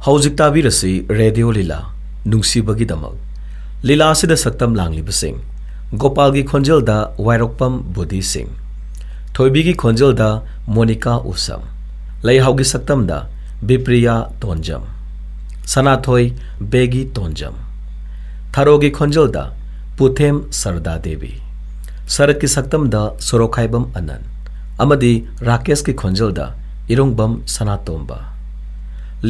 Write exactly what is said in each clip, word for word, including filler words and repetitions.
ꯍꯧꯖꯤꯛ ꯇꯥꯕꯤꯔꯁꯤ ꯔꯦꯗꯤꯑꯣ ꯂꯤꯂꯥ, ꯅꯨꯡꯁꯤꯕꯒꯤꯗꯃꯛ꯫ ꯂꯤꯂꯥ ꯑꯁꯤꯗ ꯁꯛꯇꯝ ꯂꯥꯡꯂꯤꯕꯁꯤꯡ: ꯒꯣꯄꯥꯜꯒꯤ ꯈꯣꯟꯖꯦꯜꯗ ꯋꯥꯏꯔꯣꯛꯄꯝ ꯕꯨꯙꯤ ꯁꯤꯡ, ꯊꯣꯏꯕꯤꯒꯤ ꯈꯣꯟꯖꯦꯜꯗ ꯃꯣꯅꯤꯀꯥ ꯎꯁꯝ, ꯂꯩꯍꯥꯎꯒꯤ ꯁꯛꯇꯝꯗ ꯕꯤꯄ꯭ꯔꯤꯌꯥ ꯇꯣꯟꯖꯝ, ꯁꯅꯥꯊꯣꯏ ꯕꯦꯒꯤ ꯇꯣꯟꯖꯝ, ꯊꯔꯣꯒꯤ ꯈꯣꯟꯖꯦꯜꯗ ꯄꯨꯊꯦꯝ ꯁꯔꯗꯥ ꯗꯦꯕꯤ, ꯁꯔꯠꯀꯤ ꯁꯛꯇꯝꯗ ꯁꯣꯔꯣꯛꯈꯥꯏꯕꯝ ꯑꯅꯟ, ꯑꯃꯗꯤ ꯔꯥꯀꯦꯁꯀꯤ ꯈꯣꯟꯖꯦꯜꯗ ꯏꯔꯨꯡꯕꯝ ꯁꯅꯥꯇꯣꯝꯕ꯫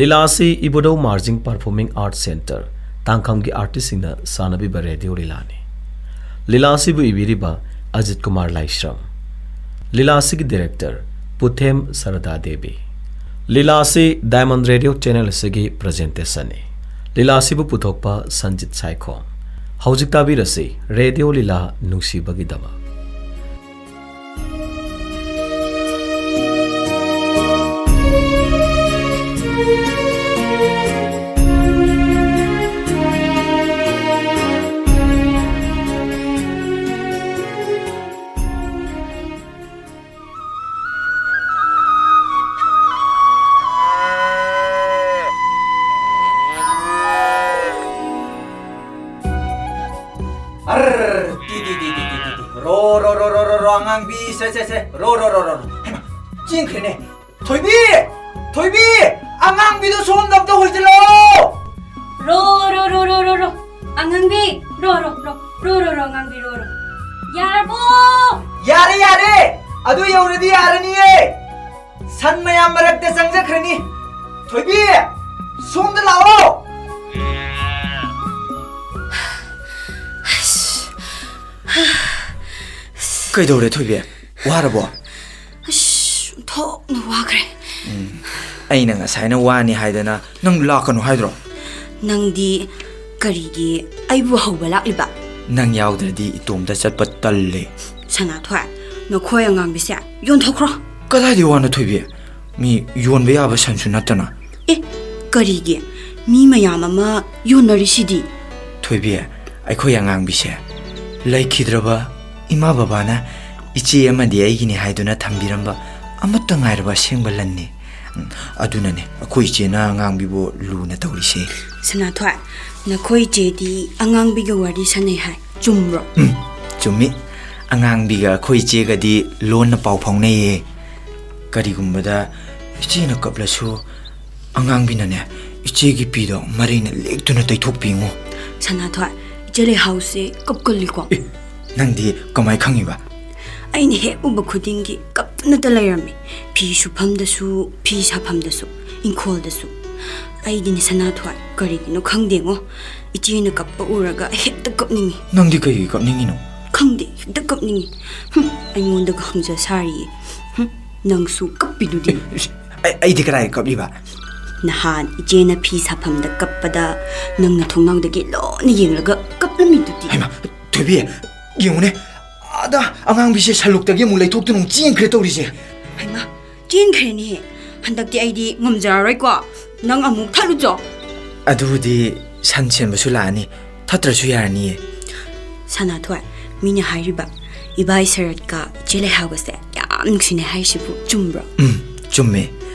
ꯂꯤꯂꯥ ꯑꯁꯤ Ibudhou Marjing performing arts centre, ꯇꯥꯡꯈꯝꯒꯤ ꯑꯥꯔꯇꯤꯁꯁꯤꯡꯅ ꯁꯥꯟꯅꯕꯤꯕ ꯔꯦꯗꯤꯑꯣ ꯂꯤꯂꯥꯅꯤ꯫ ꯂꯤꯂꯥ ꯑꯁꯤꯕꯨ ꯏꯕꯤꯔꯤꯕ ꯑꯖꯤꯠ ꯀꯨꯃꯥꯔ ꯂꯥꯏꯁ꯭ꯔꯝ꯫ ꯂꯤꯂꯥ ꯑꯁꯤꯒꯤ ꯗꯤꯔꯦꯛꯇꯔ ꯄꯨꯊꯦꯝ ꯁꯔꯗꯥ ꯗꯦꯕꯤ꯫ ꯂꯤꯂꯥ ꯑꯁꯤ ꯗꯥꯏꯃꯟ ꯔꯦꯗꯤꯑꯣ ꯆꯦꯅꯦꯜ ꯑꯁꯤꯒꯤ ꯄ꯭ꯔꯖꯦꯟꯇꯦꯁꯟꯅꯤ꯫ ꯂꯤꯂꯥ ꯑꯁꯤꯕꯨ ꯄꯨꯊꯣꯛꯄ ꯁꯟꯖꯤꯠ ꯁꯥꯏꯈꯣꯝ꯫ ꯍꯧꯖꯤꯛ ꯇꯥꯕꯤꯔꯁꯤ ꯔꯦꯗꯤꯑꯣ ꯂꯤꯂꯥ, ꯅꯨꯡꯁꯤꯕꯒꯤꯗꯃꯛ꯫ ꯑꯔ, ꯇꯤ, ꯇꯤ, ꯇꯤ, ꯇꯤ, ꯇꯤ, ꯇꯤ, ꯇꯤ꯫ ꯔꯣ, ꯔꯣ, ꯔꯣ, ꯔꯣ, ꯔꯣ, ꯔꯣ, ꯑꯉꯥꯡꯕꯤ, ꯁꯦ, ꯁꯦ, ꯁꯦ, ꯔꯣ, ꯔꯣ, ꯔꯣ, ꯔꯣ, ꯔꯣ꯫ ꯍꯩꯃꯥ, ꯆꯦꯟꯈ꯭ꯔꯦꯅꯦ꯫ ꯊꯣꯏꯕꯤ! ꯊꯣꯏꯕꯤ! ꯑꯉꯥꯡꯕꯤꯗꯣ ꯁꯣꯝꯗ ꯑꯝꯇ ꯍꯣꯏꯖꯤꯜꯂꯛꯑꯣ! ꯔꯣ, ꯔꯣ, ꯔꯣ, ꯔꯣ, ꯔꯣ, ꯔꯣ꯫ ꯑꯉꯥꯡꯕꯤ, ꯔꯣ, ꯔꯣ, ꯔꯣ, ꯔꯣ, ꯔꯣ, ꯔꯣ, ꯑꯉꯥꯡꯕꯤ, ꯔꯣ, ꯔꯣ꯫ ꯌꯥꯔꯕꯣ? ꯌꯥꯔꯦ, ꯌꯥꯔꯦ! ꯑꯗꯨ ꯌꯧꯔꯗꯤ ꯌꯥꯔꯅꯤꯌꯦ! ꯁꯟ ꯃꯌꯥꯝ ꯃꯔꯛꯇ ꯆꯪꯖꯈ꯭ꯔꯅꯤ꯫ ꯊꯣꯏꯕꯤ, ꯁꯣꯝꯗ ꯂꯥꯛꯑꯣ꯫ ꯀꯩꯗꯧꯔꯦ ꯊꯣꯏꯕꯤ? ꯋꯥꯔꯕꯣ? ꯑꯁ, ꯑꯣꯟꯊꯣꯛꯅ ꯋꯥꯈ꯭ꯔꯦ꯫ ꯎꯝ, ꯑꯩꯅ ꯉꯁꯥꯏꯅ ꯋꯥꯅꯤ ꯍꯥꯏꯗꯅ ꯅꯪ ꯂꯥꯛꯀꯅꯨ ꯍꯥꯏꯗ꯭ꯔꯣ? ꯅꯪꯗꯤ ꯀꯔꯤꯒꯤ ꯑꯩꯕꯨ ꯍꯧꯕ ꯂꯥꯛꯂꯤꯕ? ꯅꯪ ꯌꯥꯎꯗ꯭ꯔꯗꯤ ꯏꯇꯣꯝꯇ ꯆꯠꯄ ꯇꯜꯂꯦ꯫ ꯁꯅꯥꯊꯣꯏ, ꯅꯈꯣꯏ ꯑꯉꯥꯡꯕꯤꯁꯦ ꯌꯣꯟꯊꯣꯛꯈ꯭ꯔꯣ꯫ ꯀꯗꯥꯏꯗꯩ ꯋꯥꯅꯣ ꯊꯣꯏꯕꯤ? ꯃꯤ ꯌꯣꯟꯕ ꯌꯥꯕ ꯁꯟꯁꯨ ꯅꯠꯇꯅ꯫ ꯑꯦ, ꯀꯔꯤꯒꯤ? ꯃꯤ ꯃꯌꯥꯝ ꯑꯃ ꯌꯣꯟꯅꯔꯤꯁꯤꯗꯤ꯫ ꯊꯣꯏꯕꯤ, ꯑꯩꯈꯣꯏ ꯑꯉꯥꯡꯕꯤꯁꯦ ꯂꯩꯈꯤꯗ꯭ꯔꯕ ꯏꯃꯥ ꯕꯕꯥꯅ ꯏꯆꯦ ꯑꯃꯗꯤ ꯑꯩꯒꯤꯅꯤ ꯍꯥꯏꯗꯨꯅ ꯊꯝꯕꯤꯔꯝꯕ ꯑꯃꯠꯇ ꯉꯥꯏꯔꯕ ꯑꯁꯦꯡꯕ ꯂꯟꯅꯤ꯫ ꯑꯗꯨꯅꯅꯦ ꯑꯩꯈꯣꯏ ꯏꯆꯦꯅ ꯑꯉꯥꯡꯕꯤꯕꯨ ꯂꯨꯅ ꯇꯧꯔꯤꯁꯦ꯫ ꯁꯅꯥꯊꯣꯏ, ꯅꯈꯣꯏ ꯏꯆꯦꯗꯤ ꯑꯉꯥꯡꯕꯤꯒ ꯋꯥꯔꯤ ꯁꯥꯟꯅꯩ ꯍꯥꯏ, ꯆꯨꯝꯕ꯭ꯔꯣ? ꯆꯨꯝꯃꯤ꯫ ꯑꯉꯥꯡꯕꯤꯒ ꯑꯩꯈꯣꯏ ꯏꯆꯦꯒꯗꯤ ꯂꯣꯟꯅ ꯄꯥꯎ ꯐꯥꯎꯅꯩꯌꯦ꯫ ꯀꯔꯤꯒꯨꯝꯕꯗ ꯏꯆꯦꯅ ꯀꯞꯂꯁꯨ ꯑꯉꯥꯡꯕꯤꯅꯅꯦ ꯏꯆꯦꯒꯤ ꯄꯤꯗꯣ ꯃꯔꯩꯅ ꯂꯦꯛꯇꯨꯅ ꯇꯩꯊꯣꯛꯄꯤꯉꯣ꯫ ꯁꯅꯥꯊꯣꯏ, ꯏꯆꯦ ꯂꯩꯍꯥꯎꯁꯦ ꯀꯞꯀꯜꯂꯤꯀꯣ꯫ ꯑꯦ, ꯅꯪꯗꯤ ꯀꯃꯥꯏ ꯈꯪꯉꯤꯕ? ꯑꯩꯅ ꯍꯦꯛ ꯎꯕ ꯈꯨꯗꯤꯡꯒꯤ ꯀꯞꯇꯨꯅꯇ ꯂꯩꯔꯝꯃꯤ꯫ ꯐꯤ ꯁꯨꯐꯝꯗꯁꯨ, ꯐꯤ ꯁꯥꯐꯝꯗꯁꯨ, ꯏꯪꯈꯣꯜꯗꯁꯨ꯫ ꯑꯩꯗꯤꯅꯦ ꯁꯅꯥꯊꯣꯏ, ꯀꯔꯤꯒꯤꯅꯣ ꯈꯪꯗꯦꯉꯣ, ꯏꯆꯦꯅ ꯀꯞꯄ ꯎꯔꯒ ꯍꯦꯛꯇ ꯀꯞꯅꯤꯡꯉꯤ꯫ ꯅꯪꯗꯤ ꯀꯩꯒꯤ ꯀꯞꯅꯤꯡꯉꯤꯅꯣ? ꯈꯪꯗꯦ, ꯍꯦꯛꯇ ꯀꯞꯅꯤꯡꯉꯤ꯫ ꯍꯨꯝ, ꯑꯩꯉꯣꯟꯗꯒ ꯍꯪꯖ ꯁꯥꯔꯤꯌꯦ꯫ ꯍꯨꯝ, ꯅꯪꯁꯨ ꯀꯞꯄꯤꯗꯨꯗꯤ꯫ ꯑꯩ, ꯑꯩꯗꯤ ꯀꯗꯥꯏ ꯀꯞꯂꯤꯕ? ꯅꯍꯥꯟ ꯏꯆꯦꯅ ꯐꯤ ꯁꯥꯐꯝꯗ ꯀꯞꯄꯗ ꯅꯪꯅ ꯊꯣꯡꯅꯥꯎꯗꯒꯤ ꯂꯣꯟꯅ ꯌꯦꯡꯂꯒ ꯀꯞꯂꯝꯃꯤꯗꯨꯗꯤ꯫ ꯍꯩꯃꯥ, ꯊꯣꯏꯕꯤ, ꯌꯦꯡꯉꯨꯅꯦ, ꯑꯥꯗ ꯑꯉꯥꯡꯕꯤꯁꯦ ꯁꯟ ꯂꯨꯛꯇꯒꯤ ꯑꯃꯨꯛ ꯂꯩꯊꯣꯛꯇꯨꯅ ꯑꯃꯨꯛ ꯆꯦꯟꯈ꯭ꯔꯦ ꯇꯧꯔꯤꯁꯦ꯫ ꯍꯩꯃꯥ, ꯆꯦꯟꯈ꯭ꯔꯦꯅꯦꯍꯦ꯫ ꯍꯟꯗꯛꯇꯤ ꯑꯩꯗꯤ ꯉꯝꯖꯔꯔꯣꯏꯀꯣ꯫ ꯅꯪ ꯑꯃꯨꯛ ꯊꯠꯂꯨꯆꯣ꯫ ꯑꯗꯨꯕꯨꯗꯤ ꯁꯟ ꯁꯦꯟꯕꯁꯨ ꯂꯥꯛꯑꯅꯤ, ꯊꯠꯇ꯭ꯔꯁꯨ ꯌꯥꯔꯅꯤꯌꯦ꯫ ꯁꯅꯥꯊꯣꯏ, ꯃꯤꯅ ꯍꯥꯏꯔꯤꯕ ꯏꯕꯥꯏ ꯁꯔꯠꯀ ꯏꯆꯦ ꯂꯩꯍꯥꯎꯒꯁꯦ ꯌꯥꯝ ꯅꯨꯡꯁꯤꯅꯩ ꯍꯥꯏꯁꯤꯕꯨ ꯆꯨꯝꯕ꯭ꯔꯣ? ꯎꯝ, ꯆꯨꯝꯃꯦ꯫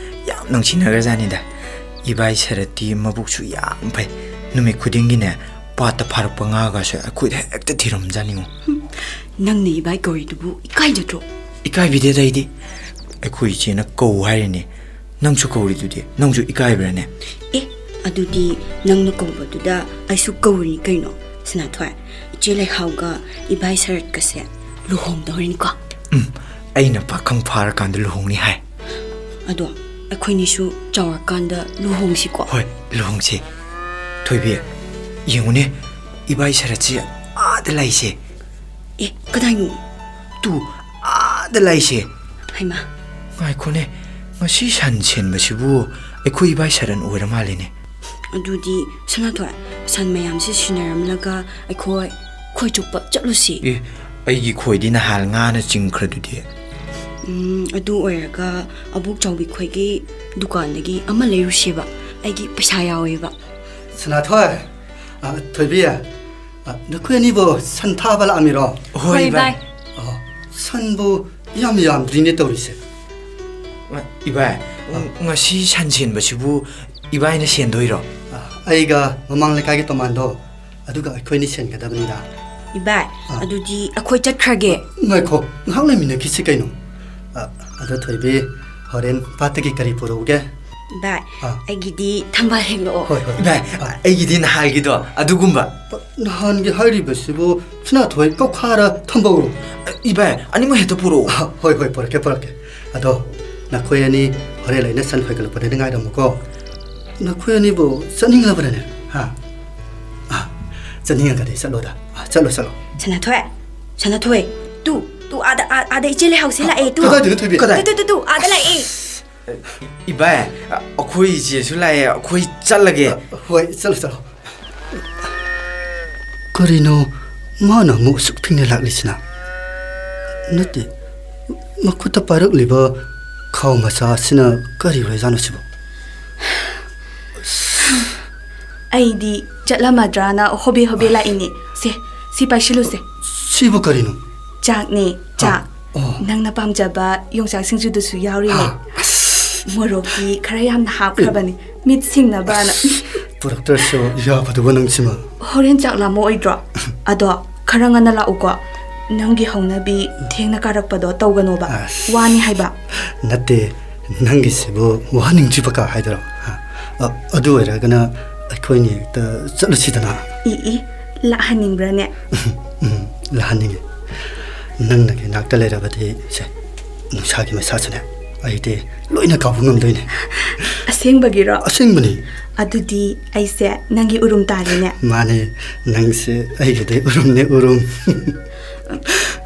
ꯌꯥꯝ ꯅꯨꯡꯁꯤꯅꯈ꯭ꯔꯖꯥꯠꯅꯤꯗ꯫ ꯏꯕꯥꯏ ꯁꯔꯠꯇꯤ ꯃꯕꯨꯛꯁꯨ ꯌꯥꯝ ꯐꯩ꯫ ꯅꯨꯃꯤꯠ ꯈꯨꯗꯤꯡꯒꯤꯅꯦ ꯄꯥꯠꯇ ꯐꯥꯔꯛꯄ ꯉꯥꯒꯁꯦ ꯑꯩꯈꯣꯏꯗ ꯍꯦꯛꯇ ꯊꯤꯔꯝꯖꯥꯠꯅꯤꯉꯣ꯫ ꯅꯪꯅ ꯏꯕꯥꯏ ꯀꯧꯔꯤꯗꯨꯕꯨ ꯏꯀꯥꯏꯖꯗ꯭ꯔꯣ? ꯏꯀꯥꯏꯕꯤꯗꯦꯗ ꯑꯩꯗꯤ꯫ ꯑꯩꯈꯣꯏ ꯏꯆꯦꯅ ꯀꯧ ꯍꯥꯏꯔꯤꯅꯦ꯫ ꯅꯪꯁꯨ ꯀꯧꯔꯤꯗꯨꯗꯤ, ꯅꯪꯁꯨ ꯏꯀꯥꯏꯕ꯭ꯔꯥꯅꯦ? ꯑꯦ, ꯑꯗꯨꯗꯤ ꯅꯪꯅ ꯀꯧꯕꯗꯨꯗ ꯑꯩꯁꯨ ꯀꯧꯔꯤꯅꯤ ꯀꯩꯅꯣ꯫ ꯁꯅꯥꯊꯣꯏ, ꯏꯆꯦ ꯂꯩꯍꯥꯎꯒ ꯏꯕꯥꯏ ꯁꯔꯠꯀꯁꯦ ꯂꯨꯍꯣꯡꯗꯧꯔꯤꯅꯤꯀꯣ꯫ ꯎꯝ, ꯑꯩꯅ ꯄꯥꯈꯪ ꯐꯥꯔꯀꯥꯟꯗ ꯂꯨꯍꯣꯡꯅꯤ ꯍꯥꯏ꯫ ꯑꯗꯣ ꯑꯩꯈꯣꯏꯅꯤꯁꯨ ꯆꯥꯎꯔꯀꯥꯟꯗ ꯂꯨꯍꯣꯡꯁꯤꯀꯣ꯫ ꯍꯣꯏ, ꯂꯨꯍꯣꯡꯁꯤ꯫ ꯊꯣꯏꯕꯤ, ꯌꯦꯡꯉꯨꯅꯦ, ꯏꯕꯥꯏ ꯁꯔꯠꯁꯦ ꯑꯥꯗ ꯂꯩꯁꯦ꯫ ꯑꯦ, ꯀꯗꯥꯏꯅꯣ? ꯇꯨ, ꯑꯥꯗ ꯂꯩꯁꯦ꯫ ꯍꯩꯃꯥ꯫ ꯉꯥꯏꯈꯣꯅꯦ, ꯉꯁꯤ ꯁꯟ ꯁꯦꯟꯕꯁꯤꯕꯨ ꯑꯩꯈꯣꯏ ꯏꯕꯥꯏ ꯁꯔꯠ ꯑꯣꯏꯔ ꯃꯥꯜꯂꯦꯅꯦ꯫ ꯑꯗꯨꯗꯤ ꯁꯅꯥꯊꯣꯏ, ꯁꯟ ꯃꯌꯥꯝꯁꯦ ꯁꯤꯟꯅꯔꯝꯂꯒ ꯑꯩꯈꯣꯏ ꯈꯣꯏ ꯆꯨꯞꯄ ꯆꯠꯂꯨꯁꯤ꯫ ꯑꯦ, ꯑꯩꯒꯤ ꯈꯣꯏꯗꯤ ꯅꯍꯥꯟ ꯉꯥꯅ ꯆꯤꯡꯈ꯭ꯔꯗꯨꯗꯤ꯫ ꯎꯝ, ꯑꯗꯨ ꯑꯣꯏꯔꯒ ꯑꯕꯣꯛ ꯆꯥꯎꯕꯤ ꯈꯣꯏꯒꯤ ꯗꯨꯀꯥꯟꯗꯒꯤ ꯑꯃ ꯂꯩꯔꯨꯁꯦꯕ꯫ ꯑꯩꯒꯤ ꯄꯩꯁꯥ ꯌꯥꯎꯋꯦꯕ꯫ ꯁꯅꯥꯊꯣꯏ, ꯑ, ꯊꯣꯏꯕꯤ, ꯑ, ꯅꯈꯣꯏ ꯑꯅꯤꯕꯨ ꯁꯟ ꯊꯥꯕ ꯂꯥꯛꯑꯝꯃꯤꯔꯣ? ꯍꯣꯏ, ꯚꯥꯏ꯫ ꯑ, ꯁꯟꯕꯨ ꯌꯥꯝ ꯌꯥꯝꯗ꯭ꯔꯤꯅꯦ ꯇꯧꯔꯤꯁꯦ꯫ ꯏꯕꯥꯏ, ꯎꯝ, ꯉꯁꯤ ꯁꯟ ꯁꯦꯟꯕꯁꯤꯕꯨ ꯏꯕꯥꯏꯅ ꯁꯦꯟꯗꯣꯏꯔꯣ? ꯑ, ꯑꯩꯒ ꯃꯃꯥꯡ ꯂꯩꯀꯥꯏꯒꯤ ꯇꯣꯃꯥꯟꯗꯣ, ꯑꯗꯨꯒ ꯑꯩꯈꯣꯏꯅꯤ ꯁꯦꯟꯒꯗꯕꯅꯤꯗ꯫ ꯏꯕꯥꯏ, ꯑ꯫ ꯑꯗꯨꯗꯤ ꯑꯩꯈꯣꯏ ꯆꯠꯈ꯭ꯔꯒꯦ꯫ ꯉꯥꯏꯈꯣ, ꯉꯥꯏꯍꯥꯛ ꯂꯩꯃꯤꯟꯅꯈꯤꯁꯤ ꯀꯩꯅꯣ꯫ ꯑ, ꯑꯗꯣ ꯊꯣꯏꯕꯤ, ꯍꯣꯔꯦꯟ ꯄꯥꯠꯇꯒꯤ ꯀꯔꯤ ꯄꯨꯔꯛꯎꯒꯦ? ꯏꯕꯥꯏ, ꯑ꯫ ꯑꯩꯒꯤꯗꯤ ꯊꯝꯕꯥꯜ ꯍꯦꯛꯂꯛꯑꯣ꯫ ꯍꯣꯏ, ꯍꯣꯏ꯫ ꯏꯕꯥꯏ, ꯑ꯫ ꯑꯩꯒꯤꯗꯤ ꯅꯍꯥꯜꯒꯤꯗꯣ ꯑꯗꯨꯒꯨꯝꯕ꯫ ꯅꯍꯥꯟꯒꯤ ꯍꯥꯏꯔꯤꯕꯁꯤꯕꯨ ꯁꯅꯥꯊꯣꯏ, ꯀꯧꯈꯥꯔ, ꯊꯝꯕꯧꯔꯣ? ꯏꯕꯥꯏ, ꯑꯅꯤꯃꯛ ꯍꯦꯛꯇ ꯄꯨꯔꯛꯑꯣ꯫ ꯑ, ꯍꯣꯏ, ꯍꯣꯏ, ꯄꯨꯔꯛꯀꯦ, ꯄꯨꯔꯛꯀꯦ꯫ ꯑꯗꯣ ꯅꯈꯣꯏ ꯑꯅꯤ ꯍꯣꯔꯦꯟ ꯑꯩꯅ ꯁꯟ ꯈꯣꯏꯒꯠꯂꯛꯄꯗꯗꯤ ꯉꯥꯏꯔꯝꯃꯨꯀꯣ꯫ ꯅꯈꯣꯏ ꯑꯅꯤꯕꯨ ꯆꯠꯅꯤꯡꯂꯕ꯭ꯔꯅꯦ? ꯍꯥ? ꯑ, ꯆꯠꯅꯤꯡꯉꯒꯗꯤ ꯆꯠꯂꯣꯗ꯫ ꯑ, ꯆꯠꯂꯣ, ꯆꯠꯂꯣ꯫ ꯁꯅꯥꯊꯣꯏ, ꯁꯅꯥꯊꯣꯏ, ꯇꯨ, ꯇꯨ, ꯑꯥꯗ, ꯑꯥ, ꯑꯥꯗ ꯏꯆꯦ ꯂꯩꯍꯥꯎꯁꯤ ꯂꯥꯛꯑꯦ, ꯇꯨ꯫ ꯀꯗꯥꯏꯗꯅꯣ ꯊꯣꯏꯕꯤ? ꯀꯗꯥꯏ? ꯇꯨ, ꯇꯨ, ꯇꯨ, ꯇꯨ, ꯑꯥꯗ ꯂꯥꯛꯑꯦ꯫ ꯏꯕꯥꯏ, ꯑꯩꯈꯣꯏ ꯏꯆꯦꯁꯨ ꯂꯥꯛꯑꯦ, ꯑꯩꯈꯣꯏ ꯆꯠꯂꯒꯦ꯫ ꯍꯣꯏ, ꯆꯠꯂꯣ, ꯆꯠꯂꯣ꯫ ꯀꯔꯤꯅꯣ ꯃꯥꯅ ꯑꯃꯨꯛ ꯑꯁꯨꯛ ꯊꯦꯡꯅ ꯂꯥꯛꯂꯤꯁꯤꯅ? ꯅꯠꯇꯦ, ꯃꯈꯨꯠꯇ ꯄꯥꯏꯔꯛꯂꯤꯕ ꯈꯥꯎ ꯃꯆꯥ ꯑꯁꯤꯅ ꯀꯔꯤ ꯑꯣꯏꯖꯥꯠꯅꯣ ꯁꯤꯕꯨ? ꯑꯩꯗꯤ ꯆꯠꯂꯝꯃꯗ꯭ꯔꯥꯅ ꯍꯣꯕꯦ ꯍꯣꯕꯦ ꯂꯥꯛꯏꯅꯦ꯫ ꯁꯦ, ꯁꯤ ꯄꯥꯏꯁꯤꯜꯂꯨꯁꯦ꯫ ꯁꯤꯕꯨ ꯀꯔꯤꯅꯣ? ꯆꯥꯛꯅꯦ, ꯆꯥꯛ꯫ ꯑꯣ꯫ ꯅꯪꯅ ꯄꯥꯝꯖꯕ ꯌꯣꯡꯆꯥꯛ ꯁꯤꯡꯖꯨꯗꯨꯁꯨ ꯌꯥꯎꯔꯤꯅꯦ꯫ ꯍꯥ? ꯃꯣꯔꯣꯛꯇꯤ ꯈꯔ ꯌꯥꯝꯅ ꯍꯥꯞꯈ꯭ꯔꯕꯅꯤ, ꯃꯤꯠ ꯁꯤꯡꯅꯕꯅ꯫ ꯄꯨꯔꯛꯇ꯭ꯔꯁꯨ ꯌꯥꯕꯗꯨꯕꯨ ꯅꯪꯁꯤꯃ꯫ ꯍꯣꯔꯦꯟ ꯆꯥꯛ ꯂꯥꯝꯃꯛꯑꯣꯏꯗ꯭ꯔꯣ? ꯑꯗꯣ ꯈꯔ ꯉꯟꯅ ꯂꯥꯛꯎꯀꯣ꯫ ꯅꯪꯒꯤ ꯍꯧꯅꯕꯤ ꯊꯦꯡꯅ ꯀꯥꯔꯛꯄꯗꯣ ꯇꯧꯒꯅꯣꯕ꯫ ꯑꯁ꯫ ꯋꯥꯅꯤ ꯍꯥꯏꯕ꯫ ꯅꯠꯇꯦ, ꯅꯪꯒꯤꯁꯤꯕꯨ ꯋꯥꯍꯟꯅꯤꯡꯗ꯭ꯔꯤꯕ ꯀꯥ ꯍꯥꯏꯗꯣꯏꯔꯣ? ꯍꯥ? ꯑ, ꯑꯗꯨ ꯑꯣꯏꯔꯒꯅ ꯑꯩꯈꯣꯏꯅꯤ ꯍꯦꯛꯇ ꯆꯠꯂꯨꯁꯤꯗꯅ꯫ E, E, ꯂꯥꯛꯍꯟꯅꯤꯡꯕ꯭ꯔꯥꯅꯦ? ꯎꯝ, ꯂꯥꯛꯍꯟꯅꯤꯡꯉꯤ꯫ ꯅꯪꯅ ꯏꯅꯥꯛꯇ ꯂꯩꯔꯕꯗꯤ ꯁꯦ, ꯅꯨꯡꯁꯥꯒꯤ ꯃꯩꯁꯥꯁꯨꯅꯦ, ꯑꯩꯗꯤ ꯂꯣꯏꯅ ꯀꯥꯎꯕ ꯉꯝꯗꯣꯏꯅꯦ꯫ ꯑꯁꯦꯡꯕꯒꯤꯔꯣ? ꯑꯁꯦꯡꯕꯅꯤ꯫ ꯑꯗꯨꯗꯤ ꯑꯩꯁꯦ ꯅꯪꯒꯤ ꯎꯔꯨꯝ ꯇꯥꯔꯦꯅꯦ꯫ ꯃꯥꯅꯦ, ꯅꯪꯁꯦ ꯑꯩꯒꯤꯗꯤ ꯎꯔꯨꯝꯅꯦ, ꯎꯔꯨꯝ꯫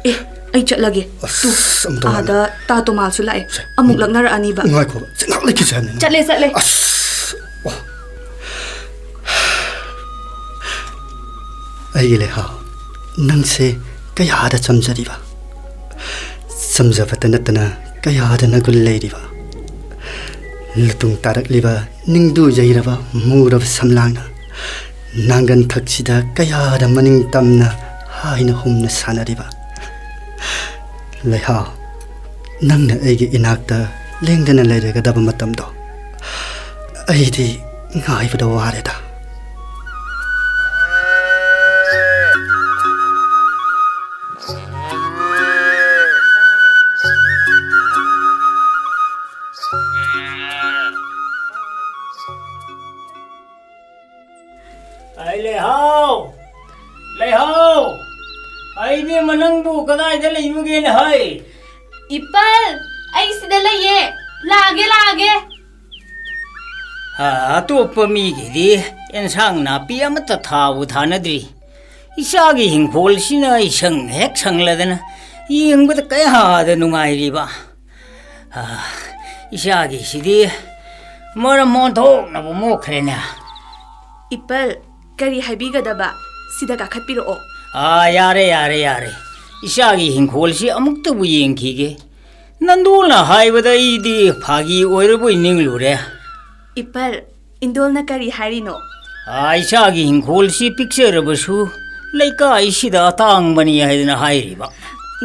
ꯑꯦ, ꯑꯩ ꯆꯠꯂꯒꯦ꯫ ꯑꯁ, ꯇꯨ, ꯑꯝꯇ ꯋꯥꯠꯂꯦ꯫ ꯑꯥꯗ ꯇꯥ ꯇꯣꯃꯥꯁꯨ ꯂꯥꯛꯑꯦ꯫ ꯁꯦ, ꯑꯃꯨꯛ ꯂꯛꯅꯔꯛꯑꯅꯤꯕ꯫ ꯉꯥꯏꯈꯣꯕ, ꯁꯦ, ꯉꯥꯏꯍꯥꯛ ꯂꯩꯈꯤꯁꯦ ꯍꯥꯏꯕꯅꯤ꯫ ꯆꯠꯂꯦ, ꯆꯠꯂꯦ꯫ ꯑꯁ, ꯑꯣ꯫ ꯑꯩꯒꯤ ꯂꯩꯍꯥꯎ, ꯅꯪꯁꯦ ꯀꯌꯥꯗ ꯆꯝꯖꯔꯤꯕ? ꯆꯝꯖꯕꯇ ꯅꯠꯇꯅ ꯀꯌꯥꯗ ꯅꯒꯨꯟ ꯂꯩꯔꯤꯕ? ꯂꯨꯇꯨꯡ ꯇꯥꯔꯛꯂꯤꯕ ꯅꯤꯡꯗꯨ ꯌꯩꯔꯕ ꯃꯨꯔꯕ ꯁꯝꯂꯥꯡꯅ ꯅꯥꯡꯒꯟ ꯊꯛꯁꯤꯗ ꯀꯌꯥꯗ ꯃꯅꯤꯡ ꯇꯝꯅ ꯍꯥꯏꯅ ꯍꯨꯝꯅ ꯁꯥꯟꯅꯔꯤꯕ? ꯂꯩꯍꯥꯎ, ꯅꯪꯅ ꯑꯩꯒꯤ ꯏꯅꯥꯛꯇ ꯂꯦꯡꯗꯅ ꯂꯩꯔꯒꯗꯕ ꯃꯇꯝꯗꯣ ꯑꯩꯗꯤ ꯉꯥꯏꯕꯗ ꯋꯥꯔꯦꯗ꯫ ꯑꯩ ꯂꯩꯍꯥꯎ! ꯂꯩꯍꯥꯎ! ꯑꯩ ꯏꯕꯦꯝꯃ, ꯅꯪꯕꯨ ꯀꯗꯥꯏꯗ ꯂꯩꯕꯒꯦꯅ ꯍꯥꯏ? ꯏꯄꯜ, ꯑꯩ ꯁꯤꯗ ꯂꯩꯌꯦ꯫ ꯂꯥꯛꯑꯒꯦ, ꯂꯥꯛꯑꯒꯦ꯫ ꯑ, ꯑꯇꯣꯞꯄ ꯃꯤꯒꯤꯗꯤ ꯑꯦꯟꯁꯥꯡ ꯅꯥꯄꯤ ꯑꯃꯠꯇ ꯊꯥꯕꯨ ꯊꯥꯅꯗ꯭ꯔꯤ꯫ ꯏꯆꯥꯒꯤ ꯍꯤꯡꯈꯣꯜꯁꯤꯅ ꯏꯁꯪ ꯍꯦꯛ ꯁꯪꯂꯗꯅ ꯌꯦꯡꯕꯗ ꯀꯌꯥꯗ ꯅꯨꯡꯉꯥꯏꯔꯤꯕ꯫ ꯑ, ꯏꯆꯥꯒꯤꯁꯤꯗꯤ ꯃꯔꯝ ꯑꯣꯟꯊꯣꯛꯅꯕ ꯃꯣꯠꯈ꯭ꯔꯦꯅꯦ꯫ ꯏꯄꯜ, ꯀꯔꯤ ꯍꯥꯏꯕꯤꯒꯗꯕ? ꯁꯤꯗ ꯀꯥꯈꯠꯄꯤꯔꯛꯑꯣ꯫ ꯑꯥ, ꯌꯥꯔꯦ, ꯌꯥꯔꯦ, ꯌꯥꯔꯦ꯫ ꯏꯆꯥꯒꯤ ꯍꯤꯡꯈꯣꯜꯁꯤ ꯑꯃꯨꯛꯇꯕꯨ ꯌꯦꯡꯈꯤꯒꯦ꯫ ꯅꯟꯗꯣꯜꯅ ꯍꯥꯏꯕꯗ ꯑꯩꯗꯤ ꯐꯥꯒꯤ ꯑꯣꯏꯔꯕꯣꯏ ꯅꯤꯡꯂꯨꯔꯦ꯫ ꯏꯄꯜ, ꯏꯟꯗꯣꯜꯅ ꯀꯔꯤ ꯍꯥꯏꯔꯤꯅꯣ? ꯑꯥ, ꯏꯆꯥꯒꯤ ꯍꯤꯡꯈꯣꯜꯁꯤ ꯄꯤꯛꯆꯔꯕꯁꯨ ꯂꯩꯀꯥꯏꯁꯤꯗ ꯑꯇꯥꯡꯕꯅꯤ ꯍꯥꯏꯗꯅ ꯍꯥꯏꯔꯤꯕ꯫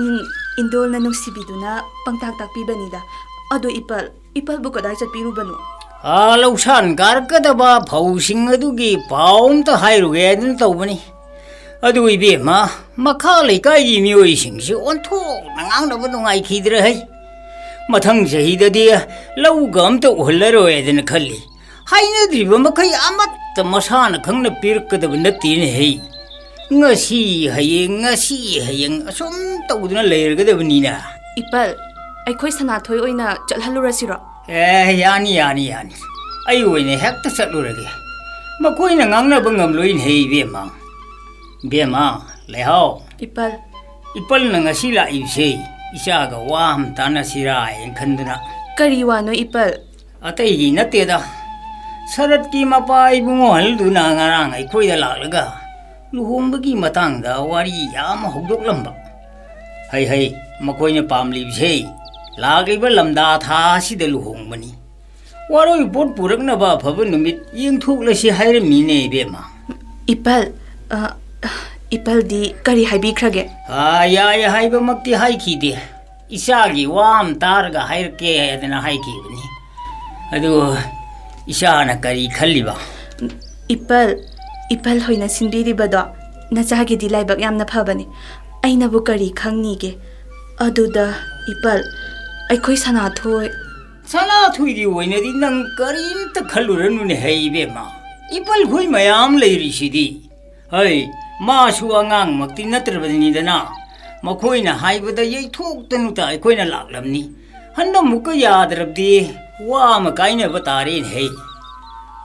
ꯎꯝ, ꯏꯟꯗꯣꯜꯅ ꯅꯨꯡꯁꯤꯕꯤꯗꯨꯅ ꯄꯪꯇꯥꯛ ꯇꯥꯛꯄꯤꯕꯅꯤꯗ꯫ ꯑꯗꯣ ꯏꯄꯜ, ꯏꯄꯜꯕꯨ ꯀꯗꯥꯏ ꯆꯠꯄꯤꯔꯨꯕꯅꯣ? ꯑꯥ, ꯂꯧꯁꯥꯟ ꯀꯥꯔꯛꯀꯗꯕ ꯐꯧꯁꯤꯡ ꯑꯗꯨꯒꯤ ꯄꯥꯎ ꯑꯝꯇ ꯍꯥꯏꯔꯨꯒꯦ ꯍꯥꯏꯗꯨꯅ ꯇꯧꯕꯅꯤ꯫ ꯑꯗꯨ ꯏꯕꯦꯝꯃ, ꯃꯈꯥ ꯂꯩꯀꯥꯏꯒꯤ ꯃꯤꯑꯣꯏꯁꯤꯡꯁꯤ ꯑꯣꯟꯊꯣꯛꯅ ꯉꯥꯡꯅꯕ ꯅꯨꯡꯉꯥꯏꯈꯤꯗ꯭ꯔꯦ ꯍꯩ꯫ ꯃꯊꯪ ꯆꯍꯤꯗꯗꯤ ꯂꯧꯒ ꯑꯝꯇ ꯎꯍꯜꯂꯔꯣꯏ ꯍꯥꯏꯗꯅ ꯈꯜꯂꯤ꯫ ꯍꯥꯏꯅꯗ꯭ꯔꯤꯕ ꯃꯈꯩ ꯑꯃꯠꯇ ꯃꯁꯥꯅ ꯈꯪꯅ ꯄꯤꯔꯛꯀꯗꯕ ꯅꯠꯇꯦꯅꯦ ꯍꯩ꯫ ꯉꯁꯤ ꯍꯌꯦꯡ, ꯉꯁꯤ ꯍꯌꯦꯡ ꯑꯁꯨꯝ ꯇꯧꯗꯨꯅ ꯂꯩꯔꯒꯗꯕꯅꯤꯅ꯫ ꯏꯄꯜ, ꯑꯩꯈꯣꯏ ꯁꯅꯥꯊꯣꯏ ꯑꯣꯏꯅ ꯆꯠꯍꯜꯂꯨꯔꯁꯤꯔꯣ? ꯑꯦ, ꯌꯥꯅꯤ, ꯌꯥꯅꯤ, ꯌꯥꯅꯤ꯫ ꯑꯩ ꯑꯣꯏꯅ ꯍꯦꯛꯇ ꯆꯠꯂꯨꯔꯒꯦ꯫ ꯃꯈꯣꯏꯅ ꯉꯥꯡꯅꯕ ꯉꯝꯂꯣꯏꯅꯦ ꯍꯩ, ꯏꯕꯦꯝꯃ꯫ ꯏꯕꯦꯝꯃ, ꯂꯩꯍꯥꯎ꯫ ꯏꯄꯜ꯫ ꯏꯄꯜꯅ ꯉꯁꯤ ꯂꯥꯛꯏꯕꯁꯦ ꯏꯆꯥꯒ ꯋꯥ ꯑꯃ ꯇꯥꯟꯅꯁꯤꯔꯥ ꯍꯥꯏꯅ ꯈꯟꯗꯨꯅ꯫ ꯀꯔꯤ ꯋꯥꯅꯣ, ꯏꯄꯜ? ꯑꯇꯩꯒꯤ ꯅꯠꯇꯦꯗ, ꯁꯔꯠꯀꯤ ꯃꯄꯥ ꯏꯕꯨꯡꯉꯣ ꯑꯍꯜꯗꯨꯅ ꯉꯔꯥꯡ ꯑꯩꯈꯣꯏꯗ ꯂꯥꯛꯂꯒ ꯂꯨꯍꯣꯡꯕꯒꯤ ꯃꯇꯥꯡꯗ ꯋꯥꯔꯤ ꯌꯥꯝ ꯍꯧꯗꯣꯛꯂꯝꯕ꯫ ꯍꯩ ꯍꯩ, ꯃꯈꯣꯏꯅ ꯄꯥꯝꯂꯤꯕꯁꯦ ꯂꯥꯛꯂꯤꯕ ꯂꯝꯗꯥ ꯊꯥ ꯑꯁꯤꯗ ꯂꯨꯍꯣꯡꯕꯅꯤ꯫ ꯋꯥꯔꯣꯏ ꯄꯣꯠ ꯄꯨꯔꯛꯅꯕ ꯑꯐꯕ ꯅꯨꯃꯤꯠ ꯌꯦꯡꯊꯣꯛꯂꯁꯤ ꯍꯥꯏꯔꯝꯃꯤꯅꯦ, ꯏꯕꯦꯝꯃ꯫ ꯏꯄꯜ, ꯑ, ꯏꯄꯜꯗꯤ ꯀꯔꯤ ꯍꯥꯏꯕꯤꯈ꯭ꯔꯒꯦ? ꯑ, ꯌꯥꯏ ꯍꯥꯏꯕꯃꯛꯇꯤ ꯍꯥꯏꯈꯤꯗꯦ꯫ ꯏꯆꯥꯒꯤ ꯋꯥ ꯑꯃ ꯇꯥꯔꯒ ꯍꯥꯏꯔꯛꯀꯦ ꯍꯥꯏꯗꯅ ꯍꯥꯏꯈꯤꯕꯅꯤ꯫ ꯑꯗꯨ ꯏꯆꯥꯅ ꯀꯔꯤ ꯈꯜꯂꯤꯕ? ꯏꯄꯜ, ꯏꯄꯜ ꯍꯣꯏꯅ ꯁꯤꯟꯕꯤꯔꯤꯕꯗꯣ ꯅꯆꯥꯒꯤꯗꯤ ꯂꯥꯏꯕꯛ ꯌꯥꯝꯅ ꯐꯕꯅꯤ꯫ ꯑꯩꯅꯕꯨ ꯀꯔꯤ ꯈꯪꯅꯤꯒꯦ? ꯑꯗꯨꯗ ꯏꯄꯜ, ꯑꯩꯈꯣꯏ ꯁꯅꯥꯊꯣꯏ꯫ ꯁꯅꯥꯊꯣꯏꯒꯤ ꯑꯣꯏꯅꯗꯤ ꯅꯪ ꯀꯔꯤꯝꯇ ꯈꯜꯂꯨꯔꯅꯨꯅꯦ ꯍꯦ ꯏꯕꯦꯝꯃ꯫ ꯏꯄꯜ ꯈꯣꯏ ꯃꯌꯥꯝ ꯂꯩꯔꯤꯁꯤꯗꯤ꯫ ꯍꯩ, ꯃꯥꯁꯨ ꯑꯉꯥꯡꯃꯛꯇꯤ ꯅꯠꯇ꯭ꯔꯕꯅꯤꯗꯅ, ꯃꯈꯣꯏꯅ ꯍꯥꯏꯕꯗ ꯌꯩꯊꯣꯛꯇꯅꯨꯇ ꯑꯩꯈꯣꯏꯅ ꯂꯥꯛꯂꯝꯅꯤ꯫ ꯍꯟꯗꯛꯃꯨꯛꯀ ꯌꯥꯗ꯭ꯔꯕꯗꯤ ꯋꯥ ꯑꯃ ꯀꯥꯏꯅꯕ ꯇꯥꯔꯦꯅꯦ ꯍꯦ꯫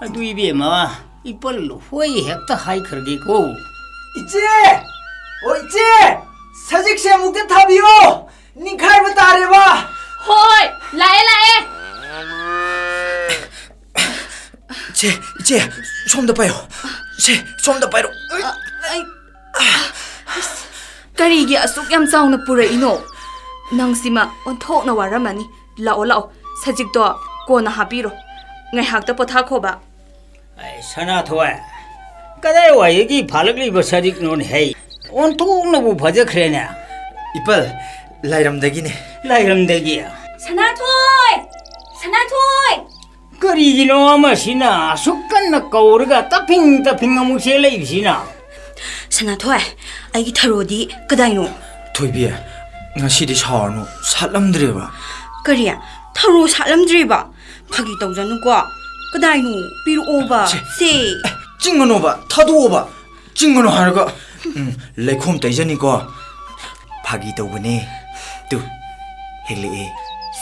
ꯑꯗꯨ ꯏꯕꯦꯝꯃ, ꯏꯄꯜ ꯍꯣꯏ ꯍꯦꯛꯇ ꯍꯥꯏꯈ꯭ꯔꯒꯦꯀꯣ꯫ ꯏꯆꯦ! ꯑꯣ ꯏꯆꯦ! ꯁꯖꯤꯛꯁꯦ ꯑꯃꯨꯛꯇ ꯊꯥꯕꯤꯌꯣ! ꯅꯤꯡꯈꯥꯏꯕ ꯇꯥꯔꯦꯕ! ꯍꯣꯏ, ꯂꯥꯛꯑꯦ, ꯂꯥꯛꯑꯦ꯫ ꯏꯆꯦ, ꯏꯆꯦ, ꯁꯣꯝꯗ ꯄꯥꯏꯌꯣ꯫ ꯏꯆꯦ, ꯁꯣꯝꯗ ꯄꯥꯏꯔꯣ꯫ ꯑꯩ, ꯑꯁ, ꯀꯔꯤꯒꯤ ꯑꯁꯨꯛ ꯌꯥꯝ ꯆꯥꯎꯅ ꯄꯨꯔꯛꯏꯅꯣ? ꯅꯪꯁꯤꯃ ꯑꯣꯟꯊꯣꯛꯅ ꯋꯥꯔꯝꯃꯅꯤ꯫ ꯂꯥꯛꯑꯣ, ꯂꯥꯛꯑꯣ, ꯁꯖꯤꯛꯇꯣ ꯀꯣꯟꯅ ꯍꯥꯞꯄꯤꯔꯣ꯫ ꯉꯥꯏꯍꯥꯛꯇ ꯄꯣꯊꯥꯈꯣꯕ꯫ ꯑꯩ, ꯁꯅꯥꯊꯣꯏ, ꯀꯗꯥꯏꯋꯥꯏꯗꯒꯤ ꯐꯥꯜꯂꯛꯂꯤꯕ ꯁꯖꯤꯛꯅꯣꯅꯦ ꯍꯩ? ꯑꯣꯟꯊꯣꯛꯅꯕꯨ ꯐꯖꯈ꯭ꯔꯦꯅꯦ꯫ ꯏꯄꯜ, ꯂꯥꯏꯔꯝꯗꯒꯤꯅꯦ꯫ ꯂꯥꯏꯔꯝꯗꯒꯤ? ꯁꯅꯥꯊꯣꯏ! ꯁꯅꯥꯊꯣꯏ! ꯀꯔꯤꯒꯤꯅꯣ ꯑꯃꯁꯤꯅ ꯑꯁꯨꯛ ꯀꯟꯅ ꯀꯧꯔꯒ ꯇꯞꯐꯤꯡ ꯇꯞꯐꯤꯡ ꯑꯃꯨꯛ ꯆꯦꯜꯂꯛꯏꯕꯁꯤꯅ? ꯁꯅꯥꯊꯣꯏ, ꯑꯩꯒꯤ ꯊꯔꯣꯗꯤ ꯀꯗꯥꯏꯅꯣ? ꯊꯣꯏꯕꯤ, ꯉꯁꯤꯗꯤ ꯁꯥꯎꯔꯅꯨ, ꯁꯥꯠꯂꯝꯗ꯭ꯔꯦꯕ꯫ ꯀꯔꯤ? ꯊꯔꯣ ꯁꯥꯠꯂꯝꯗ꯭ꯔꯦꯕ? ꯐꯥꯒꯤ ꯇꯧꯖꯅꯨꯀꯣ꯫ ꯀꯗꯥꯏꯅꯣ? ꯄꯤꯔꯛꯑꯣꯕ꯫ ꯁꯦ꯫ ꯁꯦ꯫ ꯑꯦ, ꯆꯤꯡꯒꯅꯣꯕ, ꯊꯥꯗꯣꯛꯑꯣꯕ꯫ ꯆꯤꯡꯒꯅꯣ ꯍꯥꯏꯔꯒ꯫ ꯎꯝ, ꯂꯩꯈꯣꯝ ꯇꯩꯖꯅꯤꯀꯣ꯫ ꯐꯥꯒꯤ ꯇꯧꯕꯅꯦ꯫ ꯇꯨ, ꯍꯦꯛꯂꯛꯑꯦ꯫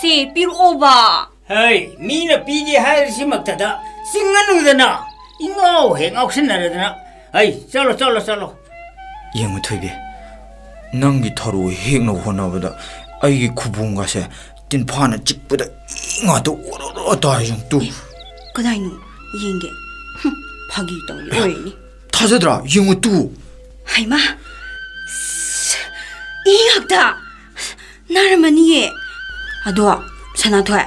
ꯁꯦ, ꯄꯤꯔꯛꯑꯣꯕ꯫ ꯍꯩ, ꯃꯤꯅ ꯄꯤꯒꯦ ꯍꯥꯏꯔꯤꯁꯤꯃꯛꯇꯗ ꯆꯤꯡꯉꯅꯨꯗꯅ, ꯏꯉꯥꯎ ꯍꯦꯛ ꯉꯥꯎꯁꯤꯟꯅꯔꯗꯅ꯫ ꯍꯩ, ꯆꯠꯂꯣ, ꯆꯠꯂꯣ, ꯆꯠꯂꯣ꯫ ꯌꯦꯡꯉꯨ ꯊꯣꯏꯕꯤ, ꯅꯪꯒꯤ ꯊꯔꯣ ꯍꯦꯛꯅꯕ ꯍꯣꯠꯅꯕꯗ ꯑꯩꯒꯤ ꯈꯨꯕꯣꯝꯒꯁꯦ ꯇꯤꯟꯐꯥꯅ ꯆꯤꯛꯄꯗ ꯏ ꯉꯥꯛꯇ ꯑꯣꯔꯣ ꯑꯣꯔꯣ ꯇꯥꯔꯤ ꯌꯦꯡꯉꯨ ꯇꯨ꯫ ꯀꯗꯥꯏꯅꯣ? ꯌꯦꯡꯒꯦ꯫ ꯍꯨꯝ, ꯐꯥꯒꯤ ꯇꯧꯔꯤ ꯑꯣꯏꯔꯅꯤ꯫ ꯊꯥꯖꯗ꯭ꯔꯥ? ꯌꯦꯡꯉꯨ ꯇꯨ꯫ ꯍꯩꯃꯥ! ꯏ ꯉꯥꯛꯇ! ꯅꯥꯔꯝꯃꯅꯤꯌꯦ꯫ ꯑꯗꯣ, ꯁꯅꯥꯊꯣꯏ,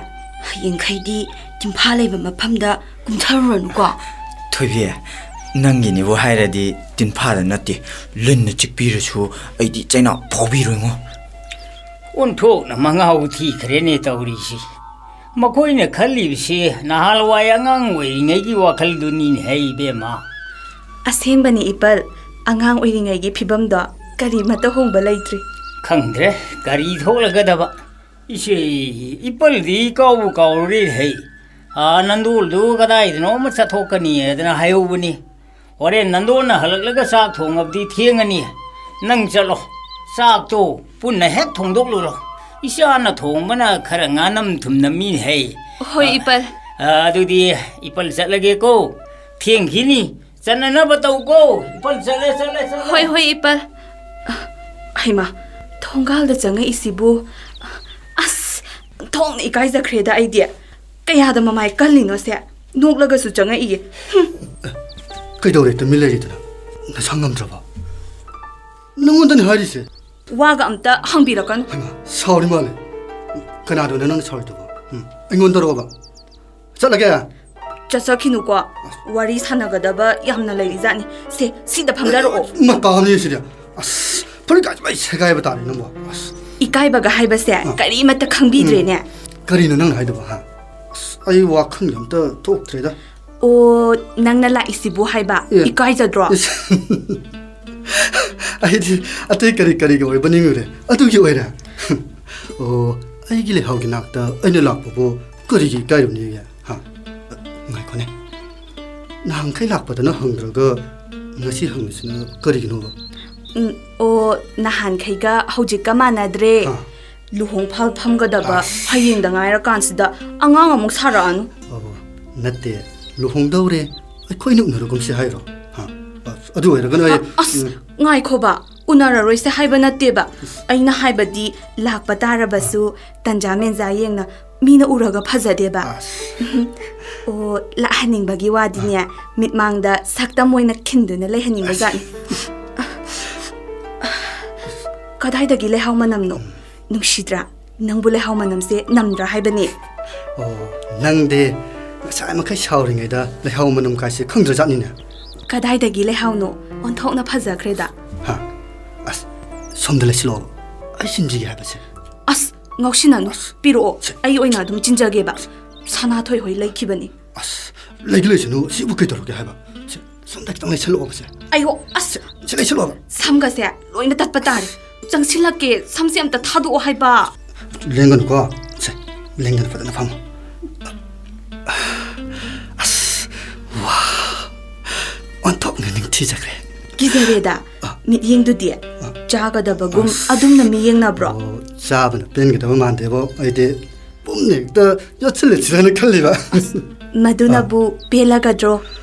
ꯍꯌꯦꯡꯈꯩꯗꯤ ꯇꯤꯟꯐꯥ ꯂꯩꯕ ꯃꯐꯝꯗ ꯀꯨꯝꯊꯔꯨꯔꯅꯨꯀꯣ꯫ ꯊꯣꯏꯕꯤ, ꯅꯪꯒꯤꯅꯦꯕꯨ ꯍꯥꯏꯔꯗꯤ ꯇꯤꯟꯐꯥꯗ ꯅꯠꯇꯦ, ꯂꯤꯟꯅ ꯆꯤꯛꯄꯤꯔꯁꯨ ꯑꯩꯗꯤ ꯆꯩꯅꯥ ꯐꯥꯎꯕꯤꯔꯣꯏꯉꯣ꯫ ꯑꯣꯟꯊꯣꯛꯅ ꯃꯉꯥꯎ ꯊꯤꯈ꯭ꯔꯦꯅꯦ ꯇꯧꯔꯤꯁꯤ꯫ ꯃꯈꯣꯏꯅ ꯈꯜꯂꯤꯕꯁꯤ ꯅꯍꯥꯟꯋꯥꯏ ꯑꯉꯥꯡ ꯑꯣꯏꯔꯤꯉꯩꯒꯤ ꯋꯥꯈꯜꯗꯨꯅꯤꯅꯦ ꯍꯦ ꯏꯕꯦꯝꯃ꯫ ꯑꯁꯦꯡꯕꯅꯤ ꯏꯄꯜ, ꯑꯉꯥꯡ ꯑꯣꯏꯔꯤꯉꯩꯒꯤ ꯐꯤꯕꯝꯗꯣ ꯀꯔꯤꯃꯠꯇ ꯍꯣꯡꯕ ꯂꯩꯇ꯭ꯔꯤ꯫ ꯈꯪꯗ꯭ꯔꯦ ꯀꯔꯤ ꯊꯣꯛꯂꯒꯗꯕ꯫ ꯏꯆꯦ, ꯏꯄꯜꯗꯤ ꯀꯥꯎꯕꯨ ꯀꯥꯎꯔꯨꯔꯦ ꯍꯩ꯫ ꯑꯥ, ꯅꯟꯗꯣꯜꯗꯨ ꯀꯗꯥꯏꯗꯅꯣ ꯑꯃ ꯆꯠꯊꯣꯛꯀꯅꯤ ꯍꯥꯏꯗꯅ ꯍꯥꯏꯍꯧꯕꯅꯤ꯫ ꯍꯣꯔꯦꯟ ꯅꯟꯗꯣꯜꯅ ꯍꯜꯂꯛꯂꯒ ꯆꯥꯛ ꯊꯣꯡꯉꯕꯗꯤ ꯊꯦꯡꯉꯅꯤ꯫ ꯅꯪ ꯆꯠꯂꯣ, ꯆꯥꯛꯇꯣ ꯄꯨꯟꯅ ꯍꯦꯛ ꯊꯣꯡꯗꯣꯛꯂꯨꯔꯣ꯫ ꯏꯆꯥꯅ ꯊꯣꯡꯕꯅ ꯈꯔ ꯉꯥꯅꯝ ꯊꯨꯝꯅꯝꯃꯤ ꯍꯩ꯫ ꯍꯣꯏ, ꯑ, ꯏꯄꯜ꯫ ꯑ, ꯑꯗꯨꯗꯤ ꯏꯄꯜ ꯆꯠꯂꯒꯦꯀꯣ꯫ ꯊꯦꯡꯈꯤꯅꯤ꯫ ꯆꯠꯅꯅꯕ ꯇꯧꯀꯣ꯫ ꯏꯄꯜ ꯆꯠꯂꯦ, ꯆꯠꯂꯦ, ꯆꯠꯂꯦ꯫ ꯍꯣꯏ, ꯍꯣꯏ, ꯏꯄꯜ꯫ ꯍꯩꯃꯥ, ꯊꯣꯡꯒꯥꯜꯗ ꯆꯪꯉꯛꯏꯁꯤꯕꯨ꯫ ꯑꯁ, ꯊꯣꯡꯅ ꯏꯀꯥꯏꯖꯈ꯭ꯔꯦꯗ ꯑꯩꯗꯤ꯫ ꯀꯌꯥꯗ ꯃꯃꯥꯏ ꯀꯜꯂꯤꯅꯣ ꯁꯦ? ꯅꯣꯛꯂꯒꯁꯨ ꯆꯪꯉꯛꯏꯌꯦ꯫ ꯍꯨꯝ꯫ ꯀꯩꯗꯧꯔꯦ ꯇꯨꯃꯤꯟ ꯂꯩꯔꯤꯗꯨꯅ? ꯅꯁꯥ ꯉꯝꯗ꯭ꯔꯕꯣ? ꯅꯉꯣꯟꯗꯅꯤ ꯍꯥꯏꯔꯤꯁꯦ꯫ ꯋꯥꯒ ꯑꯝꯇ ꯍꯪꯕꯤꯔꯛꯀꯅꯨ꯫ ꯍꯩꯃꯥ, ꯁꯥꯎꯔꯤ ꯃꯥꯜꯂꯦ꯫ ꯀꯅꯥꯗꯅꯣ ꯅꯪꯅ ꯁꯥꯎꯔꯤꯗꯨꯕꯣ? ꯎꯝ, ꯑꯩꯉꯣꯟꯗꯔꯣꯕ? ꯆꯠꯂꯒꯦ꯫ ꯆꯠꯆꯈꯤꯅꯨꯀꯣ꯫ ꯋꯥꯔꯤ ꯁꯥꯟꯅꯒꯗꯕ ꯌꯥꯝꯅ ꯂꯩꯔꯤꯖꯥꯠꯅꯤ꯫ ꯁꯦ, ꯁꯤꯗ ꯐꯝꯊꯔꯛꯑꯣ꯫ ꯃꯇꯥꯅꯤ ꯁꯤꯗꯤ꯫ ꯑꯁ, ꯐꯨꯔꯤꯠ ꯀꯥꯏꯁꯦ ꯂꯣꯏ ꯁꯦꯒꯥꯏꯕ ꯇꯥꯔꯦ ꯅꯪꯕꯣ꯫ ꯑꯁ꯫ ꯏꯀꯥꯏꯕꯒ ꯍꯥꯏꯕꯁꯦ ꯑ꯫ ꯀꯔꯤꯃꯠꯇ ꯈꯪꯕꯤꯗ꯭ꯔꯦꯅꯦ꯫ ꯎꯝ꯫ ꯀꯔꯤꯅꯣ ꯅꯪꯅ ꯍꯥꯏꯗꯨꯕꯣ, ꯍꯥ? ꯑꯁ, ꯑꯩ ꯋꯥꯈꯜꯒ ꯑꯝꯇ ꯊꯣꯛꯇ꯭ꯔꯦꯗ꯫ ꯑꯣ, ꯅꯪꯅ ꯂꯥꯛꯏꯁꯤꯕꯨ ꯍꯥꯏꯕ? ꯑꯦ꯫ ꯏꯀꯥꯏꯖꯗ꯭ꯔꯣ? ꯏꯁ꯫ ꯑꯩꯗꯤ ꯑꯇꯩ ꯀꯔꯤ ꯀꯔꯤꯒꯤ ꯑꯣꯏꯕ ꯅꯤꯡꯉꯨꯔꯦ꯫ ꯑꯗꯨꯒꯤ ꯑꯣꯏꯔꯦ꯫ ꯑꯣ, ꯑꯩꯒꯤ ꯂꯩꯍꯥꯎꯒꯤ ꯅꯥꯛꯇ ꯑꯩꯅ ꯂꯥꯛꯄꯕꯨ ꯀꯔꯤꯒꯤ ꯏꯀꯥꯏꯔꯨꯅꯤꯒꯦ? ꯍꯥ? ꯉꯥꯏꯈꯣꯅꯦ꯫ ꯅꯍꯥꯟꯈꯩ ꯂꯥꯛꯄꯗꯅ ꯍꯪꯗ꯭ꯔꯒ ꯉꯁꯤ ꯍꯪꯉꯤꯁꯤꯅ ꯀꯔꯤꯒꯤꯅꯣꯕ? ꯎꯝ, ꯑꯣ, ꯅꯍꯥꯟꯈꯩꯒ ꯍꯧꯖꯤꯛꯀ ꯃꯥꯟꯅꯗ꯭ꯔꯦ꯫ ꯑꯥ꯫ ꯂꯨꯍꯣꯡ ꯐꯥꯜ ꯐꯝꯒꯗꯕ ꯑꯁ꯫ ꯍꯌꯦꯡꯗ ꯉꯥꯏꯔꯀꯥꯟꯁꯤꯗ ꯑꯉꯥꯡ ꯑꯃꯨꯛ ꯁꯥꯔꯛꯑꯅꯨ꯫ ꯑꯣ, ꯅꯠꯇꯦ, ꯂꯨꯍꯣꯡꯗꯧꯔꯦ, ꯑꯩꯈꯣꯏꯅ ꯎꯅꯔꯒꯨꯝꯁꯤ ꯍꯥꯏꯔꯣ? ꯍꯥ? ꯑꯁ, ꯑꯗꯨ ꯑꯣꯏꯔꯒꯅ ꯑꯩ, ꯑ-, ꯑꯁ, ꯎꯝ꯫ ꯉꯥꯏꯈꯣꯕ, ꯎꯅꯔꯔꯣꯏꯁꯦ ꯍꯥꯏꯕ ꯅꯠꯇꯦꯕ꯫ ꯑꯁ꯫ ꯑꯩꯅ ꯍꯥꯏꯕꯗꯤ ꯂꯥꯛꯄ ꯇꯥꯔꯕꯁꯨ ꯑ꯫ ꯇꯟꯖꯥ ꯃꯦꯟꯖꯥ ꯌꯦꯡꯅ ꯃꯤꯅ ꯎꯔꯒ ꯐꯖꯗꯦꯕ꯫ ꯑꯁ꯫ ꯑꯣ, ꯂꯥꯛꯍꯟꯅꯤꯡꯕꯒꯤ ꯋꯥꯗꯤꯅꯦ, ꯑ꯫ ꯃꯤꯠꯃꯥꯡꯗ ꯁꯛꯇꯝ ꯑꯣꯏꯅ ꯈꯤꯟꯗꯨꯅ ꯂꯩꯍꯟꯅꯤꯡꯕ ꯑꯁ꯫ ꯖꯥꯠꯅꯤ꯫ ꯀꯗꯥꯏꯗꯒꯤ ꯂꯩꯍꯥꯎ ꯃꯅꯝꯅꯣ? ꯎꯝ꯫ ꯅꯨꯡꯁꯤꯗ꯭ꯔꯥ? ꯅꯪꯕꯨ ꯂꯩꯍꯥꯎ ꯃꯅꯝꯁꯦ ꯅꯝꯗ꯭ꯔꯥ ꯍꯥꯏꯕꯅꯤ꯫ ꯑꯣ, ꯅꯪꯗꯤ ꯉꯁꯥꯏ ꯃꯈꯩ ꯁꯥꯎꯔꯤꯉꯩꯗ ꯂꯩꯍꯥꯎ ꯃꯅꯝ ꯀꯥꯏꯁꯦ ꯈꯪꯗ꯭ꯔꯖꯥꯠꯅꯤꯅꯦ꯫ ꯀꯗꯥꯏꯗꯒꯤ ꯂꯩꯍꯥꯎꯅꯣ? ꯑꯣꯟꯊꯣꯛꯅ ꯐꯖꯈ꯭ꯔꯦꯗ꯫ ꯍꯥ? ꯑꯁ, ꯁꯣꯝꯗ ꯂꯩꯁꯤꯜꯂꯛꯑꯣ꯫ ꯑꯩ ꯁꯤꯟꯕꯤꯒꯦ ꯍꯥꯏꯕꯁꯦ꯫ ꯉꯥꯎꯁꯤꯟꯅꯅꯨ꯫ ꯄꯤꯔꯛꯑꯣ꯫ ꯑꯩ ꯑꯣꯏꯅ ꯑꯗꯨꯝ ꯆꯤꯟꯖꯒꯦꯕ꯫ ꯁꯅꯥꯊꯣꯏ ꯍꯣꯏ ꯂꯩꯈꯤꯕꯅꯤ꯫ ꯑꯁ, ꯂꯩꯗꯤ ꯂꯩꯁꯅꯨ꯫ ꯁꯤꯕꯨ ꯀꯩꯗꯧꯔꯒꯦ ꯍꯥꯏꯕ? ꯁꯦ, ꯁꯣꯝꯗ ꯈꯤꯇꯪ ꯂꯩꯁꯜꯂꯛꯑꯣꯕ, ꯁꯦ꯫ ꯑꯌꯣ, ꯑꯁ꯫ ꯁꯦ, ꯂꯩꯁꯜꯂꯛꯑꯣꯕ꯫ ꯁꯝꯒꯁꯦ ꯂꯣꯏꯅ ꯇꯠꯄ ꯇꯥꯔꯦ꯫ ꯆꯪꯁꯤꯜꯂꯛꯀꯦ꯫ ꯁꯝꯁꯦ ꯑꯝꯇ ꯊꯥꯗꯣꯛꯑꯣ ꯍꯥꯏꯕ꯫ ꯂꯦꯡꯒꯅꯨꯀꯣ꯫ ꯁꯦ, ꯂꯦꯡꯗꯅ ꯐꯖꯅ ꯐꯝꯃꯣ꯫ ꯑꯁ, ꯋꯥ꯫ ꯑꯣꯟꯊꯣꯛꯅ ꯅꯤꯡꯊꯤꯖꯈ꯭ꯔꯦ꯫ ꯀꯤꯖꯔꯦꯗ꯫ ꯑ꯫ ꯃꯤꯠꯌꯦꯡꯗꯨꯗꯤ꯫ ꯑ꯫ ꯆꯥꯒꯗꯕꯒꯨꯝ ꯑꯁ꯫ ꯑꯗꯨꯝꯅ ꯃꯤ ꯌꯦꯡꯅꯕ꯭ꯔꯣ? ꯑꯣ, ꯆꯥꯕꯅ ꯄꯦꯟꯒꯗꯕ ꯃꯥꯟꯗꯦꯕꯣ꯫ ꯑꯩꯗꯤ ꯄꯨꯝꯅ ꯍꯦꯛꯇ ꯌꯣꯠꯁꯤꯜꯂꯁꯤꯔꯅ ꯈꯜꯂꯤꯕ꯫ ꯃꯗꯨꯅꯕꯨ ꯑ꯫ ꯄꯦꯜꯂꯒꯗ꯭ꯔꯣ?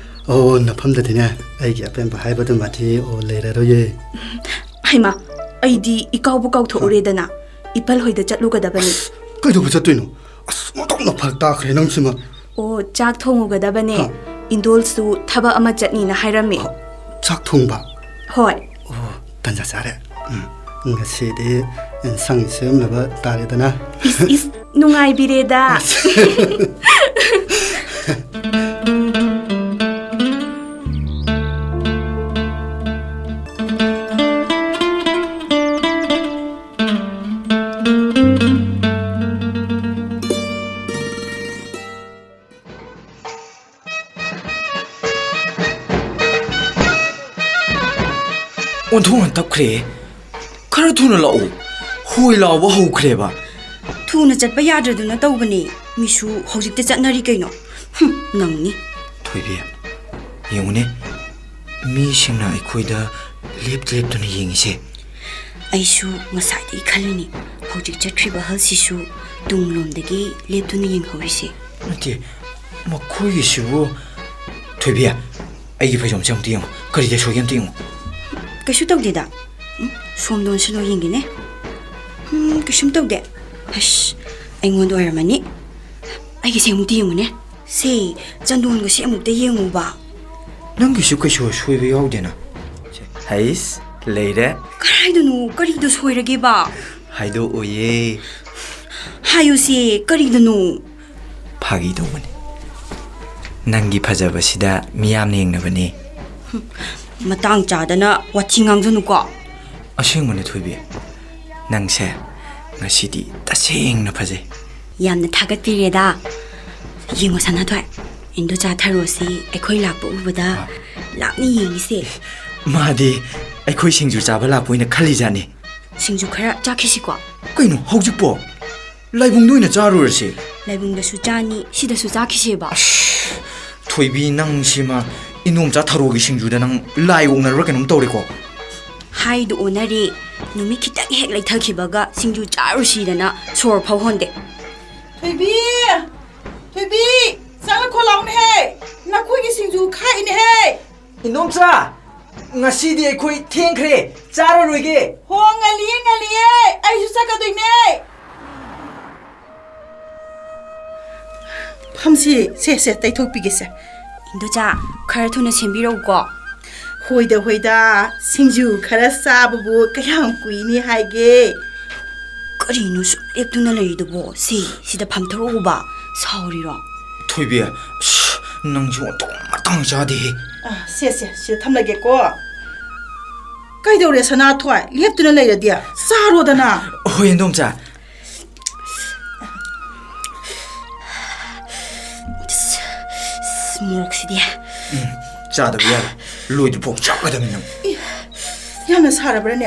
ꯑꯣ, ꯅꯐꯝꯗꯗꯤꯅꯦ, ꯑꯩꯒꯤ ꯑꯄꯦꯟꯕ ꯍꯥꯏꯕꯗꯨꯃꯗꯤ, ꯑꯣ, ꯂꯩꯔꯔꯣꯏꯌꯦ꯫ ꯍꯩꯃꯥ, ꯑꯩꯗꯤ ꯏꯀꯥꯎꯕꯨ ꯀꯥꯎꯊꯣꯛꯎꯔꯦꯗꯅ꯫ ꯏꯄꯜ ꯍꯣꯏꯗ ꯆꯠꯂꯨꯒꯗꯕꯅꯤ꯫ ꯑꯁ, ꯀꯩꯗꯧꯕ ꯆꯠꯇꯣꯏꯅꯣ? ꯑꯁ, ꯑꯣꯟꯊꯣꯛꯅ ꯐꯔꯛ ꯇꯥꯈ꯭ꯔꯦ ꯅꯪꯁꯤꯃ꯫ ꯑꯣ, ꯆꯥꯛ ꯊꯣꯡꯉꯨꯒꯗꯕꯅꯦ꯫ ꯍꯥ? ꯏꯟꯗꯣꯜꯁꯨ ꯊꯕꯛ ꯑꯃ ꯆꯠꯅꯤꯅ ꯍꯥꯏꯔꯝꯃꯦ꯫ ꯑ, ꯆꯥꯛ ꯊꯣꯡꯕ? ꯍꯣꯏ꯫ ꯑꯣ, ꯇꯟꯖꯥ ꯆꯥꯔꯦ꯫ ꯎꯝ, ꯉꯁꯤꯗꯤ ꯏꯟꯁꯥꯡ ꯁꯦꯝꯅꯕ ꯇꯥꯔꯦꯗꯅ꯫ ꯏꯁ, ꯏꯁ, ꯅꯨꯡꯉꯥꯏꯕꯤꯔꯦꯗ꯫ ꯑꯁ꯫ ꯑꯣꯟꯊꯣꯛꯅ ꯇꯞꯈ꯭ꯔꯦ꯫ ꯈꯔ ꯊꯨꯅ ꯂꯥꯛꯑꯣ꯫ ꯍꯣꯏ ꯂꯥꯎꯕ ꯍꯧꯈ꯭ꯔꯦꯕ꯫ ꯊꯨꯅ ꯆꯠꯄ ꯌꯥꯗ꯭ꯔꯗꯨꯅ ꯇꯧꯕꯅꯦ꯫ ꯃꯤꯁꯨ ꯍꯧꯖꯤꯛꯇ ꯆꯠꯅꯔꯤ ꯀꯩꯅꯣ꯫ ꯍꯨꯝ, ꯅꯪꯅꯤ꯫ ꯊꯣꯏꯕꯤ, ꯌꯦꯡꯉꯨꯅꯦ꯫ ꯃꯤꯁꯤꯡꯅ ꯑꯩꯈꯣꯏꯗ ꯂꯦꯞ ꯂꯦꯞꯇꯨꯅ ꯌꯦꯡꯉꯤꯁꯦ꯫ ꯑꯩꯁꯨ ꯉꯁꯥꯏꯗꯒꯤ ꯈꯜꯂꯤꯅꯤ, ꯍꯧꯖꯤꯛ ꯆꯠꯈ꯭ꯔꯤꯕ ꯑꯍꯜꯁꯤꯁꯨ ꯇꯨꯡꯂꯣꯝꯗꯒꯤ ꯂꯦꯞꯇꯨꯅ ꯌꯦꯡꯍꯧꯔꯤꯁꯦ꯫ ꯅꯠꯇꯦ, ꯃꯈꯣꯏꯒꯤꯁꯤꯕꯨ꯫ ꯊꯣꯏꯕꯤ, ꯑꯩꯒꯤ ꯐꯩꯖꯣꯝꯁꯦ ꯑꯃꯨꯛꯇ ꯌꯦꯡꯉꯨ, ꯀꯔꯤꯗ ꯁꯣꯏꯒꯦ ꯑꯝꯇ ꯌꯦꯡꯉꯨ꯫ ꯀꯩꯁꯨ ꯇꯧꯗꯦꯗ꯫ ꯎꯝ, ꯁꯣꯝꯗ ꯑꯣꯟꯁꯤꯜꯂꯣ ꯌꯦꯡꯒꯦꯅꯦ꯫ ꯎꯝ, ꯀꯩꯁꯨꯝ ꯇꯧꯗꯦ꯫ ꯑꯁ, ꯑꯩꯉꯣꯟꯗ ꯑꯣꯏꯔꯝꯃꯅꯤ꯫ ꯑꯩꯒꯤꯁꯦ ꯑꯃꯨꯛꯇ ꯌꯦꯡꯉꯨꯅꯦ꯫ ꯁꯦ, ꯆꯟꯗꯣꯟꯒꯁꯦ ꯑꯃꯨꯛꯇ ꯌꯦꯡꯉꯨꯕ꯫ ꯅꯪꯒꯤꯁꯨ ꯀꯩꯁꯨ ꯑꯁꯣꯏꯕ ꯌꯥꯎꯗꯦꯅ꯫ ꯍꯩꯁ, ꯂꯩꯔꯦ꯫ ꯀꯔꯥꯏꯗꯅꯣ? ꯀꯔꯤꯗ ꯁꯣꯏꯔꯒꯦꯕ? ꯍꯥꯏꯗꯣꯛꯑꯣꯏꯌꯦ꯫ ꯍꯥꯏꯌꯨꯁꯦ, ꯀꯔꯤꯗꯅꯣ? ꯐꯥꯒꯤ ꯇꯧꯕꯅꯤ꯫ ꯅꯪꯒꯤ ꯐꯖꯕꯁꯤꯗ ꯃꯤꯌꯥꯝꯅ ꯌꯦꯡꯅꯕꯅꯤ꯫ ꯃꯇꯥꯡ ꯆꯥꯗꯅ ꯋꯥꯊꯤ ꯉꯥꯡꯖꯅꯨꯀꯣ꯫ ꯑꯁꯦꯡꯕꯅꯦ ꯊꯣꯏꯕꯤ꯫ ꯅꯪꯁꯦ ꯉꯁꯤꯗꯤ ꯇꯁꯦꯡꯅ ꯐꯖꯩ꯫ ꯌꯥꯝꯅ ꯊꯥꯒꯠꯄꯤꯔꯦꯗ꯫ ꯌꯦꯡꯉꯣ ꯁꯅꯥꯊꯣꯏ, ꯏꯟꯗꯣꯆꯥ ꯊꯔꯣꯁꯤ ꯑꯩꯈꯣꯏ ꯂꯥꯛꯄ ꯎꯕꯗ ꯑꯥ꯫ ꯂꯥꯞꯅ ꯌꯦꯡꯉꯤꯁꯦ꯫ ꯃꯥꯗꯤ ꯑꯩꯈꯣꯏ ꯁꯤꯡꯖꯨ ꯆꯥꯕ ꯂꯥꯛꯄ ꯑꯣꯏꯅ ꯈꯜꯂꯤꯖꯥꯠꯅꯤ꯫ ꯁꯤꯡꯖꯨ ꯈꯔ ꯆꯥꯈꯤꯁꯤꯀꯣ꯫ ꯀꯩꯅꯣ ꯍꯧꯖꯤꯛꯄꯣ? ꯂꯥꯏꯕꯨꯡꯗ ꯑꯣꯏꯅ ꯆꯥꯔꯨꯔꯁꯤ꯫ ꯂꯥꯏꯕꯨꯡꯗꯁꯨ ꯆꯥꯅꯤ, ꯁꯤꯗꯁꯨ ꯆꯥꯈꯤꯁꯦꯕ꯫ ꯑꯁ, ꯊꯣꯏꯕꯤ, ꯅꯪꯁꯤꯃ ꯏꯟꯗꯣꯝꯆꯥ ꯊꯔꯣꯒꯤ ꯁꯤꯡꯖꯨꯗ ꯅꯪ ꯂꯥꯏ ꯑꯣꯛꯅꯔꯕ꯭ꯔꯥ ꯀꯩꯅꯣꯝ ꯇꯧꯔꯦꯀꯣ꯫ ꯍꯥꯏꯗꯨ ꯑꯣꯟꯅꯔꯦ꯫ ꯅꯨꯃꯤꯠ ꯈꯤꯇꯪ ꯍꯦꯛ ꯂꯩꯊꯈꯤꯕꯒ ꯁꯤꯡꯖꯨ ꯆꯥꯔꯨꯁꯤꯗꯅ ꯁꯣꯔ ꯐꯥꯎ ꯍꯣꯟꯗꯦ꯫ ꯊꯣꯏꯕꯤ! ꯊꯣꯏꯕꯤ! ꯆꯪꯉꯛꯈꯣ ꯂꯥꯎꯅꯦꯍꯦ! ꯅꯈꯣꯏꯒꯤ ꯁꯤꯡꯖꯨ ꯈꯥꯛꯏꯅꯦꯍꯦ! ꯏꯟꯗꯣꯝꯆꯥ! ꯉꯁꯤꯗꯤ ꯑꯩꯈꯣꯏ ꯊꯦꯡꯈ꯭ꯔꯦ, ꯆꯥꯔꯔꯣꯏꯒꯦ꯫ ꯍꯣ, ꯉꯜꯂꯤꯌꯦ, ꯉꯜꯂꯤꯌꯦ, ꯑꯩꯁꯨ ꯆꯠꯀꯗꯣꯏꯅꯦ꯫ ꯐꯝꯁꯤ, ꯁꯦ, ꯁꯦ, ꯇꯩꯊꯣꯛꯄꯤꯒꯦꯁꯦ꯫ ꯏꯟꯗꯣꯆꯥ, ꯈꯔ ꯊꯨꯅ ꯁꯦꯝꯕꯤꯔꯛꯎꯀꯣ꯫ ꯍꯣꯏꯗ, ꯍꯣꯏꯗ, ꯁꯤꯡꯖꯨ ꯈꯔ ꯆꯥꯕꯕꯨ ꯀꯌꯥꯝ ꯀꯨꯏꯅꯤ ꯍꯥꯏꯒꯦ? ꯀꯔꯤꯅꯣ ꯁꯨꯝ ꯂꯦꯞꯇꯨꯅ ꯂꯩꯔꯤꯗꯨꯕꯣ? ꯁꯤ, ꯁꯤꯗ ꯐꯝꯊꯔꯛꯎꯕ꯫ ꯁꯥꯎꯔꯤꯔꯣ? ꯊꯣꯏꯕꯤ, ꯑꯁ, ꯅꯪꯁꯨ ꯑꯣꯟꯊꯣꯛꯅ ꯃꯇꯥꯡ ꯆꯥꯗꯦꯍꯦ꯫ ꯑ, ꯁꯦ, ꯁꯦ, ꯁꯤꯗ ꯊꯝꯂꯒꯦꯀꯣ꯫ ꯀꯩꯗꯧꯔꯦ ꯁꯅꯥꯊꯣꯏ? ꯂꯦꯞꯇꯨꯅ ꯂꯩꯔꯗꯤ? ꯆꯥꯔꯣꯗꯅ꯫ ꯍꯣꯏ, ꯏꯟꯗꯣꯝꯆꯥ꯫ ꯃꯣꯔꯣꯛꯁꯤꯗꯤ꯫ ꯎꯝ, ꯆꯥꯗꯕ ꯌꯥꯔꯣꯏ꯫ ꯂꯣꯏꯗ꯭ꯔꯤꯐꯥꯎ ꯆꯥꯒꯗꯕꯅꯤ ꯅꯪ꯫ ꯏ, ꯌꯥꯝꯅ ꯁꯥꯔꯕ꯭ꯔꯅꯦ?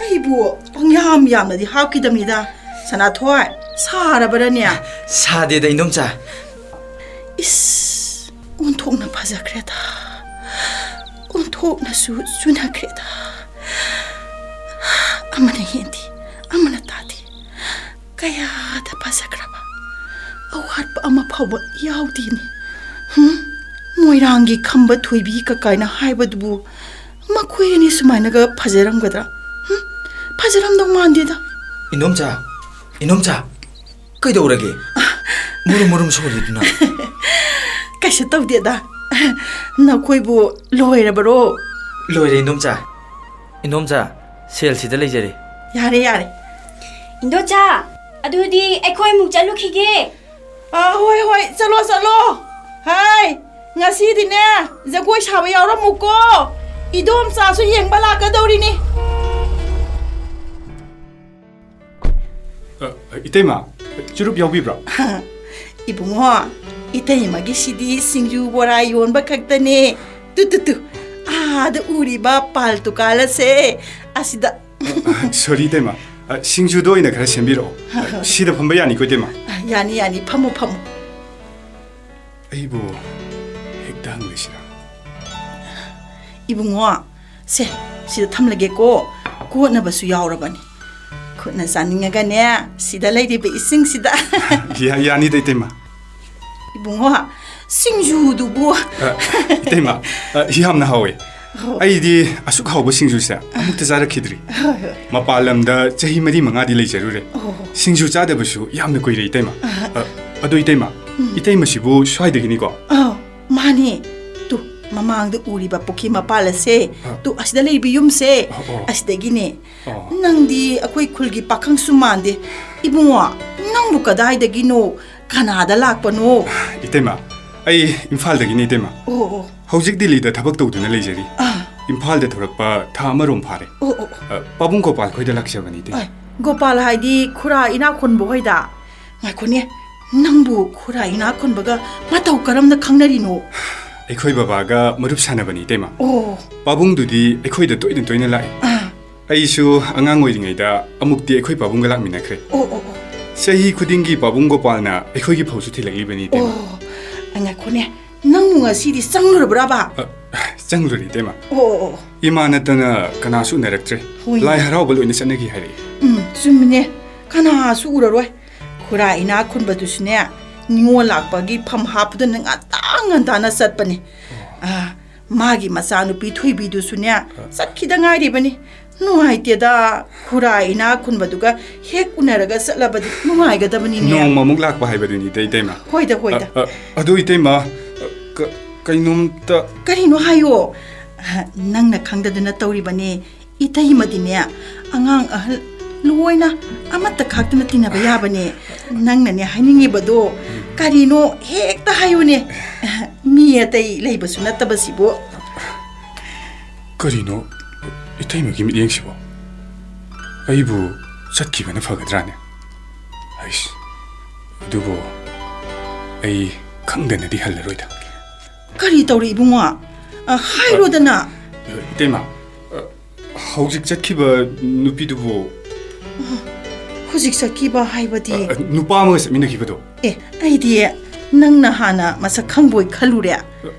ꯑꯩꯕꯨ ꯄꯪꯌꯥꯝ ꯌꯥꯝꯅꯗꯤ ꯍꯥꯞꯈꯤꯗꯕꯅꯤꯗ꯫ ꯁꯅꯥꯊꯣꯏ, ꯁꯥꯔꯕ꯭ꯔꯅꯦ? ꯁꯥꯗꯦꯗ, ꯏꯟꯗꯣꯝꯆꯥ꯫ ꯏꯁ, ꯑꯣꯟꯊꯣꯛꯅ ꯐꯖꯈ꯭ꯔꯦꯗ꯫ ꯑꯣꯟꯊꯣꯛꯅꯁꯨ ꯆꯨꯅꯈ꯭ꯔꯦꯗ꯫ ꯑꯃꯅ ꯍꯦꯟꯗꯦ, ꯑꯃꯅ ꯇꯥꯗꯦ꯫ ꯀꯌꯥꯗ ꯐꯖꯈ꯭ꯔꯕ! ꯑꯋꯥꯠꯄ ꯑꯃ ꯐꯥꯎꯕ ꯌꯥꯎꯗꯦꯅꯦ꯫ ꯍꯨꯝ? ꯃꯣꯏꯔꯥꯡꯒꯤ ꯈꯝꯕ ꯊꯣꯏꯕꯤ ꯀꯀꯥꯏꯅ ꯍꯥꯏꯕꯗꯨꯕꯨ ꯃꯈꯣꯏ ꯑꯅꯤ ꯁꯨꯃꯥꯏꯅꯒ ꯐꯖꯔꯝꯒꯗ꯭ꯔꯥ? ꯍꯨꯝ? ꯐꯖꯔꯝꯗꯧ ꯃꯥꯟꯗꯦꯗ꯫ ꯏꯟꯗꯣꯝꯆꯥ, ꯏꯟꯗꯣꯝꯆꯥ, ꯀꯩꯗꯧꯔꯒꯦ? ꯃꯨꯔꯨꯝ ꯃꯨꯔꯨꯝ ꯁꯣꯜꯂꯤꯗꯨꯅ? ꯀꯩꯁꯨ ꯇꯧꯗꯦꯗ꯫ ꯅꯈꯣꯏꯕꯨ ꯂꯣꯏꯔꯕꯔꯣ? ꯂꯣꯏꯔꯦ, ꯏꯟꯗꯣꯝꯆꯥ꯫ ꯏꯟꯗꯣꯝꯆꯥ, ꯁꯦꯜ ꯁꯤꯗ ꯂꯩꯖꯔꯦ꯫ ꯌꯥꯔꯦ, ꯌꯥꯔꯦ꯫ ꯏꯟꯗꯣꯆꯥ, ꯑꯗꯨꯗꯤ ꯑꯩꯈꯣꯏ ꯑꯃꯨꯛ ꯆꯠꯂꯨꯈꯤꯒꯦ꯫ ꯑꯥ, ꯍꯣꯏ, ꯍꯣꯏ, ꯆꯠꯂꯣ, ꯆꯠꯂꯣ꯫ ꯍꯥꯏ, ꯉꯁꯤꯗꯤꯅꯦ, ꯖꯒꯣꯏ ꯁꯥꯕ ꯌꯥꯎꯔꯝꯃꯨꯀꯣ꯫ ꯏꯗꯣꯝꯆꯥꯁꯨ ꯌꯦꯡꯕ ꯂꯥꯛꯀꯗꯧꯔꯤꯅꯤ꯫ ꯏꯇꯩꯃ, ꯆꯨꯔꯨꯞ ꯌꯥꯎꯕꯤꯕ꯭ꯔꯣ? ꯏꯕꯨꯡꯉꯣ, ꯏꯇꯩꯃꯒꯤꯁꯤꯗꯤ ꯁꯤꯡꯖꯨ ꯕꯣꯔꯥ ꯌꯣꯟꯕ ꯈꯛꯇꯅꯦ꯫ ꯇꯨ, ꯇꯨ, ꯇꯨ, ꯑꯥꯗ ꯎꯔꯤꯕ ꯄꯥꯜ ꯗꯨꯀꯥꯟ ꯑꯁꯦ, ꯑꯁꯤꯗ꯫ ꯁꯣꯔꯤ, ꯏꯇꯩꯃ꯫ ꯑ, ꯁꯤꯡꯖꯨꯗꯣ ꯑꯣꯏꯅ ꯈꯔ ꯁꯦꯝꯕꯤꯔꯛꯑꯣ꯫ ꯁꯤꯗ ꯐꯝꯕ ꯌꯥꯅꯤꯀꯣ, ꯏꯇꯩꯃ? ꯑ, ꯌꯥꯅꯤ, ꯌꯥꯅꯤ꯫ ꯐꯝꯃꯨ, ꯐꯝꯃꯨ꯫ ꯑꯩꯕꯨ ꯍꯦꯛꯇ ꯍꯪꯂꯤꯁꯤꯔꯥ? ꯏꯕꯨꯡꯉꯣ, ꯁꯦ, ꯁꯤꯗ ꯊꯝꯂꯒꯦꯀꯣ꯫ ꯀꯣꯠꯅꯕꯁꯨ ꯌꯥꯎꯔꯕꯅꯤ꯫ ꯈꯨꯠꯅ ꯆꯥꯅꯤꯡꯉꯒꯅꯦ, ꯁꯤꯗ ꯂꯩꯔꯤꯕ ꯏꯁꯤꯡꯁꯤꯗ꯫ ꯌꯥ-, ꯌꯥꯅꯤꯗ, ꯏꯇꯩꯃ꯫ ꯏꯕꯨꯡꯉꯣ, ꯁꯤꯡꯖꯨꯗꯨꯕꯨ꯫ ꯑ, ꯏꯇꯩꯃ, ꯑ, ꯌꯥꯝꯅ ꯍꯥꯎꯋꯦ꯫ ꯑꯣ꯫ ꯑꯩꯗꯤ ꯑꯁꯨꯛ ꯍꯥꯎꯕ ꯁꯤꯡꯖꯨꯁꯦ ꯑꯃꯨꯛꯇ ꯆꯥꯔꯛꯈꯤꯗ꯭ꯔꯤ꯫ ꯍꯣꯏ, ꯍꯣꯏ꯫ ꯃꯄꯥꯟ ꯂꯝꯗ ꯆꯍꯤ ꯃꯔꯤ ꯃꯉꯥꯗꯤ ꯂꯩꯖꯔꯨꯔꯦ꯫ ꯑꯣ꯫ ꯁꯤꯡꯖꯨ ꯆꯥꯗꯕꯁꯨ ꯌꯥꯝꯅ ꯀꯨꯏꯔꯦ, ꯏꯇꯩꯃ꯫ ꯑ꯫ ꯑ, ꯑꯗꯣ, ꯏꯇꯩꯃ, ꯎꯝ꯫ ꯏꯇꯩꯃꯁꯤꯕꯨ ꯁ꯭ꯋꯥꯏꯗꯒꯤꯅꯤꯀꯣ? ꯑ, ꯃꯥꯅꯦ꯫ ꯇꯨ, ꯃꯃꯥꯡꯗ ꯎꯔꯤꯕ ꯄꯨꯈ꯭ꯔꯤ ꯃꯄꯥꯜ ꯑꯁꯦ, ꯑ꯫ ꯇꯨ, ꯑꯁꯤꯗ ꯂꯩꯕ ꯌꯨꯝꯁꯦ, ꯑ, ꯑꯣ꯫ ꯑꯁꯤꯗꯒꯤꯅꯦ꯫ ꯑꯣ꯫ ꯅꯪꯗꯤ ꯑꯩꯈꯣꯏ ꯈꯨꯜꯒꯤ ꯄꯥꯈꯪꯁꯨ ꯃꯥꯟꯗꯦ꯫ ꯏꯕꯨꯡꯉꯣ, ꯅꯪꯕꯨ ꯀꯗꯥꯏꯗꯒꯤꯅꯣ? ꯀꯅꯥꯗ ꯂꯥꯛꯄꯅꯣ? ꯏꯇꯩꯃ, ꯑꯩ ꯏꯝꯐꯥꯜꯗꯒꯤꯅꯤ, ꯏꯇꯩꯃ꯫ ꯑꯣ, ꯑꯣ꯫ ꯍꯧꯖꯤꯛ ꯗꯤꯜꯂꯤꯗ ꯊꯕꯛ ꯇꯧꯗꯨꯅ ꯂꯩꯖꯔꯤ꯫ ꯑꯥ꯫ ꯏꯝꯐꯥꯜꯗ ꯊꯣꯔꯛꯄ ꯊꯥ ꯑꯃꯔꯣꯝ ꯐꯥꯔꯦ꯫ ꯑꯣ, ꯑꯣ, ꯑꯣ꯫ ꯑ, ꯄꯥꯕꯨꯡ ꯒꯣꯄꯥꯜ ꯈꯣꯏꯗ ꯂꯥꯛꯆꯕꯅꯤ, ꯏꯇꯩꯃ꯫ ꯑ, ꯒꯣꯄꯥꯜ ꯍꯥꯏꯗꯤ ꯈꯨꯔꯥ ꯏꯅꯥꯛ ꯈꯨꯟꯕ ꯍꯣꯏꯗ? ꯉꯥꯏꯈꯣꯅꯦ, ꯅꯪꯕꯨ ꯈꯨꯔꯥ ꯏꯅꯥꯛ ꯈꯨꯟꯕꯒ ꯃꯇꯧ ꯀꯔꯝꯅ ꯈꯪꯅꯔꯤꯅꯣ? ꯑꯩꯈꯣꯏ ꯕꯕꯥꯒ ꯃꯔꯨꯞ ꯁꯥꯟꯅꯕꯅꯤ, ꯏꯇꯩꯃ꯫ ꯑꯣ꯫ ꯄꯥꯕꯨꯡꯗꯨꯗꯤ ꯑꯩꯈꯣꯏꯗ ꯇꯣꯏꯅ ꯇꯣꯏꯅ ꯂꯥꯛꯏ꯫ ꯑꯥ꯫ ꯑꯩꯁꯨ ꯑꯉꯥꯡ ꯑꯣꯏꯔꯤꯉꯩꯗ ꯑꯃꯨꯛꯇꯤ ꯑꯩꯈꯣꯏ ꯄꯥꯕꯨꯡꯒ ꯂꯥꯛꯃꯤꯟꯅꯈ꯭ꯔꯦ꯫ ꯑꯣ, ꯑꯣ, ꯑꯣ꯫ ꯆꯍꯤ ꯈꯨꯗꯤꯡꯒꯤ ꯄꯥꯕꯨꯡ ꯒꯣꯄꯥꯜꯅ ꯑꯩꯈꯣꯏꯒꯤ ꯐꯧꯁꯨ ꯊꯤꯜꯂꯛꯂꯤꯕꯅꯤ, ꯏꯇꯩꯃ꯫ ꯑꯣ, ꯑ, ꯉꯥꯏꯈꯣꯅꯦ, ꯅꯪꯕꯨ ꯉꯁꯤꯗꯤ ꯆꯪꯂꯨꯔꯕ꯭ꯔꯕ? ꯑ, ꯆꯪꯂꯨꯔꯦ, ꯏꯇꯩꯃ꯫ ꯑꯣ, ꯑꯣ, ꯑꯣ꯫ ꯏꯃꯥ ꯅꯠꯇꯅ ꯀꯅꯥꯁꯨ ꯎꯅꯔꯛꯇ꯭ꯔꯦ꯫ ꯍꯣꯏꯅꯦ꯫ ꯂꯥꯏ ꯍꯔꯥꯎꯕ ꯂꯣꯏꯅ ꯆꯠꯅꯈꯤ ꯍꯥꯏꯔꯛꯏ꯫ ꯎꯝ, ꯆꯨꯝꯃꯤꯅꯦ꯫ ꯀꯅꯥꯁꯨ ꯎꯔꯔꯣꯏ꯫ ꯈꯨꯔꯥ ꯏꯅꯥꯛ ꯈꯨꯟꯕꯗꯨꯁꯨꯅꯦ, ꯅꯤꯉꯣꯜ ꯂꯥꯛꯄꯒꯤ ꯐꯝ ꯍꯥꯞꯄꯗꯨꯅ ꯉꯟꯇꯥ ꯉꯟꯇꯥꯅ ꯆꯠꯄꯅꯦ꯫ ꯑꯣ꯫ ꯑ, ꯃꯥꯒꯤ ꯃꯆꯥꯅꯨꯄꯤ ꯊꯣꯏꯕꯤꯗꯨꯁꯨꯅꯦ, ꯑ꯫ ꯆꯠꯈꯤꯗ ꯉꯥꯏꯔꯤꯕꯅꯤ꯫ ꯅꯨꯡꯉꯥꯏꯇꯦꯗ, ꯈꯨꯔꯥ ꯏꯅꯥꯛ ꯈꯨꯟꯕꯗꯨꯒ ꯍꯦꯛ ꯎꯅꯔꯒ ꯆꯠꯂꯕꯗꯤ ꯅꯨꯡꯉꯥꯏꯒꯗꯕꯅꯤꯅꯦ꯫ ꯅꯣꯡꯃꯃꯨꯛ ꯂꯥꯛꯄ ꯍꯥꯏꯕꯗꯨꯅꯤ, ꯏꯇꯩ, ꯏꯇꯩꯃ꯫ ꯍꯣꯏꯗ, ꯍꯣꯏꯗ꯫ ꯑ, ꯑ, ꯑꯗꯨ, ꯏꯇꯩꯃ, ꯑ, ꯀ-, ꯀꯩꯅꯣꯝꯇ꯫ ꯀꯔꯤꯅꯣ ꯍꯥꯏꯌꯣ? ꯅꯪꯅ ꯈꯪꯗꯗꯨꯅ ꯇꯧꯔꯤꯕꯅꯦ꯫ ꯏꯇꯩꯃꯗꯤꯅꯦ, ꯑꯉꯥꯡ ꯑꯍꯜ ꯂꯣꯏꯅ ꯑꯃꯠꯇ ꯈꯥꯛꯇꯅ ꯇꯤꯟꯅꯕ ꯌꯥꯕꯅꯦ꯫ ꯅꯪꯅꯅꯦ ꯍꯥꯏꯅꯤꯡꯉꯤꯕꯗꯣ ꯀꯔꯤꯅꯣ ꯍꯦꯛꯇ ꯍꯥꯏꯌꯨꯅꯦ꯫ ꯃꯤ ꯑꯇꯩ ꯂꯩꯕꯁꯨ ꯅꯠꯇꯕꯁꯤꯕꯨ꯫ ꯀꯔꯤꯅꯣ ꯏꯇꯩꯃꯒꯤ ꯃꯤꯠꯌꯦꯡꯁꯤꯕꯣ? ꯑꯩꯕꯨ ꯆꯠꯈꯤꯕꯅ ꯐꯒꯗ꯭ꯔꯥꯅꯦ? ꯏꯁ, ꯑꯗꯨꯕꯨ ꯑꯩ ꯈꯪꯗꯅꯗꯤ ꯍꯜꯂꯔꯣꯏꯗ꯫ ꯀꯔꯤ ꯇꯧꯔꯦ ꯏꯕꯨꯡꯉꯣ? ꯑ, ꯍꯥꯏꯔꯣꯗꯅ꯫ ꯏꯇꯩꯃ, ꯑ, ꯍꯧꯖꯤꯛ ꯆꯠꯈꯤꯕ ꯅꯨꯄꯤꯗꯨꯕꯨ? ꯍꯧꯖꯤꯛ ꯆꯠꯈꯤꯕ ꯍꯥꯏꯕꯗꯤ? ꯑ, ꯅꯨꯄꯥ ꯑꯃꯒ ꯆꯠꯃꯤꯟꯅꯈꯤꯕꯗꯣ? ꯑꯦ, ꯑꯩꯗꯤ ꯅꯪꯅ ꯍꯥꯟꯅ ꯃꯁꯛ ꯈꯪꯕꯣꯏ ꯈꯜꯂꯨꯔꯦ꯫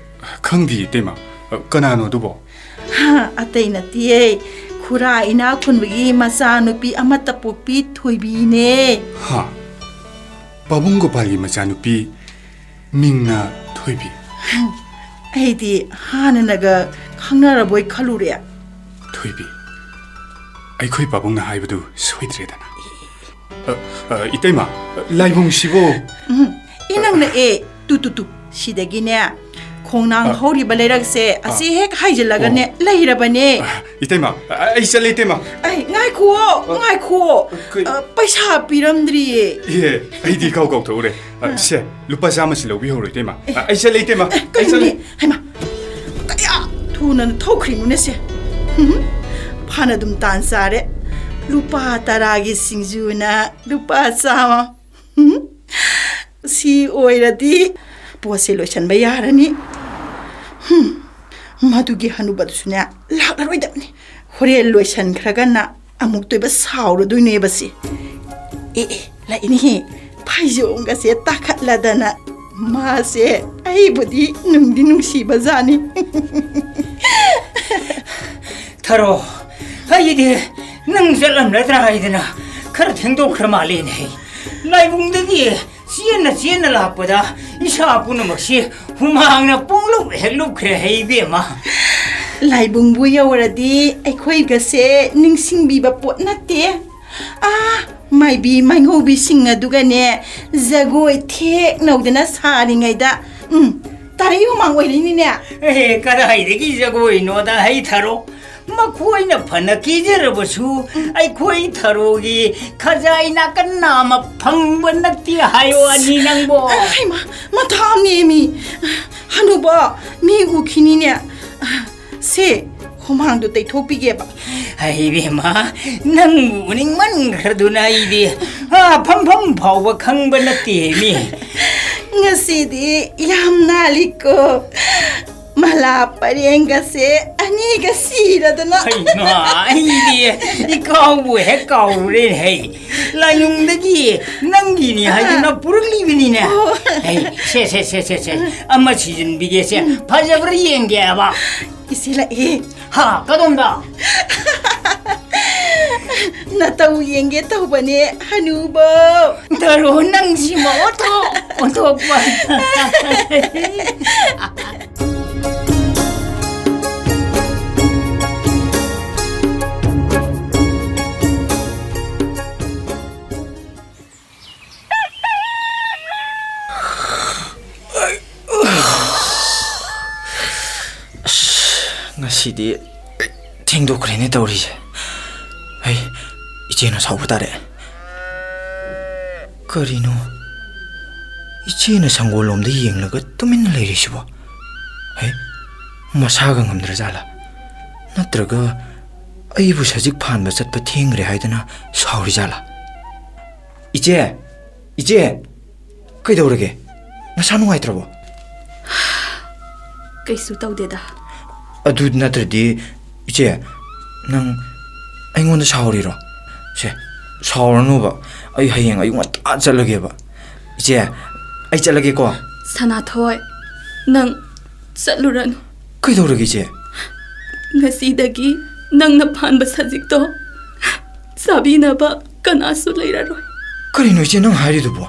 ꯈꯪꯗꯦ ꯏꯇꯩꯃ, ꯑ, ꯀꯅꯥꯅꯣ ꯑꯗꯨꯕꯣ? ꯍꯥ, ꯑꯇꯩ ꯅꯠꯇꯤꯌꯦ, ꯈꯨꯔꯥ ꯏꯅꯥꯛ ꯈꯨꯟꯕꯒꯤ ꯃꯆꯥꯅꯨꯄꯤ ꯑꯃꯠꯇ ꯄꯣꯛꯄꯤ ꯊꯣꯏꯕꯤꯅꯦ꯫ ꯍꯥ? ꯄꯥꯕꯨꯡ ꯒꯣꯄꯥꯜꯒꯤ ꯃꯆꯥꯅꯨꯄꯤ ꯃꯤꯡꯅ ꯊꯣꯏꯕꯤ? ꯑꯩꯗꯤ ꯍꯥꯟꯅꯅꯒ ꯈꯪꯅꯔꯕꯣꯏ ꯈꯜꯂꯨꯔꯦ꯫ ꯊꯣꯏꯕꯤ, ꯑꯩꯈꯣꯏ ꯄꯥꯕꯨꯡꯅ ꯍꯥꯏꯕꯗꯨ ꯁꯣꯏꯗ꯭ꯔꯦꯗꯅ꯫ ꯑ, ꯑ, ꯏꯇꯩꯃ, ꯂꯥꯏꯕꯨꯡꯁꯤꯕꯨ? ꯏꯅꯪ ꯅꯛꯑꯦ꯫ ꯇꯨ, ꯇꯨ, ꯇꯨ, ꯁꯤꯗꯒꯤꯅꯦ ꯈꯣꯡꯅꯥꯡ ꯑ, ꯍꯧꯔꯤꯕ ꯂꯩꯔꯛꯁꯦ ꯑꯁꯤ ꯍꯦꯛ ꯍꯥꯏꯖꯤꯜꯂꯒꯅꯦ ꯑꯣ꯫ ꯂꯩꯔꯕꯅꯦ꯫ ꯏꯇꯩꯃ, ꯑ, ꯑꯩ ꯆꯠꯂꯦ ꯏꯇꯩꯃ꯫ ꯑꯩ ꯉꯥꯏꯈꯨꯑꯣ, ꯉꯥꯏꯈꯨꯑꯣ꯫ ꯀꯩ- ꯑ, ꯄꯩꯁꯥ ꯄꯤꯔꯝꯗ꯭ꯔꯤꯌꯦ꯫ ꯏꯍꯦ, ꯑꯩꯗꯤ ꯏꯀꯥꯎ ꯀꯥꯎꯊꯣꯛꯎꯔꯦ꯫ ꯑ, ꯁꯦ, ꯂꯨꯄꯥ ꯆꯥꯝꯃꯁꯤ ꯂꯧꯕꯤꯍꯧꯔꯣ ꯏꯇꯩꯃ꯫ ꯑ, ꯑꯩ ꯆꯠꯂꯦ ꯏꯇꯩꯃ, ꯑꯩ ꯆꯠꯂꯦ꯫ ꯀꯩꯅꯣꯅꯦ? ꯍꯩꯃꯥ, ꯀꯌꯥ ꯊꯨꯅ ꯊꯣꯛꯈ꯭ꯔꯤꯅꯣꯅꯦ ꯁꯦ꯫ ꯍꯨꯝ, ꯐꯅ ꯑꯗꯨꯝ ꯇꯥꯟ ꯆꯥꯔꯦ꯫ ꯂꯨꯄꯥ ꯇꯔꯥꯒꯤ ꯁꯤꯡꯖꯨꯅ ꯂꯨꯄꯥ ꯆꯥꯝꯃ꯫ ꯍꯨꯝ, ꯁꯤ ꯑꯣꯏꯔꯗꯤ ꯄꯣꯠꯁꯦ ꯂꯣꯏꯁꯟꯕ ꯌꯥꯔꯅꯤ꯫ ꯍꯨꯝ, ꯃꯗꯨꯒꯤ ꯍꯅꯨꯕꯗꯨꯁꯨꯅꯦ ꯂꯥꯛꯂꯔꯣꯏꯗꯕꯅꯤ꯫ ꯍꯣꯔꯦꯟ ꯂꯣꯏꯁꯟꯈ꯭ꯔꯒꯅ ꯑꯃꯨꯛꯇꯣꯏꯕ ꯁꯥꯎꯔꯗꯣꯏꯅꯦꯕ ꯁꯤ꯫ ꯑꯦ, ꯑꯦ, ꯂꯥꯛꯏꯅꯦꯍꯦ꯫ ꯐꯩꯖꯣꯝꯒꯁꯦ ꯇꯥꯈꯠꯂꯗꯅ꯫ ꯃꯥꯁꯦ ꯑꯩꯕꯨꯗꯤ ꯅꯨꯡꯗꯤ ꯅꯨꯡꯁꯤꯕꯖꯥꯠꯅꯤ꯫ ꯊꯔꯣ, ꯑꯩꯗꯤ ꯅꯪ ꯆꯠꯂꯝꯂꯗ꯭ꯔꯥ ꯍꯥꯏꯗꯅ ꯈꯔ ꯊꯦꯡꯗꯣꯛꯈ꯭ꯔ ꯃꯥꯜꯂꯦꯅꯦ꯫ ꯂꯥꯏꯕꯨꯡꯗꯒꯤ ꯆꯦꯟꯅ ꯆꯦꯟꯅ ꯂꯥꯛꯄꯗ ꯏꯁꯥ ꯄꯨꯝꯅꯃꯛꯁꯤ ꯍꯨꯃꯥꯡꯅ ꯄꯨꯡꯂꯨꯞ ꯍꯦꯛ ꯂꯨꯞꯈ꯭ꯔꯦ ꯍꯦ ꯏꯕꯦꯝꯃ꯫ ꯂꯥꯏꯕꯨꯡꯕꯨ ꯌꯧꯔꯗꯤ ꯑꯩꯈꯣꯏꯒꯁꯦ ꯅꯤꯡꯁꯤꯡꯕꯤꯕ ꯄꯣꯠ ꯅꯠꯇꯦ꯫ ꯑꯥ, ꯃꯥꯏꯕꯤ ꯃꯥꯏꯉꯧꯕꯤꯁꯤꯡ ꯑꯗꯨꯒꯅꯦ ꯖꯒꯣꯏ ꯊꯦꯛꯅꯧꯗꯅ ꯁꯥꯔꯤꯉꯩꯗ, ꯎꯝ, ꯇꯥꯔꯛꯏ ꯍꯨꯃꯥꯡ ꯑꯣꯏꯔꯛꯏꯅꯤꯅꯦ꯫ ꯑꯦ, ꯀꯗꯥꯏꯗꯒꯤ ꯖꯒꯣꯏꯅꯣꯗ ꯍꯩ ꯊꯔꯣ? ꯃꯈꯣꯏꯅ ꯐꯅ ꯀꯦꯖꯔꯕꯁꯨ ꯑꯩꯈꯣꯏ ꯊꯔꯣꯒꯤ ꯈꯖꯥꯏ ꯅꯥꯀꯟ ꯅꯥꯝꯃ ꯐꯪꯕ ꯅꯠꯇꯦ ꯍꯥꯏꯌꯣ ꯑꯅꯤ ꯅꯪꯕꯣ꯫ ꯍꯩꯃꯥ, ꯃꯊꯥꯝꯅꯦꯃꯤ꯫ ꯍꯅꯨꯕ, ꯃꯤ ꯎꯈꯤꯅꯤꯅꯦ꯫ ꯁꯦ, ꯍꯨꯃꯥꯡꯗꯣ ꯇꯩꯊꯣꯛꯄꯤꯒꯦꯕ꯫ ꯍꯩ ꯏꯕꯦꯝꯃ, ꯅꯪꯕꯨ ꯎꯅꯤꯡꯃꯟꯈ꯭ꯔꯗꯨꯅ ꯑꯩꯗꯤ, ꯑꯥ, ꯐꯝꯐꯝ ꯐꯥꯎꯕ ꯈꯪꯕ ꯅꯠꯇꯦ ꯃꯤ꯫ ꯉꯁꯤꯗꯤ ꯌꯥꯝ ꯅꯥꯜꯂꯤꯀꯣ꯫ ꯃꯂꯥ ꯄꯔꯦꯡꯒꯁꯦ ꯑꯅꯤꯒ ꯁꯤꯔꯗꯅ꯫ ꯍꯩꯃꯥ, ꯑꯩꯗꯤ ꯏꯀꯥꯎꯕꯨ ꯍꯦꯛ ꯀꯥꯎꯔꯨꯔꯦ ꯍꯩ꯫ ꯂꯥꯏꯅꯨꯡꯗꯒꯤ ꯅꯪꯒꯤꯅꯤ ꯍꯥꯏꯗꯨꯅ ꯄꯨꯔꯛꯂꯤꯕꯅꯤꯅꯦ꯫ ꯑꯣ꯫ ꯍꯩ, ꯁꯦ, ꯁꯦ, ꯁꯦ, ꯁꯦ, ꯁꯦ꯫ ꯑꯃ ꯁꯤꯖꯤꯟꯕꯤꯒꯦꯁꯦ꯫ ꯐꯖꯕ꯭ꯔꯥ ꯌꯦꯡꯒꯦꯕ꯫ ꯏꯆꯦ ꯂꯥꯛꯑꯦ꯫ ꯍꯥ, ꯀꯗꯣꯝꯗ? ꯅꯇꯧ ꯌꯦꯡꯒꯦ ꯇꯧꯕꯅꯦ, ꯍꯅꯨꯕꯧ꯫ ꯗꯔꯣ ꯅꯪꯁꯤꯃ ꯑꯣꯟꯊꯣꯛ ꯑꯣꯟꯊꯣꯛꯄ꯫ ꯑꯁ, ꯉꯁꯤꯗꯤ ꯊꯦꯡꯗꯣꯛꯈ꯭ꯔꯦꯅꯦ ꯇꯧꯔꯤꯁꯦ꯫ ꯍꯩ, ꯏꯆꯦꯅ ꯁꯥꯎꯕ ꯇꯥꯔꯦ꯫ ꯀꯔꯤꯅꯣ? ꯏꯆꯦꯅ ꯁꯪꯒꯣꯜꯂꯣꯝꯗ ꯌꯦꯡꯂꯒ ꯇꯨꯃꯤꯟꯅ ꯂꯩꯔꯤꯁꯤꯕꯣ? ꯍꯩ, ꯃꯁꯥꯒ ꯉꯝꯗ꯭ꯔꯖꯥꯠꯂꯥ? ꯅꯠꯇ꯭ꯔꯒ ꯑꯩꯕꯨ ꯁꯖꯤꯛ ꯐꯥꯟꯕ ꯆꯠꯄ ꯊꯦꯡꯈ꯭ꯔꯦ ꯍꯥꯏꯗꯅ ꯁꯥꯎꯔꯤꯖꯥꯠꯂꯥ? ꯏꯆꯦ! ꯏꯆꯦ! ꯀꯩꯗꯧꯔꯒꯦ? ꯅꯁꯥ ꯅꯨꯡꯉꯥꯏꯇ꯭ꯔꯕꯣ? ꯀꯩꯁꯨ ꯇꯧꯗꯦꯗ꯫ ꯑꯗꯨ ꯅꯠꯇ꯭ꯔꯗꯤ, ꯏꯆꯦ, ꯅꯪ ꯑꯩꯉꯣꯟꯗ ꯁꯥꯎꯔꯤꯔꯣ? ꯁꯦ, ꯁꯥꯎꯔꯅꯨꯕ꯫ ꯑꯩ ꯍꯌꯦꯡ ꯑꯌꯨꯛ ꯉꯟꯇꯥ ꯆꯠꯂꯒꯦꯕ꯫ ꯏꯆꯦ, ꯑꯩ ꯆꯠꯂꯒꯦꯀꯣ꯫ ꯁꯅꯥꯊꯣꯏ, ꯅꯪ ꯆꯠꯂꯨꯔꯅꯨ꯫ ꯀꯩꯗꯧꯔꯒꯦ, ꯏꯆꯦ? ꯉꯁꯤꯗꯒꯤ ꯅꯪꯅ ꯐꯥꯟꯕ ꯁꯖꯤꯛꯇꯣ ꯆꯥꯕꯤꯅꯕ ꯀꯅꯥꯁꯨ ꯂꯩꯔꯔꯣꯏ꯫ ꯀꯔꯤꯅꯣ ꯏꯆꯦ ꯅꯪ ꯍꯥꯏꯔꯤꯗꯨꯕꯣ?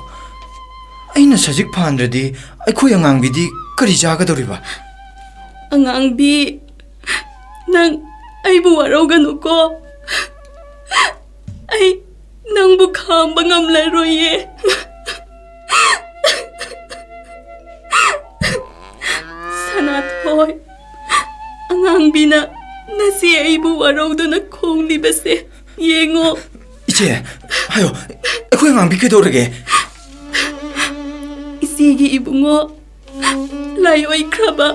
ꯑꯩꯅ ꯁꯖꯤꯛ ꯐꯥꯟꯗ꯭ꯔꯗꯤ ꯑꯩꯈꯣꯏ ꯑꯉꯥꯡꯕꯤꯗꯤ ꯀꯔꯤ ꯆꯥꯒꯗꯧꯔꯤꯕ? ꯑꯉꯥꯡꯕꯤ, ꯅꯪ ꯑꯩꯕꯨ ꯋꯥꯔꯧꯒꯅꯨꯀꯣ꯫ ꯑꯩ ꯅꯪꯕꯨ ꯈꯥꯝꯕ ꯉꯝꯂꯔꯣꯏꯌꯦ꯫ ꯁꯅꯥꯊꯣꯏ, ꯑꯉꯥꯡꯕꯤꯅ ꯅꯆꯦ ꯑꯩꯕꯨ ꯋꯥꯔꯧꯗꯨꯅ ꯈꯣꯡꯂꯤꯕꯁꯦ ꯌꯦꯡꯉꯣ꯫ ꯏꯆꯦ, ꯍꯥꯏꯌꯣ, ꯑꯩꯈꯣꯏ ꯑꯉꯥꯡꯕꯤ ꯀꯩꯗꯧꯔꯒꯦ? ꯏꯆꯦꯒꯤ ꯏꯕꯨꯡꯉꯣ, ꯂꯥꯏ ꯑꯣꯏꯈ꯭ꯔꯕ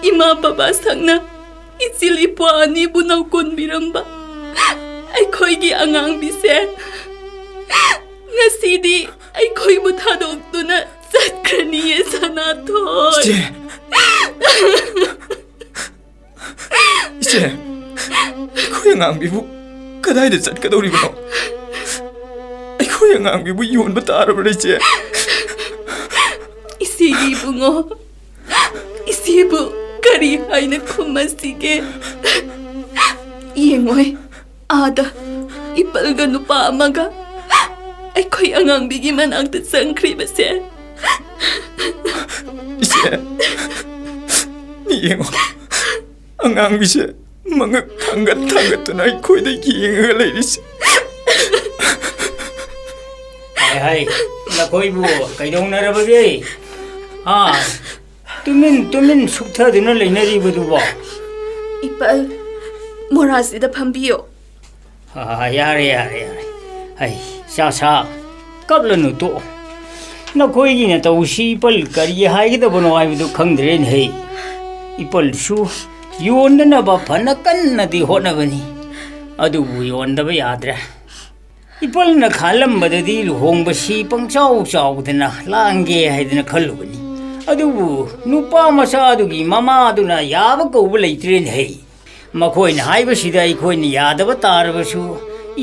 ꯏꯃꯥ ꯕꯕꯥ ꯁꯛꯅ ꯏꯆꯤꯜ ꯏꯄ꯭ꯋꯥ ꯑꯅꯤꯕꯨ ꯅꯧꯀꯣꯟꯕꯤꯔꯝꯕ ꯑꯩꯈꯣꯏꯒꯤ ꯑꯉꯥꯡꯕꯤꯁꯦ ꯉꯁꯤꯗꯤ ꯑꯩꯈꯣꯏꯕꯨ ꯊꯥꯗꯣꯛꯇꯨꯅ ꯆꯠꯈ꯭ꯔꯅꯤꯌꯦ, ꯁꯅꯥꯊꯣꯏ꯫ ꯏꯆꯦ! ꯏꯆꯦ! ꯑꯩꯈꯣꯏ ꯑꯉꯥꯡꯕꯤꯕꯨ ꯀꯗꯥꯏꯗ ꯆꯠꯀꯗꯧꯔꯤꯕꯅꯣ? ꯑꯩꯈꯣꯏ ꯑꯉꯥꯡꯕꯤꯕꯨ ꯌꯣꯟꯕ ꯇꯥꯔꯕ꯭ꯔꯥ, ꯏꯆꯦ? ꯏꯆꯦꯒꯤ ꯏꯕꯨꯡꯉꯣ, ꯏꯆꯦꯕꯨ ꯀꯔꯤ ꯍꯥꯏꯅ ꯈꯨꯝꯃꯁꯤꯒꯦ? ꯌꯦꯡꯉꯣꯏ, ꯑꯥꯗ ꯏꯄꯜꯒ ꯅꯨꯄꯥ ꯑꯃꯒ ꯑꯩꯈꯣꯏ ꯑꯉꯥꯡꯕꯤꯒꯤ ꯃꯅꯥꯛꯇ ꯆꯪꯈ꯭ꯔꯤꯕꯁꯦ꯫ ꯏꯆꯦ, ꯌꯦꯡꯉꯣ, ꯑꯉꯥꯡꯕꯤꯁꯦ ꯃꯉꯛ ꯊꯥꯡꯒꯠ ꯊꯥꯡꯒꯠꯇꯨꯅ ꯑꯩꯈꯣꯏꯗ ꯌꯦꯡꯉꯒ ꯂꯩꯔꯤꯁꯦ꯫ ꯍꯥꯏ, ꯍꯥꯏ, ꯅꯈꯣꯏꯕꯨ ꯀꯩꯗꯧꯅꯔꯕꯒꯦ? ꯍꯥ? ꯇꯨꯃꯤꯟ ꯇꯨꯃꯤꯟ ꯁꯨꯛꯊꯗꯨꯅ ꯂꯩꯅꯔꯤꯕꯗꯨꯕꯣ? ꯏꯄꯜ, ꯃꯣꯔꯥꯁꯤꯗ ꯐꯝꯕꯤꯌꯣ꯫ ꯑꯥ, ꯌꯥꯔꯦ, ꯌꯥꯔꯦ, ꯌꯥꯔꯦ꯫ ꯑꯩ, ꯆꯥ ꯁꯥ, ꯀꯞꯂꯅꯨ, ꯇꯣꯛꯑꯣ꯫ ꯅꯈꯣꯏꯒꯤ ꯅꯇꯧꯁꯤ ꯏꯄꯜ ꯀꯔꯤ ꯍꯥꯏꯒꯗꯕꯅꯣ ꯍꯥꯏꯕꯗꯨ ꯈꯪꯗ꯭ꯔꯦꯅꯦꯍꯦ꯫ ꯏꯄꯜꯁꯨ ꯌꯣꯟꯅꯅꯕ ꯐꯅ ꯀꯟꯅꯗꯤ ꯍꯣꯠꯅꯕꯅꯤ, ꯑꯗꯨꯕꯨ ꯌꯣꯟꯗꯕ ꯌꯥꯗ꯭ꯔꯦ꯫ ꯏꯄꯜꯅ ꯈꯜꯂꯝꯕꯗꯗꯤ ꯂꯨꯍꯣꯡꯕꯁꯤ ꯄꯪꯆꯥꯎ ꯆꯥꯎꯗꯅ ꯂꯥꯡꯒꯦ ꯍꯥꯏꯗꯅ ꯈꯜꯂꯨꯕꯅꯤ꯫ ꯑꯗꯨꯕꯨ ꯅꯨꯄꯥ ꯃꯆꯥꯗꯨꯒꯤ ꯃꯃꯥꯗꯨꯅ ꯌꯥꯕ ꯀꯧꯕ ꯂꯩꯇ꯭ꯔꯦꯅꯦꯍꯦ꯫ ꯃꯈꯣꯏꯅ ꯍꯥꯏꯕꯁꯤꯗ ꯑꯩꯈꯣꯏꯅ ꯌꯥꯗꯕ ꯇꯥꯔꯕꯁꯨ,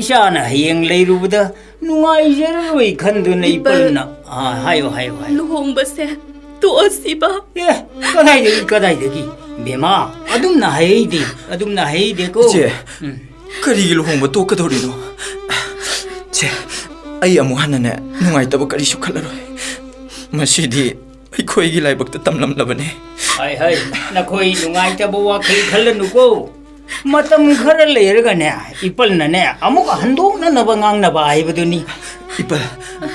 ꯏꯆꯥꯅ ꯍꯌꯦꯡ ꯂꯩꯔꯨꯕꯗ ꯅꯨꯡꯉꯥꯏꯖꯔꯔꯣꯏ ꯈꯟꯗꯨꯅ ꯏꯄꯜ-, ꯏꯄꯜꯅ, ꯑꯥ, ꯍꯥꯏꯌꯨ, ꯍꯥꯏꯌꯨ, ꯍꯥꯏꯌꯨ꯫ ꯂꯨꯍꯣꯡꯕꯁꯦ ꯇꯣꯛꯑꯁꯤꯕ꯫ ꯑꯦ, ꯀꯗꯥꯏꯗꯒꯤ, ꯀꯗꯥꯏꯗꯒꯤ? ꯕꯦꯝꯃ, ꯑꯗꯨꯝꯅ ꯍꯥꯏꯍꯩꯗꯦ, ꯑꯗꯨꯝꯅ ꯍꯥꯏꯍꯩꯗꯦꯀꯣ꯫ ꯏꯆꯦ, ꯎꯝ꯫ ꯀꯔꯤꯒꯤ ꯂꯨꯍꯣꯡꯕ ꯇꯣꯛꯀꯗꯧꯔꯤꯅꯣ? ꯁꯦ, ꯑꯩ ꯑꯃꯨꯛ ꯍꯟꯅꯅꯦ, ꯅꯨꯡꯉꯥꯏꯇꯕ ꯀꯔꯤꯁꯨ ꯈꯜꯂꯔꯣꯏ꯫ ꯃꯁꯤꯗꯤ ꯑꯩꯈꯣꯏꯒꯤ ꯂꯥꯏꯕꯛꯇ ꯇꯝꯂꯝꯂꯕꯅꯤ꯫ ꯍꯥꯏ, ꯍꯥꯏ, ꯅꯈꯣꯏ ꯅꯨꯡꯉꯥꯏꯇꯕ ꯋꯥꯈꯜ ꯈꯜꯂꯅꯨꯀꯣ꯫ ꯃꯇꯝ ꯈꯔ ꯂꯩꯔꯒꯅꯦ, ꯏꯄꯜꯅꯅꯦ, ꯑꯃꯨꯛ ꯍꯟꯗꯣꯛꯅꯅꯕ ꯉꯥꯡꯅꯕ ꯍꯥꯏꯕꯗꯨꯅꯤ꯫ ꯏꯄꯜ,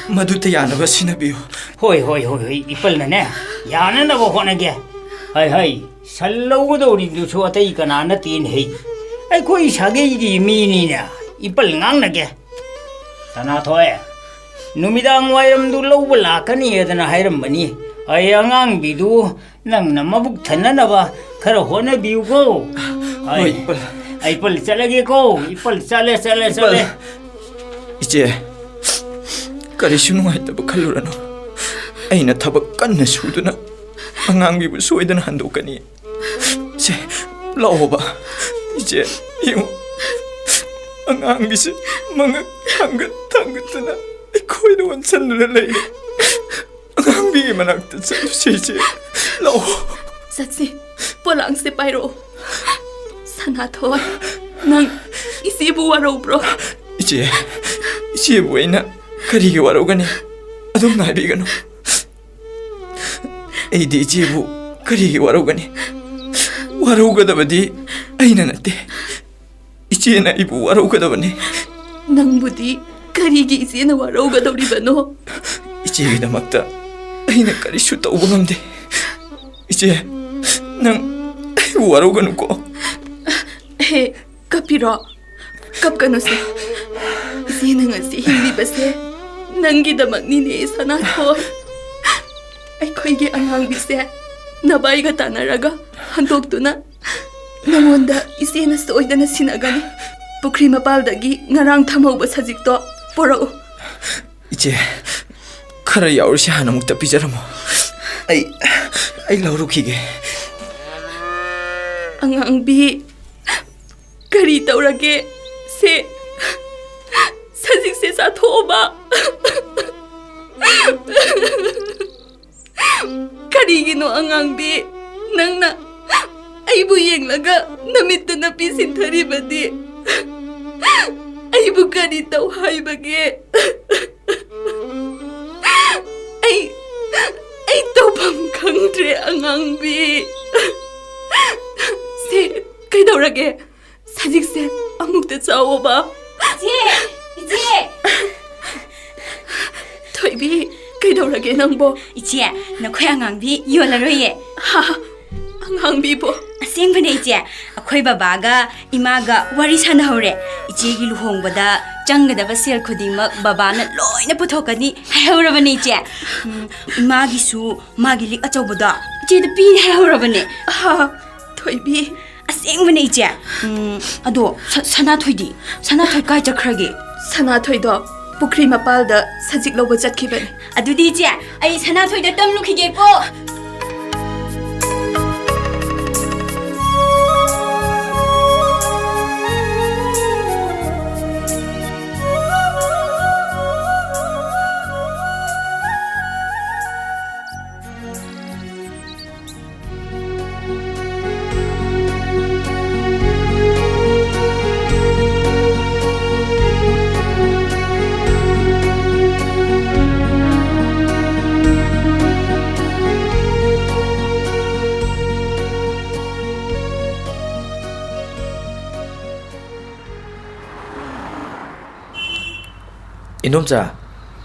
ꯃꯗꯨꯇ ꯌꯥꯅꯕ ꯁꯤꯟꯅꯕꯤꯌꯨ꯫ ꯍꯣꯏ, ꯍꯣꯏ, ꯍꯣꯏ, ꯍꯣꯏ, ꯏꯄꯜꯅꯅꯦ, ꯌꯥꯅꯅꯕ ꯍꯣꯠꯅꯒꯦ꯫ ꯍꯥꯏ, ꯍꯥꯏ, ꯁꯟ ꯂꯧꯒꯗꯧꯔꯤꯗꯨꯁꯨ ꯑꯇꯩ ꯀꯅꯥ ꯅꯠꯇꯦꯅꯦꯍꯦ, ꯑꯩꯈꯣꯏ ꯁꯥꯒꯩꯒꯤ ꯃꯤꯅꯤꯅꯦ꯫ ꯏꯄꯜ ꯉꯥꯡꯅꯒꯦ꯫ ꯁꯅꯥꯊꯣꯏ, ꯅꯨꯃꯤꯗꯥꯡ ꯋꯥꯏꯔꯝꯗꯨ ꯂꯧꯕ ꯂꯥꯛꯀꯅꯤ ꯍꯥꯏꯗꯅ ꯍꯥꯏꯔꯝꯕꯅꯤ꯫ ꯑꯩ ꯑꯉꯥꯡꯕꯤꯗꯨ ꯅꯪꯅ ꯃꯕꯨꯛ ꯊꯟꯅꯅꯕ ꯈꯔ ꯍꯣꯠꯅꯕꯤꯌꯨꯀꯣ꯫ ꯍꯣꯏ, ꯏꯄꯜ꯫ ꯑꯩ ꯄꯜꯂꯤ ꯆꯠꯂꯒꯦꯀꯣ꯫ ꯑꯩ ꯄꯜꯂꯤ ꯆꯠꯂꯦ, ꯆꯠꯂꯦ, ꯆꯠꯂꯦ꯫ ꯏꯆꯦ, ꯀꯔꯤꯁꯨ ꯅꯨꯡꯉꯥꯏꯇꯕ ꯈꯜꯂꯨꯔꯅꯨ꯫ ꯑꯩꯅ ꯊꯕꯛ ꯀꯟꯅ ꯁꯨꯗꯨꯅ ꯑꯉꯥꯡꯕꯤꯕꯨ ꯁꯣꯏꯗꯅ ꯍꯟꯗꯣꯛꯀꯅꯤ꯫ ꯁꯦ, ꯂꯥꯛꯑꯣꯕ꯫ ꯏꯆꯦ, ꯌꯦꯡꯉꯨ꯫ ꯑꯉꯥꯡꯕꯤꯁꯦ ꯃꯉꯛ ꯊꯥꯡꯒꯠ ꯊꯥꯡꯒꯠꯇꯅ ꯑꯩꯈꯣꯏꯗ ꯑꯣꯟꯁꯤꯟꯗꯨꯅ ꯂꯩꯔꯦ꯫ ꯑꯉꯥꯡꯕꯤꯒꯤ ꯃꯅꯥꯛꯇ ꯆꯠꯂꯨꯁꯦ, ꯏꯆꯦ꯫ ꯂꯥꯛꯑꯣ꯫ ꯆꯠꯁꯤ꯫ ꯄꯣꯂꯥꯡꯁꯦ ꯄꯥꯏꯔꯛꯑꯣ꯫ ꯁꯅꯥꯊꯣꯏ, ꯅꯪ ꯏꯆꯦꯕꯨ ꯋꯥꯔꯧꯕ꯭ꯔꯣ? ꯏꯆꯦ, ꯏꯆꯦꯕꯨ ꯑꯩꯅ ꯀꯔꯤꯒꯤ ꯋꯥꯔꯧꯒꯅꯤ? ꯑꯗꯨꯝ ꯉꯥꯏꯕꯤꯒꯅꯨ꯫ ꯑꯩꯗꯤ ꯏꯆꯦꯕꯨ ꯀꯔꯤꯒꯤ ꯋꯥꯔꯧꯒꯅꯤ? ꯋꯥꯔꯧꯒꯗꯕꯗꯤ ꯑꯩꯅ ꯅꯠꯇꯦ, ꯏꯆꯦꯅ ꯑꯩꯕꯨ ꯋꯥꯔꯧꯒꯗꯕꯅꯤ꯫ ꯅꯪꯕꯨꯗꯤ ꯀꯔꯤꯒꯤ ꯏꯆꯦꯅ ꯋꯥꯔꯧꯒꯗꯧꯔꯤꯕꯅꯣ? ꯏꯆꯦꯒꯤꯗꯃꯛꯇ ꯑꯩꯅ ꯀꯔꯤꯁꯨ ꯇꯧꯕ ꯉꯝꯗꯦ꯫ ꯏꯆꯦ, ꯅꯪ ꯑꯩꯕꯨ ꯋꯥꯔꯧꯒꯅꯨꯀꯣ꯫ ꯍꯦ, ꯀꯞꯄꯤꯔꯣ? ꯀꯞꯀꯅꯨꯁꯦ꯫ ꯏꯆꯦꯅ ꯉꯁꯤ ꯍꯤꯡꯂꯤꯕꯁꯦ ꯅꯪꯒꯤꯗꯃꯛꯅꯤꯅꯦ, ꯁꯅꯥꯊꯣꯏ꯫ ꯑꯩꯈꯣꯏꯒꯤ ꯑꯉꯥꯡꯕꯤꯁꯦ ꯅꯕꯥꯏꯒ ꯇꯥꯟꯅꯔꯒ ꯍꯟꯗꯣꯛꯇꯨꯅ ꯅꯉꯣꯟꯗ ꯏꯆꯦꯅ ꯁꯣꯏꯗꯅ ꯁꯤꯟꯅꯒꯅꯤ꯫ ꯄꯨꯈ꯭ꯔꯤ ꯃꯄꯥꯜꯗꯒꯤ ꯉꯔꯥꯡ ꯊꯝꯍꯧꯕ ꯁꯖꯤꯛꯇꯣ ꯄꯣꯔꯛꯎ꯫ ꯏꯆꯦ, ꯈꯔ ꯌꯥꯎꯔꯤꯁꯦ ꯍꯥꯟꯅ ꯑꯃꯨꯛꯇ ꯄꯤꯖꯔꯝꯃꯣ꯫ ꯑꯩ, ꯑꯩ ꯂꯧꯔꯨꯈꯤꯒꯦ꯫ ꯑꯉꯥꯡꯕꯤ, ꯀꯔꯤ ꯇꯧꯔꯒꯦ? ꯁꯦ, ꯁꯖꯤꯛꯁꯦ ꯆꯥꯊꯣꯛꯑꯣꯕ꯫ ꯀꯔꯤꯒꯤꯅꯣ ꯑꯉꯥꯡꯕꯤ? ꯅꯪꯅ ꯑꯩꯕꯨ ꯌꯦꯡꯂꯒ ꯅꯃꯤꯠꯇ ꯅꯥꯄꯤ ꯁꯤꯟꯊꯔꯤꯕꯗꯤ? ꯑꯩꯕꯨ ꯀꯔꯤ ꯇꯧ ꯍꯥꯏꯕꯒꯦ? ꯑꯩ, ꯑꯩ ꯇꯧꯐꯝ ꯈꯪꯗ꯭ꯔꯦ ꯑꯉꯥꯡꯕꯤ꯫ ꯁꯦ, ꯀꯩꯗꯧꯔꯒꯦ? ꯁꯖꯤꯛꯁꯦ ꯑꯃꯨꯛꯇ ꯆꯥꯎꯑꯣꯕ꯫ ꯏꯆꯦ! ꯏꯆꯦ! ꯊꯣꯏꯕꯤ, ꯀꯩꯗꯧꯔꯒꯦ ꯅꯪꯕꯣ? ꯏꯆꯦ, ꯅꯈꯣꯏ ꯑꯉꯥꯡꯕꯤ ꯌꯣꯜꯂꯔꯣꯏꯌꯦ꯫ ꯍꯥ? ꯑꯉꯥꯡꯕꯤꯕꯣ? ꯑꯁꯦꯡꯕꯅꯦ ꯏꯆꯦ, ꯑꯩꯈꯣꯏ ꯕꯕꯥꯒ ꯏꯃꯥꯒ ꯋꯥꯔꯤ ꯁꯥꯟꯅꯍꯧꯔꯦ꯫ ꯏꯆꯦꯒꯤ ꯂꯨꯍꯣꯡꯕꯗ ꯆꯪꯒꯗꯕ ꯁꯦꯜ ꯈꯨꯗꯤꯡꯃꯛ ꯕꯕꯥꯅ ꯂꯣꯏꯅ ꯄꯨꯊꯣꯛꯀꯅꯤ ꯍꯥꯏꯍꯧꯔꯕꯅꯦ ꯏꯆꯦ꯫ ꯎꯝ, ꯏꯃꯥꯒꯤꯁꯨ ꯃꯥꯒꯤ ꯂꯤꯛ ꯑꯆꯧꯕꯗꯣ ꯏꯆꯦꯗ ꯄꯤꯅꯤ ꯍꯥꯏꯍꯧꯔꯕꯅꯦ꯫ ꯍꯥ? ꯊꯣꯏꯕꯤ, ꯑꯁ, ꯇꯦꯡꯕꯅꯦ, ꯏꯆꯦ꯫ ꯎꯝ, ꯑꯗꯣ ꯁ-, ꯁꯅꯥꯊꯣꯏꯗꯤ? ꯁꯅꯥꯊꯣꯏ ꯀꯥꯏ ꯆꯠꯈ꯭ꯔꯒꯦ? ꯁꯅꯥꯊꯣꯏꯗꯣ ꯄꯨꯈ꯭ꯔꯤ ꯃꯄꯥꯜꯗ ꯁꯖꯤꯛ ꯂꯧꯕ ꯆꯠꯈꯤꯕꯅꯦ꯫ ꯑꯗꯨꯗꯤ, ꯏꯆꯦ, ꯑꯩ ꯁꯅꯥꯊꯣꯏꯗ ꯇꯝꯂꯨꯈꯤꯒꯦꯀꯣ꯫ ꯏꯟꯗꯣꯝꯆꯥ,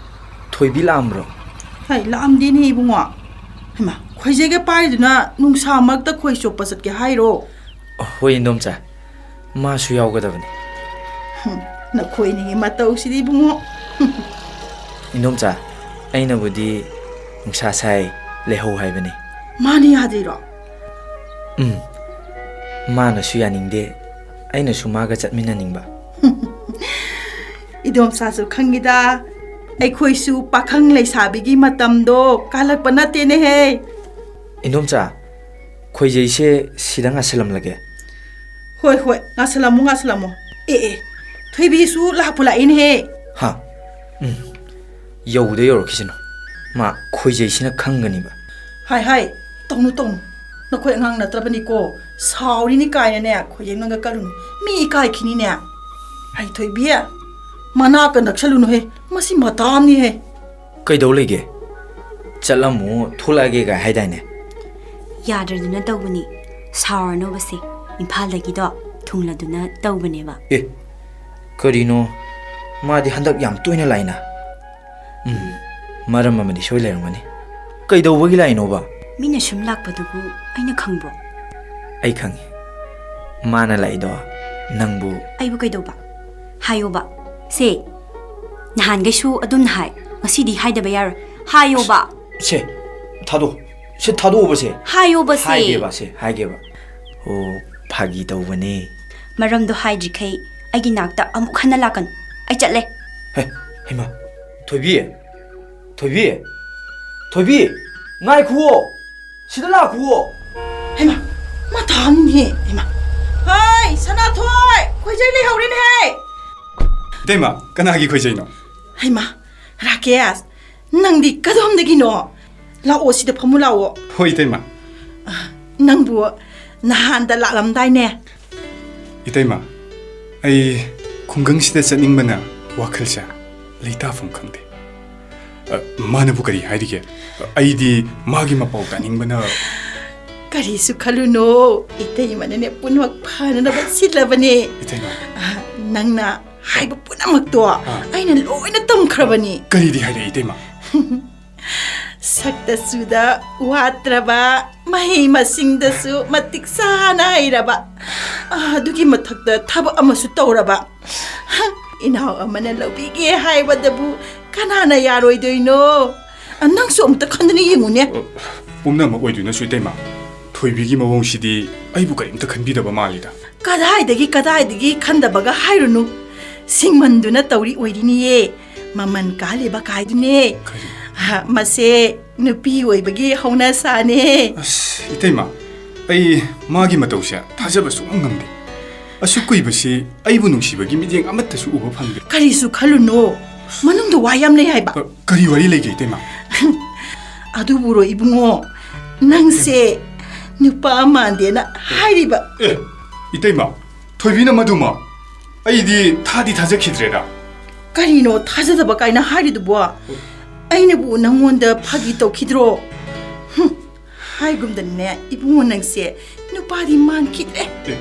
ꯊꯣꯏꯕꯤ ꯂꯥꯛꯑꯝꯕ꯭ꯔꯣ? ꯍꯩ, ꯂꯥꯛꯑꯝꯗꯦꯅꯦ ꯏꯕꯨꯡꯉꯣ꯫ ꯍꯩꯃꯥ, ꯈꯣꯏꯖꯩꯒ ꯄꯥꯏꯔꯤꯗꯨꯅ ꯅꯨꯡꯁꯥ ꯃꯔꯛꯇ ꯈꯣꯏ ꯆꯣꯞꯄ ꯆꯠꯀꯦ ꯍꯥꯏꯔꯣ? ꯍꯣꯏ ꯏꯟꯗꯣꯝꯆꯥ, ꯃꯥꯁꯨ ꯌꯥꯎꯒꯗꯕꯅꯤ꯫ ꯍꯨꯝ, ꯅꯈꯣꯏꯅꯤꯒꯤ ꯃꯇꯧꯁꯤꯗꯤ ꯏꯕꯨꯡꯉꯣ꯫ ꯏꯟꯗꯣꯝꯆꯥ, ꯑꯩꯅꯕꯨꯗꯤ ꯅꯨꯡꯁꯥ ꯁꯥꯏ, ꯂꯩꯍꯧ ꯍꯥꯏꯕꯅꯤ꯫ ꯃꯥꯅ ꯌꯥꯗ꯭ꯔꯤꯔꯣ? ꯎꯝ, ꯃꯥꯅꯁꯨ ꯌꯥꯅꯤꯡꯗꯦ, ꯑꯩꯅꯁꯨ ꯃꯥꯒ ꯆꯠꯃꯤꯟꯅꯅꯤꯡꯕ꯫ ꯏꯗꯣꯝꯆꯥꯁꯨ ꯈꯪꯉꯤꯗ, ꯑꯩꯈꯣꯏꯁꯨ ꯄꯥꯈꯪ ꯂꯩꯁꯥꯕꯤꯒꯤ ꯃꯇꯝꯗꯣ ꯀꯥꯜꯂꯛꯄ ꯅꯠꯇꯦꯅꯦꯍꯦ꯫ ꯏꯟꯗꯣꯝꯆꯥ, ꯈꯣꯏꯖꯩꯁꯦ ꯁꯤꯗ ꯉꯥꯁꯤꯜꯂꯝꯂꯒꯦ꯫ ꯍꯣꯏ, ꯍꯣꯏ, ꯉꯥꯁꯤꯜꯂꯝꯃꯣ, ꯉꯥꯁꯤꯜꯂꯝꯃꯣ꯫ ꯑꯦ, ꯑꯦ, ꯊꯣꯏꯕꯤꯁꯨ ꯂꯥꯛꯄꯨ ꯂꯥꯛꯏꯅꯦꯍꯦ꯫ ꯍꯥ? ꯎꯝ, ꯌꯧꯕꯗ ꯌꯧꯔꯛꯈꯤꯁꯅꯨ꯫ ꯃꯥ ꯈꯣꯏꯖꯩꯁꯤꯅ ꯈꯪꯒꯅꯤꯕ꯫ ꯍꯥꯏ, ꯍꯥꯏ, ꯇꯧꯅꯨ, ꯇꯧꯅꯨ꯫ ꯅꯈꯣꯏ ꯑꯉꯥꯡ ꯅꯠꯇ꯭ꯔꯕꯅꯤꯀꯣ, ꯁꯥꯎꯔꯤꯅꯤ ꯀꯥꯏꯅꯅꯦ ꯈꯣꯏꯖꯩ ꯅꯪꯒ ꯀꯜꯂꯨꯅꯨ꯫ ꯃꯤ ꯏꯀꯥꯏꯈꯤꯅꯤꯅꯦ꯫ ꯍꯩ ꯊꯣꯏꯕꯤ, ꯃꯅꯥꯛꯀ ꯅꯛꯁꯜꯂꯨꯅꯨꯍꯦ, ꯃꯁꯤ ꯃꯇꯥ ꯑꯃꯅꯤꯍꯦ꯫ ꯀꯩꯗꯧ ꯂꯩꯒꯦ? ꯆꯠꯂꯝꯃꯨ, ꯊꯣꯛꯂꯛꯑꯒꯦ ꯀꯥꯏ ꯍꯥꯏꯗꯥꯏꯅꯦ? ꯌꯥꯗ꯭ꯔꯗꯨꯅ ꯇꯧꯕꯅꯤ, ꯁꯥꯎꯔꯅꯣꯕꯁꯦ, ꯏꯝꯐꯥꯜꯗꯒꯤꯗꯣ ꯊꯨꯡꯂꯗꯨꯅ ꯇꯧꯕꯅꯦꯕ꯫ ꯑꯦ, ꯀꯔꯤꯅꯣ? ꯃꯥꯗꯤ ꯍꯟꯗꯛ ꯌꯥꯝ ꯇꯣꯏꯅ ꯂꯥꯛꯏꯅ꯫ ꯎꯝ, ꯃꯔꯝ ꯑꯃꯗꯤ ꯁꯣꯏ ꯂꯩꯔꯝꯒꯅꯤ꯫ ꯀꯩꯗꯧꯕꯒꯤ ꯂꯥꯛꯏꯅꯣꯕ? ꯃꯤꯅ ꯁꯨꯝ ꯂꯥꯛꯄꯗꯨꯕꯨ ꯑꯩꯅ ꯈꯪꯕ꯭ꯔꯣ? ꯑꯩ ꯈꯪꯉꯤ꯫ ꯃꯥꯅ ꯂꯥꯛꯏꯗꯣ ꯅꯪꯕꯨ꯫ ꯑꯩꯕꯨ ꯀꯩꯗꯧꯕ? ꯍꯥꯏꯌꯣꯕ꯫ ꯁꯦ, ꯅꯍꯥꯟꯈꯩꯁꯨ ꯑꯗꯨꯝꯅ ꯍꯥꯏ, ꯉꯁꯤꯗꯤ ꯍꯥꯏꯗꯕ ꯌꯥꯔꯣꯏ꯫ ꯍꯥꯏꯌꯣꯕ꯫ ꯁꯦ, ꯊꯥꯗꯣꯛ-, ꯁꯦ, ꯊꯥꯗꯣꯛꯑꯣꯕ ꯁꯦ꯫ ꯍꯥꯏꯌꯣꯕ ꯁꯦ꯫ ꯍꯥꯏꯒꯦꯕ ꯁꯦ, ꯍꯥꯏꯒꯦꯕ꯫ ꯑꯣ, ꯐꯥꯒꯤ ꯇꯧꯕꯅꯦ꯫ ꯃꯔꯝꯗꯣ ꯍꯥꯏꯗ꯭ꯔꯤꯈꯩ ꯑꯩꯒꯤ ꯅꯥꯛꯇ ꯑꯃꯨꯛ ꯍꯟꯅ ꯂꯥꯛꯀꯅꯨ꯫ ꯑꯩ ꯆꯠꯂꯦ꯫ ꯍꯦ, ꯍꯩꯃꯥ, ꯊꯣꯏꯕꯤ, ꯊꯣꯏꯕꯤ, ꯊꯣꯏꯕꯤ, ꯉꯥꯏꯈꯨꯑꯣ, ꯁꯤꯗ ꯂꯥꯛꯈꯨꯑꯣ꯫ ꯍꯩꯃꯥ, ꯃꯥ ꯊꯥꯡꯅꯤꯍꯦ꯫ ꯍꯩꯃꯥ, ꯍꯥꯏ, ꯁꯅꯥꯊꯣꯏ, ꯈꯣꯏꯖꯩ ꯂꯩꯍꯧꯔꯦꯅꯦꯍꯦ꯫ ꯏꯇꯩꯃ, ꯀꯅꯥꯒꯤ ꯈꯣꯏꯖꯩꯅꯣ? ꯍꯩꯃꯥ, ꯔꯥꯀꯦꯁ, ꯅꯪꯗꯤ ꯀꯗꯣꯝꯗꯒꯤꯅꯣ? ꯂꯥꯛꯑꯣ, ꯁꯤꯗ ꯐꯝꯃꯨ ꯂꯥꯛꯑꯣ꯫ ꯍꯣꯏ, ꯏꯇꯩꯃ꯫ ꯑ, ꯅꯪꯕꯨ ꯅꯍꯥꯟꯗ ꯂꯥꯛꯂꯝꯗꯥꯏꯅꯦ? ꯏꯇꯩꯃ, ꯑꯩ ꯈꯨꯡꯒꯪꯁꯤꯗ ꯆꯠꯅꯤꯡꯕꯅ ꯋꯥꯈꯜꯁꯦ ꯂꯩꯇꯥꯐꯝ ꯈꯪꯗꯦ꯫ ꯑ, ꯃꯥꯅꯕꯨ ꯀꯔꯤ ꯍꯥꯏꯔꯤꯒꯦ? ꯑꯩꯗꯤ ꯃꯥꯒꯤ ꯃꯄꯥꯎ ꯇꯥꯅꯤꯡꯕꯅ꯫ ꯀꯔꯤꯁꯨ ꯈꯜꯂꯨꯅꯣ, ꯏꯇꯩꯃꯅꯅꯦ ꯄꯨꯝꯅꯃꯛ ꯐꯅꯅꯕ ꯁꯤꯜꯂꯕꯅꯦ꯫ ꯏꯇꯩꯃ꯫ ꯑ, ꯅꯪꯅ ꯍꯥꯏꯕ ꯄꯨꯝꯅꯃꯛꯇꯣ ꯑꯥ꯫ ꯑꯩꯅ ꯂꯣꯏꯅ ꯇꯝꯈ꯭ꯔꯕꯅꯤ꯫ ꯀꯔꯤꯗꯤ ꯍꯥꯏꯔꯛꯏ, ꯏꯇꯩꯃ? ꯁꯛꯇ ꯆꯨꯗ ꯋꯥꯠꯇ꯭ꯔꯕ, ꯃꯍꯩ ꯃꯁꯤꯡꯗꯁꯨ ꯃꯇꯤꯛ ꯆꯥꯅ ꯍꯩꯔꯕ, ꯑꯥ, ꯑꯗꯨꯒꯤ ꯃꯊꯛꯇ ꯊꯕꯛ ꯑꯃꯁꯨ ꯇꯧꯔꯕ꯫ ꯏꯅꯥꯎ ꯑꯃꯅ ꯂꯧꯕꯤꯒꯦ ꯍꯥꯏꯕꯗꯕꯨ ꯀꯅꯥꯅ ꯌꯥꯔꯣꯏꯗꯣꯏꯅꯣ? ꯑ, ꯅꯪꯁꯨ ꯑꯃꯨꯛꯇ ꯈꯟꯗꯨꯅ ꯌꯦꯡꯉꯨꯅꯦ꯫ ꯑ, ꯄꯨꯝꯅꯃꯛ ꯑꯣꯏꯗꯨꯅꯁꯨ, ꯏꯇꯩꯃ, ꯊꯣꯏꯕꯤꯒꯤ ꯃꯑꯣꯡꯁꯤꯗꯤ ꯑꯩꯕꯨ ꯀꯔꯤꯝꯇ ꯈꯟꯕꯤꯗꯕ ꯃꯥꯜꯂꯤꯗ꯫ ꯀꯗꯥꯏꯗꯒꯤ, ꯀꯗꯥꯏꯗꯒꯤ ꯈꯟꯗꯕꯒ ꯍꯥꯏꯔꯨꯅꯨ꯫ ꯁꯤꯡꯃꯟꯗꯨꯅ ꯇꯧꯔꯤ ꯑꯣꯏꯔꯤꯅꯤꯌꯦ꯫ ꯃꯃꯜ ꯀꯥꯜꯂꯤꯕ ꯀꯥꯏꯗꯨꯅꯦ꯫ ꯀꯔꯤ? ꯑ, ꯃꯁꯦ ꯅꯨꯄꯤ ꯑꯣꯏꯕꯒꯤ ꯍꯧꯅꯁꯥꯅꯦ꯫ ꯑꯁ, ꯏꯇꯩꯃ, ꯑꯩ ꯃꯥꯒꯤ ꯃꯇꯧꯁꯦ ꯊꯥꯖꯕ ꯁꯨꯡꯉꯝ ꯉꯝꯗꯦ꯫ ꯑꯁꯨꯛ ꯀꯨꯏꯕꯁꯤ ꯑꯩꯕꯨ ꯅꯨꯡꯁꯤꯕꯒꯤ ꯃꯤꯠꯌꯦꯡ ꯑꯃꯠꯇꯁꯨ ꯎꯕ ꯐꯪꯗꯦ꯫ ꯀꯔꯤꯁꯨ ꯈꯜꯂꯨꯅꯨ, ꯃꯅꯨꯡꯗ ꯋꯥ ꯌꯥꯝ ꯂꯩ ꯍꯥꯏꯕ꯫ ꯑ, ꯀꯔꯤ ꯋꯥꯔꯤ ꯂꯩꯒꯦ, ꯏꯇꯩꯃ? ꯑꯗꯨꯕꯨꯔꯣ ꯏꯕꯨꯡꯉꯣ, ꯅꯪꯁꯦ ꯅꯨꯄꯥ ꯃꯥꯟꯗꯦꯅ ꯍꯥꯏꯔꯤꯕ꯫ ꯑꯦ, ꯏꯇꯩꯃ, ꯊꯣꯏꯕꯤꯅ ꯃꯗꯨꯃ? ꯑꯩꯗꯤ ꯊꯥꯗꯤ ꯊꯥꯖꯈꯤꯗ꯭ꯔꯦꯗ꯫ ꯀꯔꯤꯅꯣ ꯊꯥꯖꯗꯕ ꯀꯥꯏꯅ ꯍꯥꯏꯔꯤꯗꯨꯕꯣ? ꯑꯩꯅꯕꯨ ꯅꯪꯉꯣꯟꯗ ꯐꯥꯒꯤ ꯇꯧꯈꯤꯗ꯭ꯔꯣ? ꯍꯨꯝ, ꯍꯥꯏꯒꯨꯝꯗꯅꯅꯦ, ꯏꯕꯨꯡꯉꯣ ꯅꯪꯁꯦ ꯅꯨꯄꯥꯗꯤ ꯃꯥꯟꯈꯤꯗ꯭ꯔꯦ꯫ ꯑꯦ꯫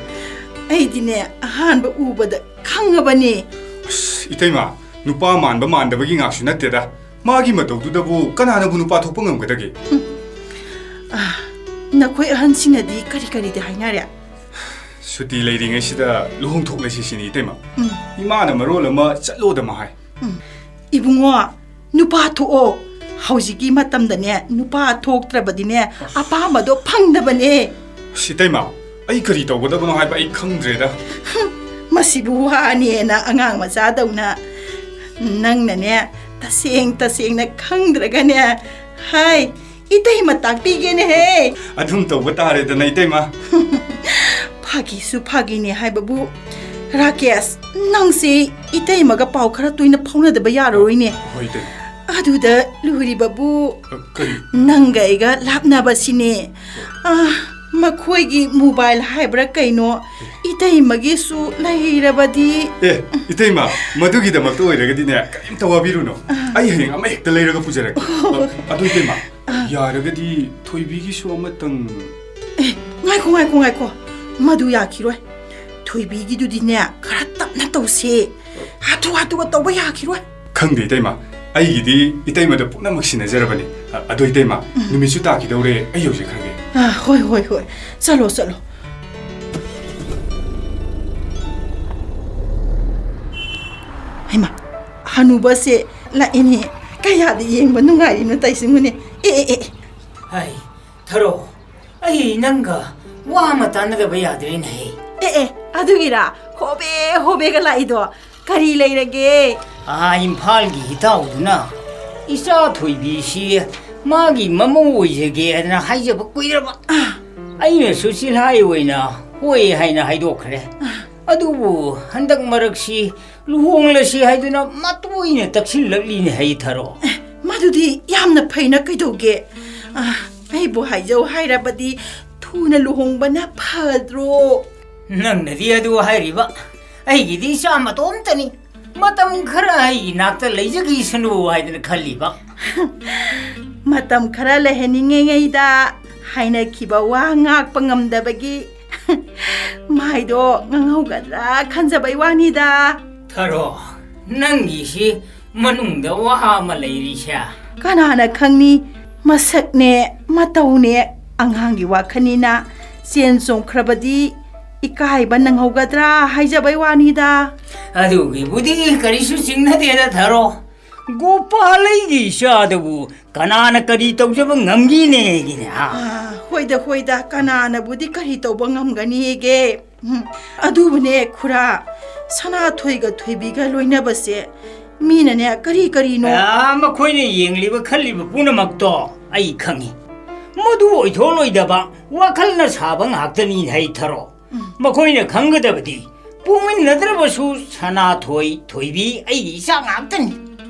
ꯑꯩꯗꯤꯅꯦ, ꯑꯍꯥꯟꯕ ꯎꯕꯗ ꯈꯪꯉꯕꯅꯦ꯫ ꯑꯁ, ꯏꯇꯩꯃ, ꯅꯨꯄꯥ ꯃꯥꯟꯕ ꯃꯥꯟꯗꯕꯒꯤ ꯉꯥꯛꯁꯨ ꯅꯠꯇꯦꯗ꯫ ꯃꯥꯒꯤ ꯃꯇꯧꯗꯨꯗꯕꯨ ꯀꯅꯥꯅꯕꯨ ꯅꯨꯄꯥ ꯊꯣꯛꯄ ꯉꯝꯒꯗꯒꯦ? ꯍꯨꯝ꯫ ꯑꯥ, ꯅꯈꯣꯏ ꯑꯍꯟꯁꯤꯡꯅꯗꯤ ꯀꯔꯤ ꯀꯔꯤꯗꯤ ꯍꯥꯏꯅꯔꯦ? ꯁꯨꯇꯤ ꯂꯩꯔꯤꯉꯩꯁꯤꯗ ꯂꯨꯍꯣꯡꯊꯣꯛꯂꯁꯤ ꯁꯤꯅꯤ, ꯏꯇꯩꯃ꯫ ꯎꯝ꯫ ꯏꯃꯥꯅ ꯃꯔꯣꯜ ꯑꯃ ꯆꯠꯂꯣꯗ ꯑꯃ ꯍꯥꯏ꯫ ꯎꯝ꯫ ꯏꯕꯨꯡꯉꯣ, ꯅꯨꯄꯥ ꯊꯣꯛꯑꯣ꯫ ꯍꯧꯖꯤꯛꯀꯤ ꯃꯇꯝꯗꯅꯦ, ꯅꯨꯄꯥ ꯊꯣꯛꯇ꯭ꯔꯕꯗꯤꯅꯦ, ꯑꯄꯥꯝꯕꯗꯣ ꯐꯪꯗꯕꯅꯦ꯫ ꯑꯁ, ꯏꯇꯩꯃ, ꯑꯩ ꯀꯔꯤ ꯇꯧꯒꯗꯕꯅꯣ ꯍꯥꯏꯕ ꯑꯩ ꯈꯪꯗ꯭ꯔꯦꯗ꯫ ꯃꯁꯤꯕꯨ ꯋꯥꯅꯦꯅ ꯑꯉꯥꯡ ꯃꯆꯥꯗꯧꯅ ꯅꯪꯅꯅꯦ, ꯇꯁꯦꯡ ꯇꯁꯦꯡꯅ ꯈꯪꯗ꯭ꯔꯒꯅꯦ, ꯍꯥꯏ, ꯏꯇꯩꯃ ꯇꯥꯛꯄꯤꯒꯦꯅꯦꯍꯦ꯫ ꯑꯗꯨꯝ ꯇꯧꯕ ꯇꯥꯔꯦꯗꯅ, ꯏꯇꯩꯃ꯫ ꯐꯥꯒꯤꯁꯨ ꯐꯥꯒꯤꯅꯦ ꯍꯥꯏꯕꯕꯨ, ꯔꯥꯀꯦꯁ, ꯅꯪꯁꯤ ꯏꯇꯩꯃꯒ ꯄꯥꯎ ꯈꯔ ꯇꯣꯏꯅ ꯐꯥꯎꯅꯗꯕ ꯌꯥꯔꯔꯣꯏꯅꯦ꯫ ꯍꯣꯏ, ꯏꯇꯩꯃ꯫ ꯑꯗꯨꯗ ꯂꯨꯔꯤꯕꯕꯨ, ꯑ, ꯀꯔꯤ? ꯅꯪꯒ ꯑꯩꯒ ꯂꯥꯞꯅꯕꯁꯤꯅꯦ꯫ ꯑ, ꯃꯈꯣꯏꯒꯤ ꯃꯣꯕꯥꯏꯜ ꯍꯥꯏꯕ꯭ꯔꯥ ꯀꯩꯅꯣ, ꯏꯇꯩꯃꯒꯤꯁꯨ ꯂꯩꯔꯕꯗꯤ꯫ ꯑꯦ, ꯏꯇꯩꯃ, ꯃꯗꯨꯒꯤꯗꯃꯛꯇ ꯑꯣꯏꯔꯒꯗꯤꯅꯦ, ꯀꯔꯤꯝꯇ ꯋꯥꯕꯤꯔꯨꯅꯨ꯫ ꯑ꯫ ꯑꯩ ꯍꯌꯦꯡ ꯑꯃ ꯍꯦꯛꯇ ꯂꯩꯔꯒ ꯄꯨꯖꯔꯛꯀꯦ꯫ ꯑꯣ꯫ ꯑ, ꯑꯗꯨ ꯏꯇꯩꯃ, ꯑ꯫ ꯌꯥꯔꯒꯗꯤ ꯊꯣꯏꯕꯤꯒꯤꯁꯨ ꯑꯃꯇꯪ꯫ ꯑꯦ, ꯉꯥꯏꯈꯣ, ꯉꯥꯏꯈꯣ, ꯉꯥꯏꯈꯣ꯫ ꯃꯗꯨ ꯌꯥꯈꯤꯔꯣꯏ꯫ ꯊꯣꯏꯕꯤꯒꯤꯗꯨꯗꯤꯅꯦ, ꯈꯔ ꯇꯞꯅ ꯇꯧꯁꯦ꯫ ꯍꯥꯊꯨ ꯍꯥꯊꯨꯒ ꯇꯧꯕ ꯌꯥꯈꯤꯔꯣꯏ꯫ ꯈꯪꯗꯦ, ꯏꯇꯩꯃ꯫ ꯑꯩꯒꯤꯗꯤ ꯏꯇꯩꯃꯗ ꯄꯨꯝꯅꯃꯛ ꯁꯤꯟꯅꯖꯔꯕꯅꯤ꯫ ꯑ, ꯑꯗꯣ, ꯏꯇꯩꯃ, ꯎꯝ꯫ ꯅꯨꯃꯤꯠꯁꯨ ꯇꯥꯈꯤꯗꯧꯔꯦ, ꯑꯩ ꯌꯧꯖꯈ꯭ꯔꯒꯦ꯫ ꯑ, ꯍꯣꯏ, ꯍꯣꯏ, ꯍꯣꯏ꯫ ꯆꯠꯂꯣ, ꯆꯠꯂꯣ꯫ ꯍꯩꯃꯥ, ꯍꯅꯨꯕꯁꯦ ꯂꯥꯛꯑꯦꯅꯦ꯫ ꯀꯌꯥꯗ ꯌꯦꯡꯕ ꯅꯨꯡꯉꯥꯏꯔꯤꯅꯣ ꯇꯧꯔꯤꯁꯤꯡꯕꯨꯅꯦ꯫ ꯑꯦ, ꯑꯦ, ꯑꯦ, ꯑꯦ꯫ ꯍꯥꯏ, ꯊꯔꯣ, ꯑꯩ ꯅꯪꯒ ꯋꯥ ꯑꯃ ꯇꯥꯟꯅꯗꯕ ꯌꯥꯗ꯭ꯔꯦꯅꯦꯍꯦ꯫ ꯑꯦ, ꯑꯦ, ꯑꯗꯨꯒꯤꯔꯥ ꯍꯣꯕꯦ ꯍꯣꯕꯦꯒ ꯂꯥꯛꯏꯗꯣ? ꯀꯔꯤ ꯂꯩꯔꯒꯦ? ꯑꯥ, ꯏꯝꯐꯥꯜꯒꯤ ꯏꯇꯥꯎꯗꯨꯅ ꯏꯆꯥ ꯊꯣꯏꯕꯤꯁꯤ ꯃꯥꯒꯤ ꯃꯃꯧ ꯑꯣꯏꯖꯒꯦ ꯍꯥꯏꯗꯅ ꯍꯥꯏꯖꯕ ꯀꯨꯏꯔꯕ꯫ ꯑꯥ꯫ ꯑꯩꯅꯁꯨ ꯆꯤꯜꯍꯥꯏ ꯑꯣꯏꯅ ꯍꯣꯏ ꯍꯥꯏꯅ ꯍꯥꯏꯗꯣꯛꯈ꯭ꯔꯦ꯫ ꯑꯥ꯫ ꯑꯗꯨꯕꯨ ꯍꯟꯗꯛ ꯃꯔꯛꯁꯤ ꯂꯨꯍꯣꯡꯂꯁꯤ ꯍꯥꯏꯗꯨꯅ ꯃꯇꯣꯏꯅ ꯇꯛꯁꯤꯜꯂꯛꯂꯤꯅꯦ ꯍꯩ ꯊꯔꯣ꯫ ꯑꯦ, ꯃꯗꯨꯗꯤ ꯌꯥꯝꯅ ꯐꯩꯅ ꯀꯩꯗꯧꯒꯦ? ꯑ, ꯑꯩꯕꯨ ꯍꯥꯏꯖꯧ ꯍꯥꯏꯔꯕꯗꯤ ꯊꯨꯅ ꯂꯨꯍꯣꯡꯕꯅ ꯐꯗ꯭ꯔꯣ? ꯅꯪꯅꯗꯤ ꯑꯗꯨ ꯍꯥꯏꯔꯤꯕ, ꯑꯩꯒꯤꯗꯤ ꯏꯆꯥ ꯃꯇꯣꯝꯇꯅꯤ꯫ ꯃꯇꯝ ꯈꯔ ꯑꯩꯒꯤ ꯅꯥꯛꯇ ꯂꯩꯖꯈꯤꯁꯅꯨ ꯍꯥꯏꯗꯅ ꯈꯜꯂꯤꯕ꯫ ꯃꯇꯝ ꯈꯔ ꯂꯩꯍꯟꯅꯤꯡꯉꯤꯉꯩꯗ ꯍꯥꯏꯅꯈꯤꯕ ꯋꯥ ꯉꯥꯛꯄ ꯉꯝꯗꯕꯒꯤ ꯃꯥꯏꯗꯣ ꯉꯥꯡꯍꯧꯒꯗ꯭ꯔꯥ ꯈꯟꯖꯕꯩ ꯋꯥꯅꯤꯗ꯫ ꯊꯔꯣ, ꯅꯪꯒꯤꯁꯤ ꯃꯅꯨꯡꯗ ꯋꯥ ꯑꯃ ꯂꯩꯔꯤꯁꯦ꯫ ꯀꯅꯥꯅ ꯈꯪꯅꯤ? ꯃꯁꯛꯅꯦ, ꯃꯇꯧꯅꯦ, ꯑꯉꯥꯡꯒꯤ ꯋꯥꯈꯜꯅꯤꯅ ꯆꯦꯟ ꯆꯣꯡꯈ꯭ꯔꯕꯗꯤ ꯏꯀꯥꯏꯕ ꯅꯪꯍꯧꯒꯗ꯭ꯔꯥ ꯍꯥꯏꯖꯕꯩ ꯋꯥꯅꯤꯗ꯫ ꯑꯗꯨꯒꯤꯕꯨꯗꯤ ꯀꯔꯤꯁꯨ ꯆꯤꯡꯅꯗꯦꯗ ꯊꯔꯣ꯫ ꯒꯣꯄꯥꯂꯩꯒꯤ ꯏꯆꯥꯗꯕꯨ ꯀꯅꯥꯅ ꯀꯔꯤ ꯇꯧꯖꯕ ꯉꯝꯒꯤꯅꯦꯒꯤꯅꯦ, ꯍꯥ? ꯑꯥ, ꯍꯣꯏ, ꯍꯣꯏꯗ, ꯍꯣꯏꯗ, ꯀꯅꯥꯅꯕꯨꯗꯤ ꯀꯔꯤ ꯇꯧꯕ ꯉꯝꯒꯅꯤꯒꯦ? ꯎꯝ, ꯑꯗꯨꯕꯨꯅꯦ ꯈꯨꯔꯥ, ꯁꯅꯥꯊꯣꯏꯒ ꯊꯣꯏꯕꯤꯒ ꯂꯣꯏꯅꯕꯁꯦ ꯃꯤꯅꯅꯦ ꯀꯔꯤ ꯀꯔꯤꯅꯣ? ꯑꯥ, ꯃꯈꯣꯏꯅ ꯌꯦꯡꯂꯤꯕ ꯈꯜꯂꯤꯕ ꯄꯨꯝꯅꯃꯛꯇꯣ ꯑꯩ ꯈꯪꯏ꯫ ꯃꯗꯨ ꯑꯣꯏꯊꯣꯛꯂꯣꯏꯗꯕ ꯋꯥꯈꯜꯅ ꯁꯥꯕ ꯉꯥꯛꯇꯅꯤ ꯍꯩ ꯊꯔꯣ꯫ ꯎꯝ꯫ ꯃꯈꯣꯏꯅ ꯈꯪꯒꯗꯕꯗꯤ ꯄꯣꯛꯃꯤꯟꯅꯗ꯭ꯔꯕꯁꯨ ꯁꯅꯥꯊꯣꯏ ꯊꯣꯏꯕꯤ ꯑꯩꯒꯤ ꯏꯆꯥ ꯉꯥꯛꯇꯅꯤ꯫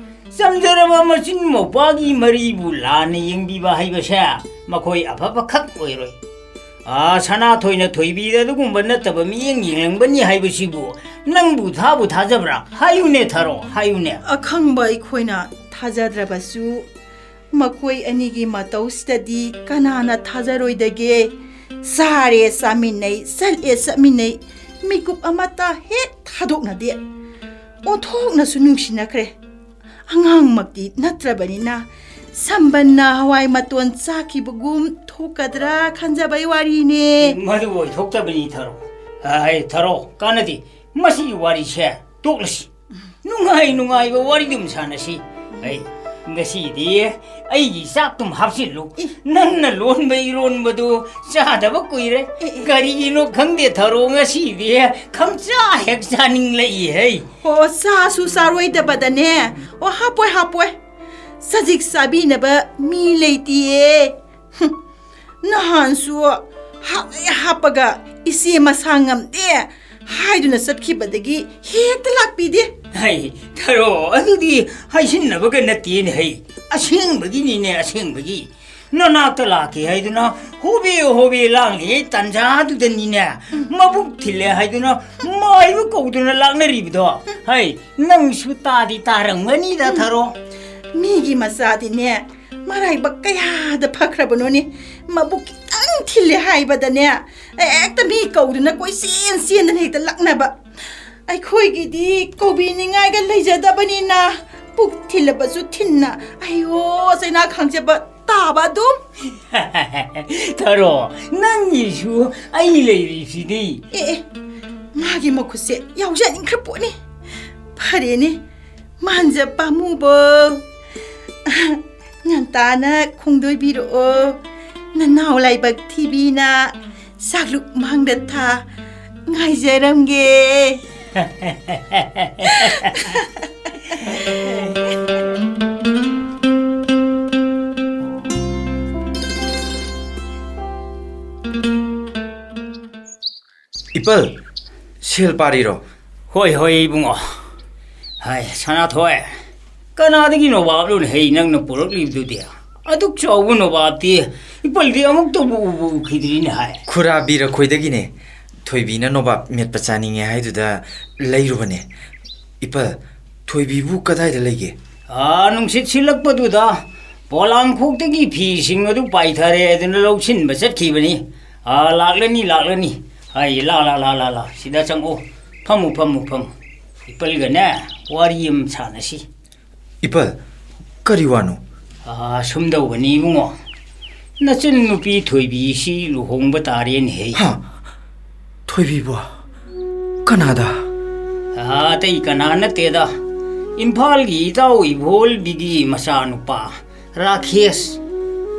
ꯆꯝꯖꯔꯕ ꯃꯆꯤꯟ ꯃꯧꯄ꯭ꯋꯥꯒꯤ ꯃꯔꯤꯕꯨ ꯂꯥꯟꯅ ꯌꯦꯡꯕꯤꯕ ꯍꯥꯏꯕꯁꯦ ꯃꯈꯣꯏ ꯑꯐꯕ ꯈꯛ ꯑꯣꯏꯔꯣꯏ꯫ ꯑꯥ, ꯁꯅꯥꯊꯣꯏꯅ ꯊꯣꯏꯕꯤꯗ ꯑꯗꯨꯒꯨꯝꯕ ꯅꯠꯇꯕ ꯃꯤꯠꯌꯦꯡ ꯌꯦꯡꯂꯝꯒꯅꯤ ꯍꯥꯏꯕꯁꯤꯕꯨ ꯅꯪꯕꯨ ꯊꯥꯕꯨ ꯊꯥꯖꯕ꯭ꯔꯥ? ꯍꯥꯏꯌꯨꯅꯦ ꯊꯔꯣ, ꯍꯥꯏꯌꯨꯅꯦ꯫ ꯑꯈꯪꯕ ꯑꯩꯈꯣꯏꯅ ꯊꯥꯖꯗ꯭ꯔꯕꯁꯨ ꯃꯈꯣꯏ ꯑꯅꯤꯒꯤ ꯃꯇꯧꯁꯤꯗꯗꯤ ꯀꯅꯥꯅ ꯊꯥꯖꯔꯣꯏꯗꯒꯦ? ꯆꯥꯔꯦ ꯆꯥꯃꯤꯟꯅꯩ, ꯆꯠꯂꯦ ꯆꯠꯃꯤꯟꯅꯩ, ꯃꯤꯀꯨꯞ ꯑꯃꯠꯇ ꯍꯦꯛ ꯊꯥꯗꯣꯛꯅꯗꯦ꯫ ꯑꯣꯟꯊꯣꯛꯅꯁꯨ ꯅꯨꯡꯁꯤꯅꯈ꯭ꯔꯦ꯫ ꯑꯉꯥꯡꯃꯛꯇꯤ ꯅꯠꯇ꯭ꯔꯕꯅꯤꯅ ꯁꯝꯕꯟꯅ ꯍꯋꯥꯏ ꯃꯇꯣꯟ ꯆꯥꯈꯤꯕꯒꯨꯝ ꯊꯣꯛꯀꯗ꯭ꯔꯥ ꯈꯟꯖꯕꯩ ꯋꯥꯔꯤꯅꯦ꯫ ꯃꯗꯨ ꯑꯣꯏꯊꯣꯛꯇꯕꯅꯤ ꯊꯔꯣ꯫ ꯑꯩ ꯊꯔꯣ, ꯀꯥꯟꯅꯗꯦ꯫ ꯃꯁꯤꯒꯤ ꯋꯥꯔꯤꯁꯦ ꯇꯣꯛꯂꯁꯤ꯫ ꯅꯨꯡꯉꯥꯏ ꯅꯨꯡꯉꯥꯏꯕ ꯋꯥꯔꯤ ꯑꯗꯨꯝ ꯁꯥꯟꯅꯁꯤ꯫ ꯑꯩ ꯉꯁꯤꯗꯤ ꯑꯩꯒꯤ ꯆꯥꯛꯇꯨꯝ ꯍꯥꯞꯆꯤꯜꯂꯨ꯫ ꯏ꯫ ꯅꯪꯅ ꯂꯣꯟꯕ ꯏꯔꯣꯟꯕꯗꯨ ꯆꯥꯗꯕ ꯀꯨꯏꯔꯦ꯫ E, E. ꯀꯔꯤꯒꯤꯅꯣ ꯈꯪꯗꯦ ꯊꯔꯣ, ꯉꯁꯤꯗꯤ ꯈꯪꯆꯥ ꯍꯦꯛ ꯆꯥꯅꯤꯡꯂꯛꯏ ꯍꯩ꯫ ꯑꯣ, ꯆꯥꯁꯨ ꯆꯥꯔꯣꯏꯗꯕꯗꯅꯦ꯫ ꯑꯣ, ꯍꯥꯞꯄꯣꯏ, ꯍꯥꯞꯄꯣꯏ꯫ ꯆꯖꯤꯛ ꯆꯥꯕꯤꯅꯕ ꯃꯤ ꯂꯩꯇꯤꯌꯦ꯫ ꯍꯨꯝ, ꯅꯍꯥꯟꯁꯨ ꯍꯥꯞꯂꯦ ꯍꯥꯞꯄꯒ ꯏꯆꯦ ꯃꯁꯥ ꯉꯝꯗꯦ ꯍꯥꯏꯗꯨꯅ ꯆꯠꯈꯤꯕꯗꯒꯤ ꯍꯦꯛꯇ ꯂꯥꯛꯄꯤꯗꯦ꯫ ꯍꯩ, ꯊꯔꯣ, ꯑꯗꯨꯗꯤ ꯍꯥꯏꯁꯤꯟꯅꯕꯒ ꯅꯠꯇꯦꯅꯦ ꯍꯩ꯫ ꯑꯁꯦꯡꯕꯒꯤꯅꯤꯅꯦ, ꯑꯁꯦꯡꯕꯒꯤ꯫ ꯅꯅꯥꯛꯇ ꯂꯥꯛꯀꯦ ꯍꯥꯏꯗꯨꯅ ꯍꯣꯕꯦ ꯍꯣꯕꯦ ꯂꯥꯡꯂꯤꯉꯩ ꯇꯥꯟꯖꯥꯗꯨꯗꯅꯤꯅꯦ, ꯃꯕꯨꯛ ꯊꯤꯜꯂꯦ ꯍꯥꯏꯗꯨꯅ ꯃꯥꯏꯕ ꯀꯧꯗꯨꯅ ꯂꯥꯛꯅꯔꯤꯕꯗꯣ꯫ ꯍꯩ, ꯅꯪꯁꯨ ꯇꯥꯗꯤ ꯇꯥꯔꯝꯒꯅꯤꯗ ꯊꯔꯣ꯫ ꯃꯤꯒꯤ ꯃꯆꯥꯗꯤꯅꯦ ꯃꯔꯥꯏꯕꯛ ꯀꯌꯥꯗ ꯐꯈ꯭ꯔꯕꯅꯣꯅꯦ꯫ ꯃꯕꯨꯛ ꯈꯤꯇꯪ ꯊꯤꯜꯂꯦ ꯍꯥꯏꯕꯗꯅꯦ ꯍꯦꯛꯇ ꯃꯤ ꯀꯧꯗꯨꯅ ꯀꯣꯏꯆꯦꯟ ꯆꯦꯟꯗꯅ ꯍꯦꯛꯇ ꯂꯥꯛꯅꯕ꯫ ꯑꯩꯈꯣꯏꯒꯤꯗꯤ ꯀꯧꯕꯤꯅꯤꯡꯉꯥꯏꯒ ꯂꯩꯖꯗꯕꯅꯤꯅ ꯄꯨꯛ ꯊꯤꯜꯂꯕꯁꯨ ꯊꯤꯟꯅ ꯑꯩꯌꯣ ꯆꯩꯅꯥ ꯈꯥꯡꯖꯕ ꯇꯥꯕ ꯑꯗꯨꯝ꯫ ꯊꯔꯣ, ꯅꯪꯒꯤꯁꯨ ꯑꯩ ꯂꯩꯔꯤꯁꯤꯗꯤ꯫ ꯑꯦ ꯑꯦ, ꯃꯥꯒꯤ ꯃꯈꯨꯠꯁꯦ ꯌꯥꯎꯖꯅꯤꯡꯈ꯭ꯔ ꯄꯣꯠꯅꯤ꯫ ꯐꯔꯦꯅꯦ, ꯃꯥꯟꯖ ꯄꯥꯝꯃꯨꯕ꯫ ꯉꯟꯇꯥꯅ ꯈꯣꯡꯗꯣꯏꯕꯤꯔꯛꯑꯣ꯫ ꯅꯅꯥꯎ ꯂꯥꯏꯕꯛ ꯊꯤꯕꯤꯅ ꯆꯥꯛꯂꯨꯛ ꯃꯥꯡꯗ ꯊꯥ ꯉꯥꯏꯖꯔꯝꯒꯦ꯫ ꯏꯄꯜ, ꯁꯦꯜ ꯄꯥꯔꯤꯔꯣ? ꯍꯣꯏ, ꯍꯣꯏ, ꯏꯕꯨꯡꯉꯣ꯫ ꯍꯥꯏ, ꯁꯅꯥꯊꯣꯏ, ꯀꯅꯥꯗꯒꯤ ꯅꯣꯕꯥꯞꯂꯣꯅꯦ ꯍꯩ ꯅꯪꯅ ꯄꯨꯔꯛꯂꯤꯕꯗꯨꯗꯤ? ꯑꯗꯨꯛ ꯆꯥꯎꯕ ꯅꯣꯕꯥꯞꯇꯤ ꯏꯄꯜꯗꯤ ꯑꯃꯨꯛꯇꯕꯨ ꯎꯕꯨ ꯎꯈꯤꯗ꯭ꯔꯤꯅꯦ ꯍꯥꯏ꯫ ꯈꯨꯔꯥ ꯕꯤꯔꯈꯣꯏꯗꯒꯤꯅꯦ꯫ ꯊꯣꯏꯕꯤꯅ ꯅꯣꯕꯥꯞ ꯃꯦꯠꯄ ꯆꯥꯅꯤꯡꯉꯦ ꯍꯥꯏꯗꯨꯗ ꯂꯩꯔꯨꯕꯅꯦ꯫ ꯏꯄꯜ, ꯊꯣꯏꯕꯤꯕꯨ ꯀꯗꯥꯏꯗ ꯂꯩꯒꯦ? ꯑꯥ, ꯅꯨꯡꯁꯤꯠ ꯁꯤꯜꯂꯛꯄꯗꯨꯗ ꯄꯣꯂꯥꯡꯈꯣꯛꯇꯒꯤ ꯐꯤꯁꯤꯡ ꯑꯗꯨ ꯄꯥꯏꯊꯔꯦ ꯑꯗꯨꯅ ꯂꯧꯁꯤꯟꯕ ꯆꯠꯈꯤꯕꯅꯤ꯫ ꯑꯥ, ꯂꯥꯛꯂꯅꯤ, ꯂꯥꯛꯂꯅꯤ꯫ ꯍꯥꯏ, ꯂꯥ, ꯂꯥ, ꯂꯥ, ꯂꯥ, ꯂꯥ꯫ ꯁꯤꯗ ꯆꯪꯉꯛꯑꯣ꯫ ꯐꯝꯃꯨ, ꯐꯝꯃꯨ, ꯐꯝꯃꯨ꯫ ꯏꯄꯜꯒꯅꯦ ꯋꯥꯔꯤ ꯑꯃ ꯁꯥꯟꯅꯁꯤ꯫ ꯏꯄꯜ, ꯀꯔꯤ ꯋꯥꯅꯣ? ꯑꯥ, ꯁꯨꯝ ꯇꯧꯕꯅꯤ ꯏꯕꯨꯡꯉꯣ꯫ ꯅꯆꯟ ꯅꯨꯄꯤ ꯊꯣꯏꯕꯤꯁꯤ ꯂꯨꯍꯣꯡꯕ ꯇꯥꯔꯦꯅꯦꯍꯦ꯫ ꯍꯥ? ꯊꯣꯏꯕꯤꯕꯨ? ꯀꯅꯥꯗ? ꯑꯥ, ꯑꯇꯩ ꯀꯅꯥ ꯅꯠꯇꯦꯗ꯫ ꯏꯝꯐꯥꯜꯒꯤ ꯏꯇꯥꯎ ꯏꯕꯣꯜꯕꯤꯒꯤ ꯃꯆꯥꯅꯨꯄꯥ ꯔꯥꯀꯦꯁ꯫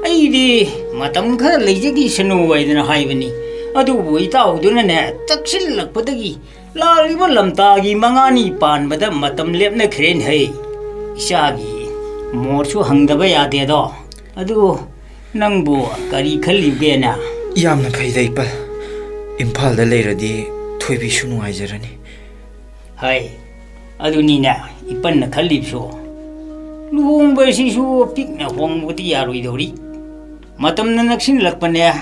ꯑꯩꯗꯤ ꯃꯇꯝ ꯈꯔ ꯂꯩꯖꯈꯤꯁꯅꯨ ꯍꯥꯏꯗꯅ ꯍꯥꯏꯕꯅꯤ꯫ ꯑꯗꯨꯕꯨ ꯏꯇꯥꯎꯗꯨꯅꯅꯦ ꯇꯛꯁꯤꯜꯂꯛꯄꯗꯒꯤ ꯂꯥꯛꯂꯤꯕ ꯂꯝꯇꯥꯒꯤ ꯃꯉꯥꯅꯤ ꯄꯥꯟꯕꯗ ꯃꯇꯝ ꯂꯦꯞꯅꯈ꯭ꯔꯦꯅꯦꯍꯦ꯫ ꯏꯆꯥꯒꯤ ꯃꯣꯠꯁꯨ ꯍꯪꯗꯕ ꯌꯥꯗꯦꯗꯣ꯫ ꯑꯗꯨ ꯅꯪꯕꯨ ꯀꯔꯤ ꯈꯜꯂꯤꯕꯒꯦꯅ? ꯌꯥꯝꯅ ꯐꯩꯗ, ꯏꯄꯜ꯫ ꯏꯝꯐꯥꯜꯗ ꯂꯩꯔꯗꯤ ꯊꯣꯏꯕꯤꯁꯨ ꯅꯨꯡꯉꯥꯏꯖꯔꯅꯤ꯫ ꯍꯥꯏ, ꯑꯗꯨꯅꯤꯅꯦ ꯏꯄꯟꯅ ꯈꯜꯂꯤꯕꯁꯨ꯫ ꯂꯨꯍꯣꯡꯕ ꯑꯁꯤꯁꯨ ꯄꯤꯛꯅ ꯍꯣꯡꯕꯗꯤ ꯌꯥꯔꯣꯏꯗꯧꯔꯤ꯫ ꯃꯇꯝꯅ ꯅꯛꯁꯤꯜꯂꯛꯄꯅꯦ꯫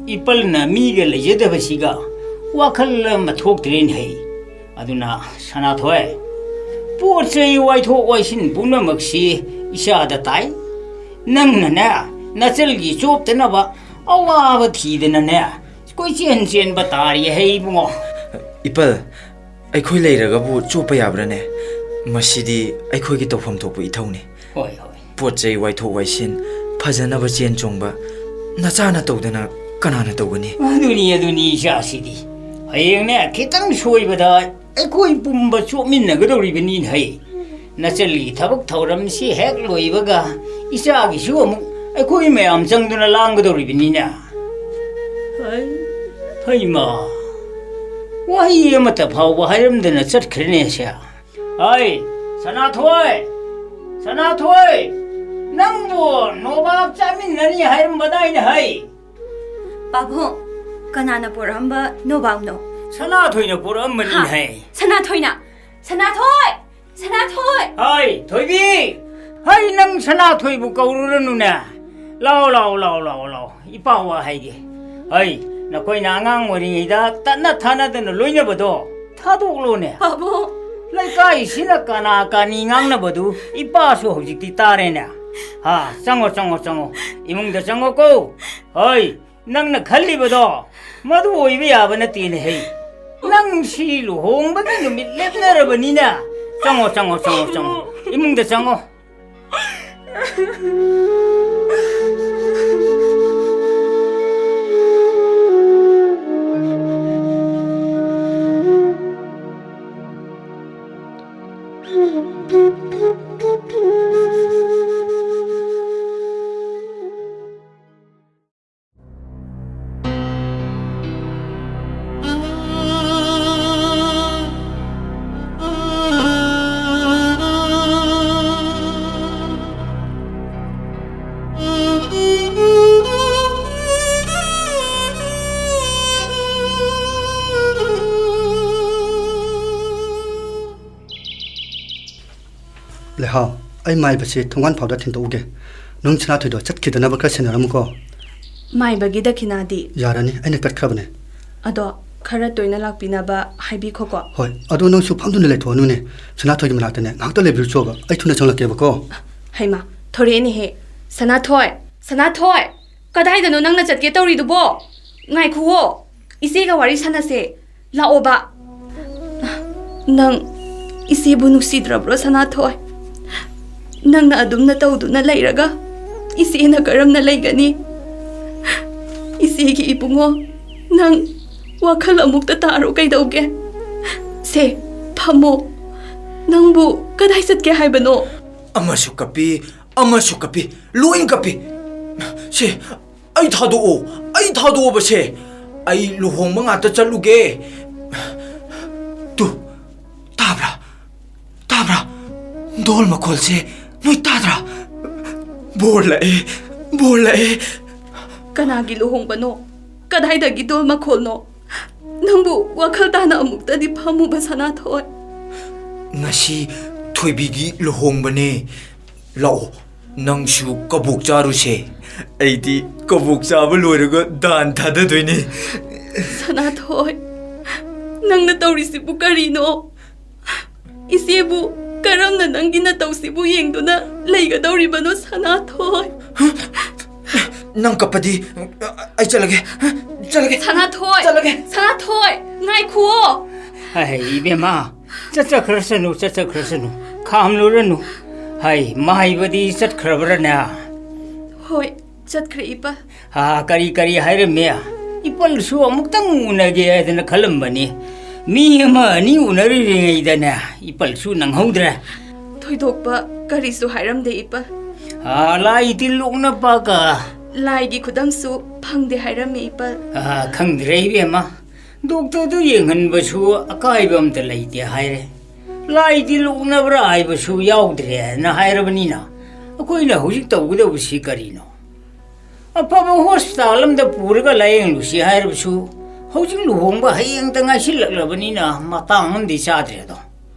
ꯏꯄꯜꯅ ꯃꯤꯒ ꯂꯩꯖꯗꯕꯁꯤꯒ ꯋꯥꯈꯜ ꯑꯃ ꯊꯣꯛꯇ꯭ꯔꯦꯅꯦꯍꯦ꯫ ꯑꯗꯨꯅ ꯁꯅꯥꯊꯣꯏ, ꯄꯣꯠ ꯆꯩ ꯋꯥꯏꯊꯣꯛ ꯋꯥꯏꯁꯤꯟ ꯄꯨꯝꯅꯃꯛꯁꯤ ꯏꯆꯥꯗ ꯇꯥꯏ꯫ ꯅꯪꯅꯅꯦ ꯅꯆꯜꯒꯤ ꯆꯣꯞꯇꯅꯕ ꯑꯋꯥꯕ ꯊꯤꯗꯅꯅꯦ ꯀꯣꯏꯆꯦꯟ ꯆꯦꯟꯕ ꯇꯥꯔꯤꯍꯦ ꯏꯕꯨꯡꯉꯣ꯫ ꯏꯄꯜ, ꯑꯩꯈꯣꯏ ꯂꯩꯔꯒꯕꯨ ꯆꯣꯞꯄ ꯌꯥꯕ꯭ꯔꯥꯅꯦ? ꯃꯁꯤꯗꯤ ꯑꯩꯈꯣꯏꯒꯤ ꯇꯧꯐꯝ ꯊꯣꯛꯄ ꯏꯊꯧꯅꯤ꯫ ꯍꯣꯏ, ꯍꯣꯏ꯫ ꯄꯣꯠ ꯆꯩ ꯋꯥꯏꯊꯣꯛ ꯋꯥꯏꯁꯤꯟ, ꯐꯖꯅꯕ ꯆꯦꯟ ꯆꯣꯡꯕ, ꯅꯆꯥꯅ ꯇꯧꯗꯅ ꯀꯅꯥꯅ ꯇꯧꯒꯅꯤ? ꯑꯗꯨꯅꯤ, ꯑꯗꯨꯅꯤ ꯏꯆꯥꯁꯤꯗꯤ꯫ ꯍꯌꯦꯡꯅꯦ ꯈꯤꯇꯪ ꯁꯣꯏꯕꯗ ꯑꯩꯈꯣꯏ ꯄꯨꯝꯕ ꯆꯣꯞꯃꯤꯟꯅꯒꯗꯧꯔꯤꯕꯅꯤꯅꯦ ꯍꯩ꯫ ꯅꯆꯜꯒꯤ ꯊꯕꯛ ꯊꯧꯔꯝꯁꯤ ꯍꯦꯛ ꯂꯣꯏꯕꯒ ꯏꯆꯥꯒꯤꯁꯨ ꯑꯃꯨꯛ ꯑꯩꯈꯣꯏ ꯃꯌꯥꯝ ꯆꯪꯗꯨꯅ ꯂꯥꯡꯒꯗꯧꯔꯤꯕꯅꯤꯅꯦ꯫ ꯍꯩ, ꯍꯩꯃꯥ, ꯋꯥꯍꯩ ꯑꯃꯠꯇ ꯐꯥꯎꯕ ꯍꯥꯏꯔꯝꯗꯅ ꯆꯠꯈ꯭ꯔꯦꯅꯦ ꯁꯦ꯫ ꯍꯩ, ꯁꯅꯥꯊꯣꯏ, ꯁꯅꯥꯊꯣꯏ, ꯅꯪꯕꯨ ꯅꯣꯕꯥꯞ ꯆꯥꯃꯤꯟꯅꯅꯤ ꯍꯥꯏꯔꯝꯕꯗꯥꯏꯅꯦ ꯍꯩ? ꯄꯥꯕꯨꯡ, ꯀꯅꯥꯅ ꯄꯨꯔꯛꯑꯝꯕ ꯅꯣꯕꯥꯞꯅꯣ? ꯁꯅꯥꯊꯣꯏꯅ ꯄꯨꯔꯛꯑꯝꯕꯅꯤ ꯍꯥ? ꯍꯩ꯫ ꯁꯅꯥꯊꯣꯏꯅ? ꯁꯅꯥꯊꯣꯏ! ꯁꯅꯥꯊꯣꯏ! ꯍꯩ, ꯊꯣꯏꯕꯤ! ꯍꯩ, ꯅꯪ ꯁꯅꯥꯊꯣꯏꯕꯨ ꯀꯧꯔꯨꯔꯅꯨꯅꯦ꯫ ꯂꯥꯎ, ꯂꯥꯎ, ꯂꯥꯎ, ꯂꯥꯎ, ꯂꯥꯎ꯫ ꯏꯄꯥ ꯋꯥ ꯍꯥꯏꯒꯦ꯫ ꯍꯩ, ꯅꯈꯣꯏꯅ ꯑꯉꯥꯡ ꯑꯣꯏꯔꯤꯉꯩꯗ ꯇꯠꯅ ꯊꯥꯅꯗꯅ ꯂꯣꯏꯅꯕꯗꯣ ꯊꯥꯗꯣꯛꯂꯣꯅꯦ꯫ ꯄꯥꯕꯨꯡ! ꯂꯩꯀꯥꯏꯁꯤꯅ ꯀꯅꯥ ꯀꯥꯅꯤ ꯉꯥꯡꯅꯕꯗꯨ ꯏꯄꯥꯁꯨ ꯍꯧꯖꯤꯛꯇꯤ ꯇꯥꯔꯦꯅꯦ꯫ ꯍꯥ, ꯆꯪꯉꯣ, ꯆꯪꯉꯣ, ꯆꯪꯉꯣ꯫ ꯏꯃꯨꯡꯗ ꯆꯪꯉꯣꯀꯣ꯫ ꯍꯩ, ꯅꯪꯅ ꯈꯜꯂꯤꯕꯗꯣ ꯃꯗꯨ ꯑꯣꯏꯕ ꯌꯥꯕ ꯅꯠꯇꯦꯅꯦ ꯍꯩ꯫ ꯅꯪ ꯁꯤ ꯂꯨꯍꯣꯡꯕꯒꯤ ꯅꯨꯃꯤꯠ ꯂꯦꯞꯅꯔꯕꯅꯤꯅ꯫ ꯆꯪꯉꯣ, ꯆꯪꯉꯣ, ꯆꯪꯉꯣ, ꯆꯪꯉꯣ꯫ ꯏꯃꯨꯡꯗ ꯆꯪꯉꯣ꯫ ꯂꯩꯍꯥꯎ, ꯑꯩ ꯃꯥꯏꯕꯁꯦ ꯊꯣꯡꯒꯥꯟ ꯐꯥꯎꯗ ꯊꯤꯟꯗꯣꯛꯎꯒꯦ꯫ ꯅꯪ ꯁꯅꯥꯊꯣꯏꯗꯣ ꯆꯠꯈꯤꯗꯅꯕ ꯈꯔ ꯁꯦꯟꯅꯔꯝꯃꯨꯀꯣ꯫ ꯃꯥꯏꯕꯒꯤ ꯗꯈꯤꯅꯥꯗꯤ? ꯌꯥꯔꯅꯤ, ꯑꯩꯅ ꯀꯠꯈ꯭ꯔꯕꯅꯦ꯫ ꯑꯗꯣ ꯈꯔ ꯇꯣꯏꯅ ꯂꯥꯛꯄꯤꯅꯕ ꯍꯥꯏꯕꯤꯈꯣꯀꯣ꯫ ꯍꯣꯏ, ꯑꯗꯣ ꯅꯪꯁꯨ ꯐꯝꯗꯨꯅ ꯂꯩꯊꯣꯛꯑꯅꯨꯅꯦ꯫ ꯁꯅꯥꯊꯣꯏꯒꯤ ꯃꯅꯥꯛꯇꯅꯦ ꯉꯥꯏꯍꯥꯛꯇ ꯂꯩꯕꯤꯔꯨꯆꯣꯕ, ꯑꯩ ꯊꯨꯅ ꯆꯪꯂꯛꯀꯦꯕꯀꯣ꯫ ꯍꯩꯃꯥ, ꯊꯣꯔꯛꯑꯦꯅꯦꯍꯦ꯫ ꯁꯅꯥꯊꯣꯏ! ꯁꯅꯥꯊꯣꯏ! ꯀꯗꯥꯏꯗꯅꯣ ꯅꯪꯅ ꯆꯠꯀꯦ ꯇꯧꯔꯤꯗꯨꯕꯣ? ꯉꯥꯏꯈꯨꯋꯣ, ꯏꯆꯦꯒ ꯋꯥꯔꯤ ꯁꯥꯟꯅꯁꯦ꯫ ꯂꯥꯛꯑꯣꯕ꯫ ꯅꯪ ꯏꯆꯦꯕꯨ ꯅꯨꯡꯁꯤꯗ꯭ꯔꯕ꯭ꯔꯣ, ꯁꯅꯥꯊꯣꯏ? ꯅꯪꯅ ꯑꯗꯨꯝꯅ ꯇꯧꯗꯨꯅ ꯂꯩꯔꯒ ꯏꯆꯦꯅ ꯀꯔꯝꯅ ꯂꯩꯒꯅꯤ? ꯏꯆꯦꯒꯤ ꯏꯕꯨꯡꯉꯣ, ꯅꯪ ꯋꯥꯈꯜ ꯑꯃꯨꯛꯇ ꯇꯥꯔꯣ, ꯀꯩꯗꯧꯒꯦ? ꯁꯦ, ꯐꯝꯃꯣ꯫ ꯅꯪꯕꯨ ꯀꯗꯥꯏ ꯆꯠꯀꯦ ꯍꯥꯏꯕꯅꯣ? ꯑꯃꯁꯨ ꯀꯞꯄꯤ, ꯑꯃꯁꯨ ꯀꯞꯄꯤ, ꯂꯣꯏꯅ ꯀꯞꯄꯤ꯫ ꯁꯦ, ꯑꯩ ꯊꯥꯗꯣꯛꯑꯣ, ꯑꯩ ꯊꯥꯗꯣꯛꯑꯣꯕ ꯁꯦ꯫ ꯑꯩ ꯂꯨꯍꯣꯡꯕ ꯉꯥꯛꯇ ꯆꯠꯂꯨꯒꯦ꯫ ꯇꯨ, ꯇꯥꯕ꯭ꯔꯥ? ꯇꯥꯕ꯭ꯔꯥ? ꯗꯣꯜ ꯃꯈꯣꯜꯁꯦ ꯅꯣꯏ ꯇꯥꯗ꯭ꯔꯥ? ꯕꯣꯔ ꯂꯥꯛꯑꯦ, ꯕꯣꯔ ꯂꯥꯛꯑꯦ꯫ ꯀꯅꯥꯒꯤ ꯂꯨꯍꯣꯡꯕꯅꯣ? ꯀꯗꯥꯏꯗꯒꯤ ꯗꯣꯜ ꯃꯈꯣꯜꯅꯣ? ꯅꯪꯕꯨ ꯋꯥꯈꯜ ꯇꯥꯅ ꯑꯃꯨꯛꯇꯗꯤ ꯐꯝꯃꯨꯕ, ꯁꯅꯥꯊꯣꯏ꯫ ꯉꯁꯤ ꯊꯣꯏꯕꯤꯒꯤ ꯂꯨꯍꯣꯡꯕꯅꯦ꯫ ꯂꯥꯛꯑꯣ, ꯅꯪꯁꯨ ꯀꯕꯣꯛ ꯆꯥꯔꯨꯁꯦ꯫ ꯑꯩꯗꯤ ꯀꯕꯣꯛ ꯆꯥꯕ ꯂꯣꯏꯔꯒ ꯗꯥꯟ ꯊꯥꯗꯗꯣꯏꯅꯦ꯫ ꯁꯅꯥꯊꯣꯏ, ꯅꯪꯅ ꯇꯧꯔꯤꯁꯤꯕꯨ ꯀꯔꯤꯅꯣ? ꯏꯆꯦꯕꯨ ꯀꯔꯝꯅ ꯅꯪꯒꯤ ꯅꯇꯧꯁꯤꯕꯨ ꯌꯦꯡꯗꯨꯅ ꯂꯩꯒꯗꯧꯔꯤꯕꯅꯣ, ꯁꯅꯥꯊꯣꯏ? ꯅꯪ ꯀꯞꯄꯗꯤ ꯑꯩ ꯆꯠꯂꯒꯦ, ꯆꯠꯂꯒꯦ꯫ ꯁꯅꯥꯊꯣꯏ! ꯆꯠꯂꯒꯦ꯫ ꯁꯅꯥꯊꯣꯏ! ꯉꯥꯏꯈꯨꯑꯣ! ꯍꯥꯏ, ꯏꯕꯦꯝꯃ, ꯆꯠꯆꯈ꯭ꯔꯁꯅꯨ, ꯆꯠꯆꯈ꯭ꯔꯁꯅꯨ, ꯈꯥꯝꯂꯨꯔꯅꯨ꯫ ꯍꯥꯏ, ꯃꯥꯏꯕꯗꯤ ꯆꯠꯈ꯭ꯔꯕ꯭ꯔꯅꯦ? ꯍꯣꯏ, ꯆꯠꯈ꯭ꯔꯦ, ꯏꯄꯥ꯫ ꯑꯥ, ꯀꯔꯤ ꯀꯔꯤ ꯍꯥꯏꯔꯝꯃꯤ? ꯏꯄꯜꯁꯨ ꯑꯃꯨꯛꯇꯪ ꯎꯅꯒꯦ ꯍꯥꯏꯗꯅ ꯈꯜꯂꯝꯕꯅꯤ꯫ ꯃꯤ ꯑꯃ ꯑꯅꯤ ꯎꯅꯔꯤꯉꯩꯗꯅꯦ, ꯏꯄꯜꯁꯨ ꯅꯪꯍꯧꯗ꯭ꯔꯦ꯫ ꯊꯣꯏꯗꯣꯛꯄ ꯀꯔꯤꯁꯨ ꯍꯥꯏꯔꯝꯗꯦ, ꯏꯄꯥ꯫ ꯑꯥ, ꯂꯥꯏ ꯇꯤꯜ ꯂꯣꯛꯅ ꯄꯥꯛꯀ꯫ ꯂꯥꯏꯒꯤ ꯈꯨꯗꯝꯁꯨ ꯐꯪꯗꯦ ꯍꯥꯏꯔꯝꯃꯤ, ꯏꯄꯥ꯫ ꯑꯥ, ꯈꯪꯗ꯭ꯔꯦ ꯏꯕꯦꯝꯃ꯫ ꯗꯣꯛꯇꯔꯗꯨ ꯌꯦꯡꯍꯟꯕꯁꯨ ꯑꯀꯥꯏꯕ ꯑꯝꯇ ꯂꯩꯇꯦ ꯍꯥꯏꯔꯦ꯫ ꯂꯥꯏ ꯇꯤꯜ ꯂꯣꯛꯅꯕ꯭ꯔꯥ ꯍꯥꯏꯕꯁꯨ ꯌꯥꯎꯗ꯭ꯔꯦꯅ ꯍꯥꯏꯔꯕꯅꯤꯅ, ꯑꯩꯈꯣꯏꯅ ꯍꯧꯖꯤꯛ ꯇꯧꯒꯗꯧꯕꯁꯤ ꯀꯔꯤꯅꯣ? ꯑꯐꯕ ꯍꯣꯁꯄꯤꯇꯥꯜ ꯑꯃꯗ ꯄꯨꯔꯒ ꯂꯥꯌꯦꯡꯂꯨꯁꯤ ꯍꯥꯏꯔꯕꯁꯨ, ꯍꯧꯖꯤꯛ ꯂꯨꯍꯣꯡꯕ ꯍꯌꯦꯡꯇ ꯉꯥꯏꯁꯤꯜꯂꯛꯂꯕꯅꯤꯅ ꯃꯇꯥꯡ ꯑꯃꯗꯤ ꯆꯥꯗ꯭ꯔꯦ ꯑꯗꯣ꯫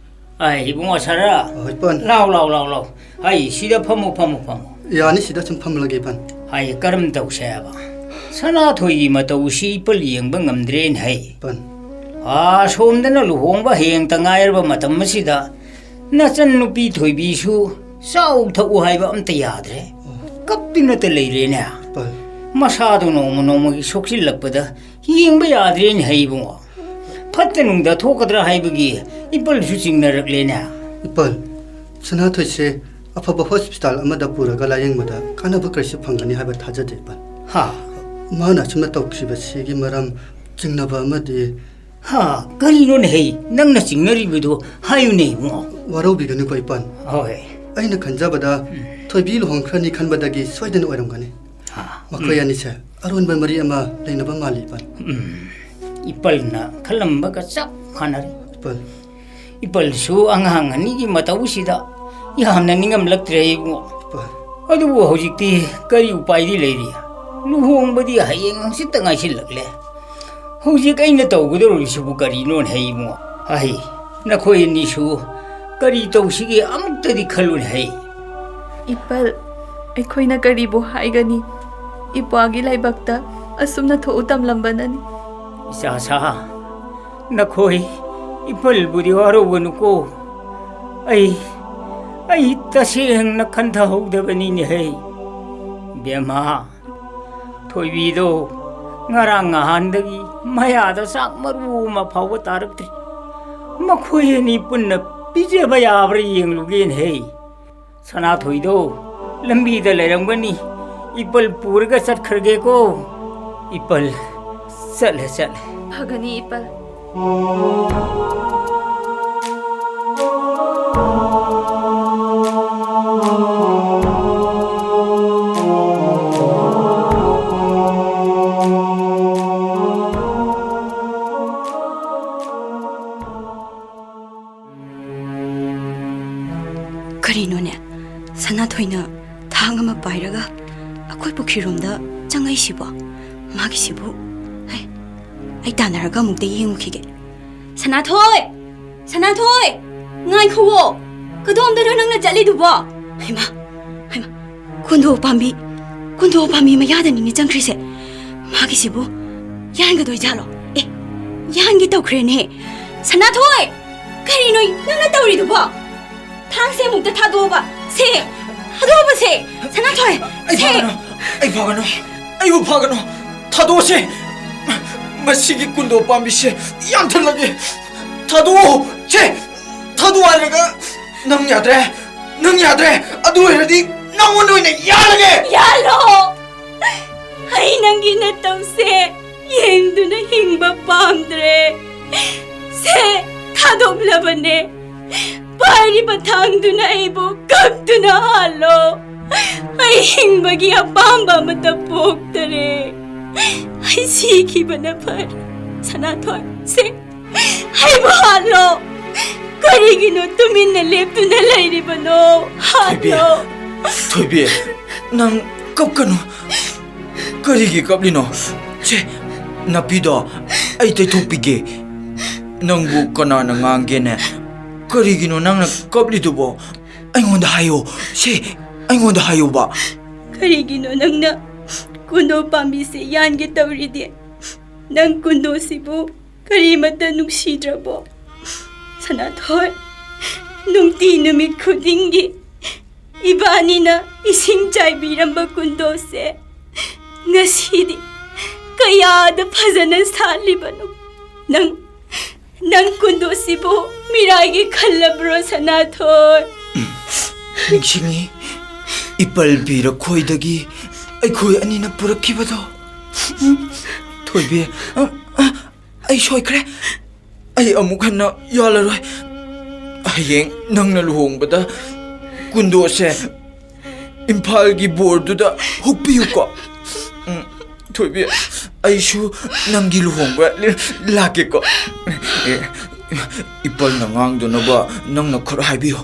ꯑꯩ ꯏꯕꯨꯡꯉꯣ ꯁꯥꯔ, ꯍꯣꯏ, ꯄꯟ꯫ ꯂꯥꯎ, ꯂꯥꯎ, ꯂꯥꯎ, ꯂꯥꯎ꯫ ꯑꯩ ꯁꯤꯗ ꯐꯝꯃꯨ, ꯐꯝꯃꯨ, ꯐꯝꯃꯨ꯫ ꯌꯥꯅꯤ, ꯁꯤꯗ ꯁꯨꯝ ꯐꯝꯂꯒꯦ, ꯄꯟ꯫ ꯑꯩ ꯀꯔꯝ ꯇꯧꯁꯦ ꯍꯥꯏꯕ? ꯁꯅꯥꯊꯣꯏꯒꯤ ꯃꯇꯧꯁꯤ ꯏꯄꯜ ꯌꯦꯡꯕ ꯉꯝꯗ꯭ꯔꯦꯅ ꯍꯥꯏ꯫ ꯄꯟ꯫ ꯑꯥ, ꯁꯣꯝꯗꯅ ꯂꯨꯍꯣꯡꯕ ꯍꯌꯦꯡꯇ ꯉꯥꯏꯔꯕ ꯃꯇꯝ ꯑꯁꯤꯗ ꯅꯆꯟ ꯅꯨꯄꯤ ꯊꯣꯏꯕꯤꯁꯨ ꯆꯥꯎ ꯊꯛꯎ ꯍꯥꯏꯕ ꯑꯝꯇ ꯌꯥꯗ꯭ꯔꯦ꯫ ꯀꯞꯇꯨꯅꯇ ꯂꯩꯔꯦꯅꯦ꯫ ꯄꯟ꯫ ꯃꯁꯥꯗꯣ ꯅꯣꯡꯃ ꯅꯣꯡꯃꯒꯤ ꯁꯣꯛꯆꯤꯜꯂꯛꯄꯗ ꯌꯦꯡꯕ ꯌꯥꯗ꯭ꯔꯦꯅꯦ ꯍꯩ ꯏꯕꯨꯡꯉꯣ꯫ ꯐꯠꯇ ꯅꯨꯡꯗ ꯊꯣꯛꯀꯗ꯭ꯔꯥ ꯍꯥꯏꯕꯒꯤ ꯏꯄꯜꯁꯨ ꯆꯤꯡꯅꯔꯛꯂꯦꯅꯦ꯫ ꯏꯄꯜ, ꯁꯅꯥꯊꯣꯏꯁꯦ ꯑꯐꯕ ꯍꯣꯁꯄꯤꯇꯥꯜ ꯑꯃꯗ ꯄꯨꯔꯒ ꯂꯥꯌꯦꯡꯕꯗ ꯀꯥꯟꯅꯕ ꯀꯔꯤꯁꯨ ꯐꯪꯒꯅꯤ ꯍꯥꯏꯕ ꯊꯥꯖꯗꯦ, ꯏꯄꯜ꯫ ꯍꯥ? ꯃꯥꯅ ꯑꯁꯨꯝꯅ ꯇꯧꯈꯤꯕꯁꯤꯒꯤ ꯃꯔꯝ ꯆꯤꯡꯅꯕ ꯑꯃꯗꯤ ꯍꯥ, ꯀꯔꯤꯅꯣꯅꯦ ꯍꯩ? ꯅꯪꯅ ꯆꯤꯡꯅꯔꯤꯕꯗꯨ ꯍꯥꯏꯌꯨꯅꯦ ꯏꯕꯨꯡꯉꯣ꯫ ꯋꯥꯔꯧꯕꯤꯒꯅꯨꯀꯣ, ꯏꯄꯜ꯫ ꯍꯣꯏ꯫ ꯑꯩꯅ ꯈꯟꯖꯕꯗ ꯊꯣꯏꯕꯤ ꯂꯨꯍꯣꯡꯈ꯭ꯔꯅꯤ ꯈꯟꯕꯗꯒꯤ ꯁꯣꯏꯗꯅ ꯑꯣꯏꯔꯝꯒꯅꯤ꯫ ꯃꯈꯣꯏ ꯎꯝ꯫ ꯑꯅꯤꯁꯦ ꯑꯔꯣꯟꯕ ꯃꯔꯤ ꯑꯃ ꯂꯩꯅꯕ ꯃꯥꯜꯂꯤ, ꯏꯄꯥꯜ꯫ ꯎꯝ, ꯏꯄꯜꯅ ꯈꯜꯂꯝꯕꯒ ꯆꯞ ꯃꯥꯟꯅꯔꯦ꯫ ꯏꯄꯜ꯫ ꯏꯄꯜꯁꯨ ꯑꯉꯥꯡ ꯑꯅꯤꯒꯤ ꯃꯇꯧꯁꯤꯗ ꯌꯥꯝꯅ ꯅꯤꯡꯉꯝꯂꯛꯇ꯭ꯔꯦ, ꯏꯕꯨꯡꯉꯣ꯫ ꯏꯄꯜ꯫ ꯑꯗꯨꯕꯨ ꯍꯧꯖꯤꯛꯇꯤ ꯀꯔꯤ ꯎꯄꯥꯏꯗꯤ ꯂꯩꯔꯤ? ꯂꯨꯍꯣꯡꯕꯗꯤ ꯍꯌꯦꯡ ꯍꯪꯆꯤꯠꯇ ꯉꯥꯏꯁꯤꯜꯂꯛꯂꯦ꯫ ꯍꯧꯖꯤꯛ ꯑꯩꯅ ꯇꯧꯒꯗꯧꯔꯤꯁꯤꯕꯨ ꯀꯔꯤꯅꯣꯅꯦ, ꯏꯕꯨꯡꯉꯣ? ꯍꯩ, ꯅꯈꯣꯏ ꯑꯅꯤꯁꯨ ꯀꯔꯤ ꯇꯧꯁꯤꯒꯦ, ꯑꯃꯨꯛꯇꯗꯤ ꯈꯜꯂꯨꯅꯦ, ꯍꯩ꯫ ꯏꯄꯜ, ꯑꯩꯈꯣꯏꯅ ꯀꯔꯤꯕꯨ ꯍꯥꯏꯒꯅꯤ? ꯏꯄ꯭ꯋꯥꯒꯤ ꯂꯥꯏꯕꯛꯇ ꯑꯁꯨꯝꯅ ꯊꯣꯛꯎ ꯇꯝꯂꯝꯕꯅꯅꯤ꯫ ꯏꯆꯥꯁꯥ, ꯅꯈꯣꯏ ꯏꯄꯜꯕꯨꯗꯤ ꯋꯥꯔꯧꯒꯅꯨꯀꯣ꯫ ꯑꯩ, ꯑꯩ ꯇꯁꯦꯡꯅ ꯈꯟꯊꯍꯧꯗꯕꯅꯤꯅꯦꯍꯦ꯫ ꯕꯦꯝꯃ, ꯊꯣꯏꯕꯤꯗꯣ ꯉꯔꯥꯡ ꯅꯍꯥꯟꯗꯒꯤ ꯃꯌꯥꯗ ꯆꯥꯛ ꯃꯔꯨ ꯑꯃ ꯐꯥꯎꯕ ꯇꯥꯔꯛꯇ꯭ꯔꯤ꯫ ꯃꯈꯣꯏ ꯑꯅꯤ ꯄꯨꯟꯅ ꯄꯤꯖꯕ ꯌꯥꯕ꯭ꯔꯥ ꯌꯦꯡꯂꯨꯒꯦꯅꯦꯍꯦ꯫ ꯁꯅꯥꯊꯣꯏꯗꯣ ꯂꯝꯕꯤꯗ ꯂꯩꯔꯝꯒꯅꯤ꯫ ꯏꯄꯜ ꯄꯨꯔꯒ ꯆꯠꯈ꯭ꯔꯒꯦꯀꯣ꯫ ꯏꯄꯜ ꯆꯠꯂꯦ, ꯆꯠꯂꯦ꯫ ꯐꯒꯅꯤ, ꯏꯄꯜ꯫ ꯀꯔꯤꯅꯣꯅꯦ? ꯁꯅꯥꯊꯣꯏꯅ ꯊꯥꯡ ꯑꯃ ꯄꯥꯏꯔꯒ ꯑꯩꯈꯣꯏ ꯄꯨꯈ꯭ꯔꯤꯔꯣꯝꯗ ꯆꯪꯉꯛꯏꯁꯤꯕꯣ? ꯃꯥꯒꯤꯁꯤꯕꯨ, ꯍꯩ, ꯑꯩ ꯇꯥꯟꯅꯔꯒ ꯑꯃꯨꯛꯇ ꯌꯦꯡꯉꯨꯈꯤꯒꯦ꯫ ꯁꯅꯥꯊꯣꯏ! ꯁꯅꯥꯊꯣꯏ! ꯉꯥꯏꯈꯨꯋꯣ! ꯀꯗꯣꯝꯗꯅꯣ ꯅꯪꯅ ꯆꯠꯂꯤꯗꯨꯕꯣ? ꯍꯩꯃꯥ! ꯍꯩꯃꯥ! ꯀꯨꯟꯗꯣ ꯄꯥꯝꯕꯤ, ꯀꯨꯟꯗꯣ ꯄꯥꯝꯕꯤ ꯃꯌꯥꯗꯅꯤꯅꯦ ꯆꯪꯈ꯭ꯔꯤꯁꯦ꯫ ꯃꯥꯒꯤꯁꯤꯕꯨ ꯌꯥꯟꯒꯗꯣꯏꯖꯥꯠꯂꯣ? ꯑꯦ, ꯌꯥꯟꯒꯦ ꯇꯧꯈ꯭ꯔꯦꯅꯦ꯫ ꯁꯅꯥꯊꯣꯏ! ꯀꯔꯤꯅꯣ ꯅꯪꯅ ꯇꯧꯔꯤꯗꯨꯕꯣ? ꯊꯥꯡꯁꯦ ꯑꯃꯨꯛꯇ ꯊꯥꯗꯣꯛꯑꯣꯕ꯫ ꯁꯦ, ꯊꯥꯗꯣꯛꯑꯣꯕ ꯁꯦ꯫ ꯁꯅꯥꯊꯣꯏ, ꯑꯩ ꯁꯦ꯫ ꯐꯥꯒꯅꯣ, ꯑꯩ ꯐꯥꯒꯅꯣ, ꯑꯩꯕꯨ ꯐꯥꯒꯅꯣ꯫ ꯊꯥꯗꯣꯛꯑꯣꯁꯦ꯫ ꯃꯁꯤꯒꯤ ꯀꯨꯟꯗꯣ ꯄꯥꯝꯕꯤꯁꯦ ꯌꯥꯟꯊꯠꯂꯒꯦ꯫ ꯊꯥꯗꯣꯛꯑꯣ, ꯁꯦ꯫ ꯊꯥꯗꯣꯛꯑꯣ ꯍꯥꯏꯔꯒ꯫ ꯅꯪ ꯌꯥꯗ꯭ꯔꯦ, ꯅꯪ ꯌꯥꯗ꯭ꯔꯦ꯫ ꯑꯗꯨ ꯑꯣꯏꯔꯗꯤ ꯅꯪꯉꯣꯟꯗ ꯑꯣꯏꯅ ꯌꯥꯜꯂꯒꯦ꯫ ꯌꯥꯜꯂꯣ! ꯑꯩ ꯅꯪꯒꯤ ꯅꯇꯧꯁꯦ ꯌꯦꯡꯗꯨꯅ ꯍꯤꯡꯕ ꯄꯥꯝꯗ꯭ꯔꯦ꯫ ꯁꯦ, ꯊꯥꯗꯣꯛꯂꯕꯅꯦ꯫ ꯄꯥꯏꯔꯤꯕ ꯊꯥꯡꯗꯨꯅ ꯑꯩꯕꯨ ꯀꯛꯇꯨꯅ ꯍꯥꯜꯂꯣ꯫ ꯑꯩ ꯍꯤꯡꯕꯒꯤ ꯑꯄꯥꯝꯕ ꯑꯃꯠꯇ ꯄꯣꯛꯇꯔꯦ꯫ ꯑꯩ ꯁꯤꯈꯤꯕꯅ ꯐꯔꯦ꯫ ꯁꯅꯥꯊꯣꯏ, ꯁꯦ, ꯑꯩꯕꯨ ꯍꯥꯠꯂꯣ꯫ ꯀꯔꯤꯒꯤꯅꯣ ꯇꯨꯃꯤꯟꯅ ꯂꯦꯞꯇꯨꯅ ꯂꯩꯔꯤꯕꯅꯣ? ꯊꯣꯏꯕꯤ, ꯍꯥꯠꯂꯣ꯫ ꯊꯣꯏꯕꯤ, ꯅꯪ ꯀꯞꯀꯅꯨ꯫ ꯀꯔꯤꯒꯤ ꯀꯞꯂꯤꯅꯣ? ꯁꯦ, ꯅꯥꯄꯤꯗꯣ ꯑꯩ ꯇꯩꯊꯣꯛꯄꯤꯒꯦ꯫ ꯅꯪꯕꯨ ꯀꯅꯥꯅ ꯉꯥꯡꯒꯦꯅꯦ? ꯀꯔꯤꯒꯤꯅꯣ ꯅꯪꯅ ꯀꯞꯂꯤꯗꯨꯕꯣ? ꯑꯩꯉꯣꯟꯗ ꯍꯥꯏꯌꯣ꯫ ꯁꯦ, ꯑꯩꯉꯣꯟꯗ ꯍꯥꯏꯌꯣꯕ꯫ ꯀꯔꯤꯒꯤꯅꯣ ꯅꯪꯅ ꯀꯨꯟꯗꯣ ꯄꯥꯝꯕꯤꯁꯦ ꯌꯥꯟꯒꯦ ꯇꯧꯔꯤꯗꯤ? ꯅꯪ ꯀꯨꯟꯗꯣꯁꯤꯕꯨ ꯀꯔꯤꯃꯠꯇ ꯅꯨꯡꯁꯤꯗ꯭ꯔꯕꯣ? ꯁꯅꯥꯊꯣꯏ, ꯅꯨꯡꯇꯤ ꯅꯨꯃꯤꯠ ꯈꯨꯗꯤꯡꯒꯤ ꯏꯕꯥꯅꯤꯅ ꯏꯁꯤꯡ ꯆꯥꯏꯕꯤꯔꯝꯕ ꯀꯨꯟꯗꯣꯁꯦ ꯉꯁꯤꯗꯤ ꯀꯌꯥꯗ ꯐꯖꯅ ꯁꯥꯠꯂꯤꯕꯅꯣ? ꯅꯪ, ꯅꯪ ꯀꯨꯟꯗꯣꯁꯤꯕꯨ ꯃꯤꯔꯥꯏꯒꯤ ꯈꯜꯂꯕ꯭ꯔꯣ, ꯁꯅꯥꯊꯣꯏ? ꯅꯤꯡꯁꯤꯡꯉꯤ, ꯏꯄꯜ ꯄꯤꯔꯛꯈꯣꯏꯗꯒꯤ ꯑꯩꯈꯣꯏ ꯑꯅꯤꯅ ꯄꯨꯔꯛꯈꯤꯕꯗꯣ꯫ ꯊꯣꯏꯕꯤ, ꯑ, ꯑ, ꯑꯩ ꯁꯣꯏꯈ꯭ꯔꯦ꯫ ꯑꯩ ꯑꯃꯨꯛ ꯍꯟꯅ ꯌꯥꯜꯂꯔꯣꯏ꯫ ꯍꯌꯦꯡ ꯅꯪꯅ ꯂꯨꯍꯣꯡꯕꯗ ꯀꯨꯟꯗꯣꯁꯦ ꯏꯝꯐꯥꯜꯒꯤ ꯕꯣꯔꯗꯨꯗ ꯍꯨꯛꯄꯤꯌꯨꯀꯣ꯫ ꯎꯝ, ꯊꯣꯏꯕꯤ, ꯑꯩꯁꯨ ꯅꯪꯒꯤ ꯂꯨꯍꯣꯡꯕ ꯂꯥꯛꯀꯦꯀꯣ꯫ ꯑꯦ, ꯏꯄꯜꯅ ꯉꯥꯡꯗꯅꯕ ꯅꯪꯅ ꯈꯔ ꯍꯥꯏꯕꯤꯌꯨ꯫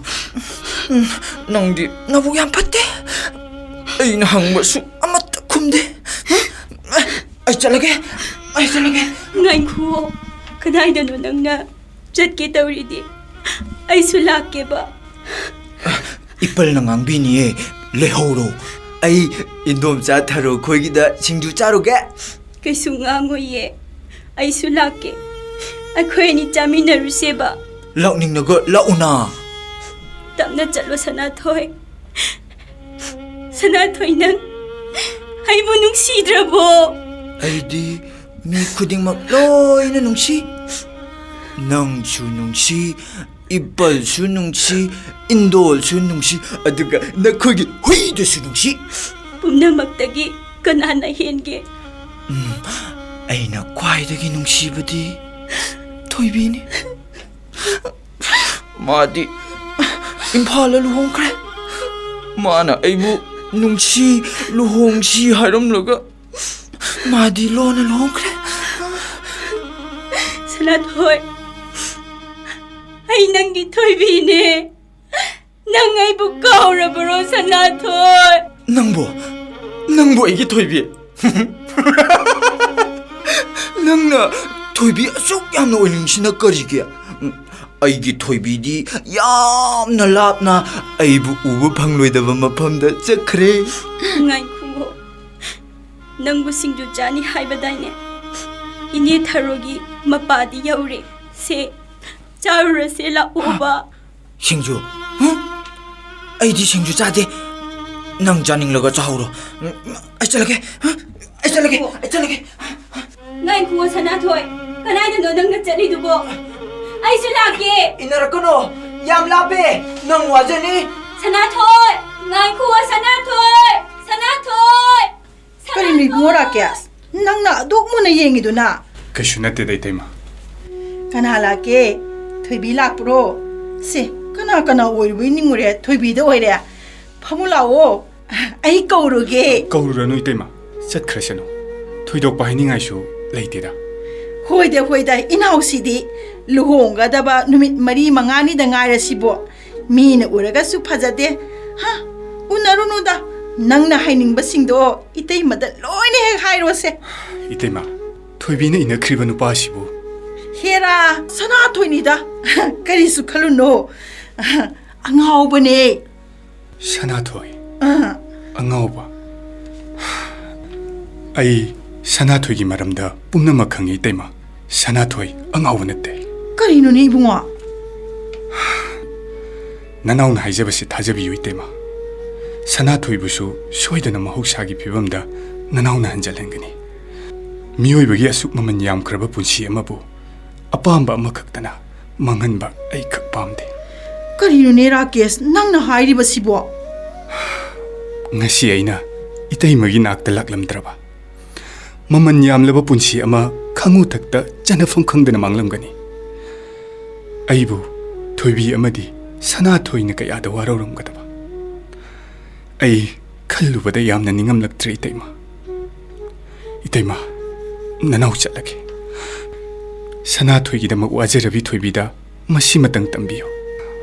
ꯎꯝ, ꯅꯪꯗꯤ ꯅꯕꯨꯛ ꯌꯥꯝ ꯐꯠꯇꯦ꯫ ꯑꯩꯅ ꯍꯪꯕꯁꯨ ꯑꯃꯠꯇ ꯈꯨꯝꯗꯦ꯫ ꯎꯝ, ꯑꯩ ꯆꯠꯂꯒꯦ, ꯑꯩ ꯆꯠꯂꯒꯦ꯫ ꯉꯥꯏꯈꯨꯑꯣ, ꯀꯗꯥꯏꯗꯅꯣ ꯅꯪꯅ ꯆꯠꯀꯦ ꯇꯧꯔꯤꯗꯤ? ꯑꯩꯁꯨ ꯂꯥꯛꯀꯦꯕ꯫ ꯏꯄꯜꯅ ꯉꯥꯡꯕꯤꯅꯤꯌꯦ, ꯂꯩꯍꯧꯔꯣ꯫ ꯑꯩ ꯏꯟꯗꯣꯝꯆꯥ ꯊꯔꯣ ꯈꯣꯏꯒꯤꯗ ꯁꯤꯡꯖꯨ ꯆꯥꯔꯨꯒꯦ꯫ ꯀꯩꯁꯨ ꯉꯥꯡꯉꯣꯏꯌꯦ, ꯑꯩꯁꯨ ꯂꯥꯛꯀꯦ꯫ ꯑꯩꯈꯣꯏ ꯑꯅꯤ ꯆꯥꯃꯤꯟꯅꯔꯨꯁꯦꯕ꯫ ꯂꯥꯛꯅꯤꯡꯂꯒ ꯂꯥꯛꯎꯅ꯫ ꯇꯞꯅ ꯆꯠꯂꯣ, ꯁꯅꯥꯊꯣꯏ꯫ ꯁꯅꯥꯊꯣꯏ, ꯅꯪ ꯑꯩꯕꯨ ꯅꯨꯡꯁꯤꯗ꯭ꯔꯕꯣ? ꯑꯩꯗꯤ ꯃꯤ ꯈꯨꯗꯤꯡꯃꯛ ꯂꯣꯏꯅ ꯅꯨꯡꯁꯤ꯫ ꯅꯪꯁꯨ ꯅꯨꯡꯁꯤ, ꯏꯄꯜꯁꯨ ꯅꯨꯡꯁꯤ, ꯏꯟꯗꯣꯜꯁꯨ ꯅꯨꯡꯁꯤ, ꯑꯗꯨꯒ ꯅꯈꯣꯏꯒꯤ ꯍꯨꯏꯗꯨꯁꯨ ꯅꯨꯡꯁꯤ꯫ ꯄꯨꯝꯅꯃꯛꯇꯒꯤ ꯀꯅꯥꯅ ꯍꯦꯟꯒꯦ? ꯎꯝ, ꯑꯩꯅ ꯈ꯭ꯋꯥꯏꯗꯒꯤ ꯅꯨꯡꯁꯤꯕꯗꯤ ꯊꯣꯏꯕꯤꯅꯤ꯫ ꯃꯥꯗꯤ ꯏꯝꯐꯥꯜꯗ ꯂꯨꯍꯣꯡꯈ꯭ꯔꯦ꯫ ꯃꯥꯅ ꯑꯩꯕꯨ ꯅꯨꯡꯁꯤ, ꯂꯨꯍꯣꯡꯁꯤ ꯍꯥꯏꯔꯝꯂꯒ ꯃꯥꯗꯤ ꯂꯣꯟꯅ ꯂꯨꯍꯣꯡꯈ꯭ꯔꯦ꯫ ꯁꯅꯥꯊꯣꯏ, ꯑꯩ ꯅꯪꯒꯤ ꯊꯣꯏꯕꯤꯅꯦ꯫ ꯅꯪ ꯑꯩꯕꯨ ꯀꯥꯎꯔꯕꯔꯣ, ꯁꯅꯥꯊꯣꯏ? ꯅꯪꯕꯨ, ꯅꯪꯕꯨ ꯑꯩꯒꯤ ꯊꯣꯏꯕꯤ? ꯅꯪꯅ ꯊꯣꯏꯕꯤ ꯑꯁꯨꯛ ꯌꯥꯝꯅ ꯑꯣꯏꯅꯤꯡꯁꯤꯅ ꯀꯔꯤꯒꯤ? ꯑꯩꯒꯤ ꯊꯣꯏꯕꯤꯗꯤ ꯌꯥꯝꯅ ꯂꯥꯞꯅ ꯑꯩꯕꯨ ꯎꯕ ꯐꯪꯂꯣꯏꯗꯕ ꯃꯐꯝꯗ ꯆꯠꯈ꯭ꯔꯦ꯫ ꯉꯥꯏꯈꯨꯑꯣ, ꯅꯪꯕꯨ ꯁꯤꯡꯖꯨ ꯆꯥꯅꯤ ꯍꯥꯏꯕꯗꯥꯏꯅꯦ? ꯏꯅꯦ ꯊꯔꯣꯒꯤ ꯃꯄꯥꯗꯤ ꯌꯧꯔꯦ꯫ ꯁꯦ, ꯆꯥꯔꯨꯔꯁꯦ, ꯂꯥꯛꯑꯣꯕ꯫ ꯁꯤꯡꯖꯨ? ꯍꯨꯝ? ꯑꯩꯗꯤ ꯁꯤꯡꯖꯨ ꯆꯥꯗꯦ꯫ ꯅꯪ ꯆꯥꯅꯤꯡꯂꯒ ꯆꯥꯍꯧꯔꯣ꯫ ꯑꯩ ꯆꯠꯂꯒꯦ꯫ ꯑꯩ ꯆꯠꯂꯒꯦ꯫ ꯑꯩ ꯆꯠꯂꯒꯦ꯫ ꯉꯥꯏꯈꯨꯑꯣ, ꯁꯅꯥꯊꯣꯏ꯫ ꯀꯗꯥꯏꯗꯅꯣ ꯅꯪꯅ ꯆꯠꯂꯤꯗꯨꯕꯣ? ꯑꯩꯁꯨ ꯂꯥꯛꯀꯦ꯫ ꯏꯟꯅꯔꯛꯀꯅꯣ꯫ ꯌꯥꯝ ꯂꯥꯞꯄꯦ꯫ ꯅꯪ ꯋꯥꯖꯅꯤ꯫ ꯁꯅꯥꯊꯣꯏ! ꯉꯥꯏꯈꯨꯑꯣ, ꯁꯅꯥꯊꯣꯏ! ꯁꯅꯥꯊꯣꯏ! ꯀꯔꯤꯅꯣ ꯏꯕꯨꯡꯉꯣ ꯔꯥꯀꯦꯁ? ꯅꯪꯅ ꯑꯗꯨꯛ ꯃꯨꯟꯅ ꯌꯦꯡꯉꯤꯗꯨꯅ? ꯀꯩꯁꯨ ꯅꯠꯇꯦꯗ, ꯏꯇꯩꯃ꯫ ꯀꯅꯥ ꯂꯥꯛꯀꯦ? ꯊꯣꯏꯕꯤ ꯂꯥꯛꯄ꯭ꯔꯣ? ꯁꯦ, ꯀꯅꯥ ꯀꯅꯥ ꯑꯣꯏꯔꯨꯕꯩ ꯅꯤꯡꯉꯨꯔꯦ? ꯊꯣꯏꯕꯤꯗ ꯑꯣꯏꯔꯦ꯫ ꯐꯃꯨ ꯂꯥꯛꯑꯣ꯫ ꯑꯩ ꯀꯧꯔꯨꯒꯦ꯫ ꯀꯧꯔꯨꯔꯅꯨ, ꯏꯇꯩꯃ꯫ ꯆꯠꯈ꯭ꯔꯁꯅꯨ꯫ ꯊꯣꯏꯗꯣꯛꯄ ꯍꯥꯏꯅꯤꯡꯉꯥꯏꯁꯨ ꯂꯩꯇꯦꯗ꯫ ꯍꯣꯏꯗ, ꯍꯣꯏꯗ, ꯏꯅꯥꯎꯁꯤꯗꯤ ꯂꯨꯍꯣꯡꯒꯗꯕ ꯅꯨꯃꯤꯠ ꯃꯔꯤ ꯃꯉꯥꯅꯤꯗ ꯉꯥꯏꯔꯁꯤꯕꯣ꯫ ꯃꯤꯅ ꯎꯔꯒꯁꯨ ꯐꯖꯗꯦ꯫ ꯍꯥ? ꯎꯅꯔꯨꯅꯨꯗ꯫ ꯅꯪꯅ ꯍꯥꯏꯅꯤꯡꯕꯁꯤꯡꯗꯣ ꯏꯇꯩꯃꯗ ꯂꯣꯏꯅ ꯍꯦꯛ ꯍꯥꯏꯔꯣꯁꯦ꯫ ꯏꯇꯩꯃ, ꯊꯣꯏꯕꯤꯅ ꯏꯟꯅꯈ꯭ꯔꯤꯕ ꯅꯨꯄꯥꯁꯤꯕꯨ? ꯍꯦꯔꯥ, ꯁꯅꯥꯊꯣꯏꯅꯤꯗ꯫ ꯀꯔꯤꯁꯨ ꯈꯜꯂꯨꯅꯣ꯫ ꯑꯉꯥꯎꯕꯅꯦ꯫ ꯁꯅꯥꯊꯣꯏ? ꯑꯥ꯫ ꯑꯉꯥꯎꯕ? ꯑꯩ ꯁꯅꯥꯊꯣꯏꯒꯤ ꯃꯔꯝꯗ ꯄꯨꯝꯅꯃꯛ ꯈꯪꯉꯤ, ꯏꯇꯩꯃ꯫ ꯁꯅꯥꯊꯣꯏ ꯑꯉꯥꯎꯕ ꯅꯠꯇꯦ꯫ ꯀꯔꯤꯅꯣꯅꯦ, ꯏꯕꯨꯡꯉꯣ? ꯅꯅꯥꯎꯅ ꯍꯥꯏꯖꯕꯁꯤ ꯊꯥꯖꯕꯤꯌꯨ, ꯏꯇꯩꯃ꯫ ꯁꯅꯥꯊꯣꯏꯕꯨꯁꯨ ꯁꯣꯏꯗꯅ ꯃꯍꯧꯁꯥꯒꯤ ꯐꯤꯕꯝꯗ ꯅꯅꯥꯎꯅ ꯍꯟꯖꯤꯜꯍꯟꯒꯅꯤ꯫ ꯃꯤꯑꯣꯏꯕꯒꯤ ꯑꯁꯨꯛ ꯃꯃꯜ ꯌꯥꯝꯈ꯭ꯔꯕ ꯄꯨꯟꯁꯤ ꯑꯃꯕꯨ ꯑꯄꯥꯝꯕ ꯑꯃꯈꯛꯇꯅ ꯃꯥꯡꯍꯟꯕ ꯑꯩ ꯈꯛ ꯄꯥꯝꯗꯦ꯫ ꯀꯔꯤꯅꯣꯅꯦ ꯔꯥꯀꯦꯁ, ꯅꯪꯅ ꯍꯥꯏꯔꯤꯕꯁꯤꯕꯣ? ꯉꯁꯤ ꯑꯩꯅ ꯏꯇꯩꯃꯒꯤ ꯅꯥꯛꯇ ꯂꯥꯛꯂꯝꯗ꯭ꯔꯕ? ꯃꯃꯜ ꯌꯥꯝꯂꯕ ꯄꯨꯟꯁꯤ ꯑꯃ ꯈꯪꯉꯨ ꯊꯛꯇ ꯆꯠꯅꯐꯝ ꯈꯪꯗꯅ ꯃꯥꯡꯂꯝꯒꯅꯤ꯫ ꯑꯩꯕꯨ ꯊꯣꯏꯕꯤ ꯑꯃꯗꯤ ꯁꯅꯥꯊꯣꯏꯅ ꯀꯌꯥꯗ ꯋꯥꯔꯧꯔꯝꯒꯗꯕ꯫ ꯑꯩ ꯈꯜꯂꯨꯕꯗ ꯌꯥꯝꯅ ꯅꯤꯡꯉꯝꯂꯛꯇ꯭ꯔꯦ, ꯏꯇꯩꯃ꯫ ꯏꯇꯩꯃ, ꯅꯅꯥꯎ ꯆꯠꯂꯒꯦ꯫ ꯁꯅꯥꯊꯣꯏꯒꯤꯗꯃꯛ ꯋꯥꯖꯔꯕꯤ ꯊꯣꯏꯕꯤꯗ ꯃꯁꯤꯃꯇꯪ ꯇꯝꯕꯤꯌꯨ꯫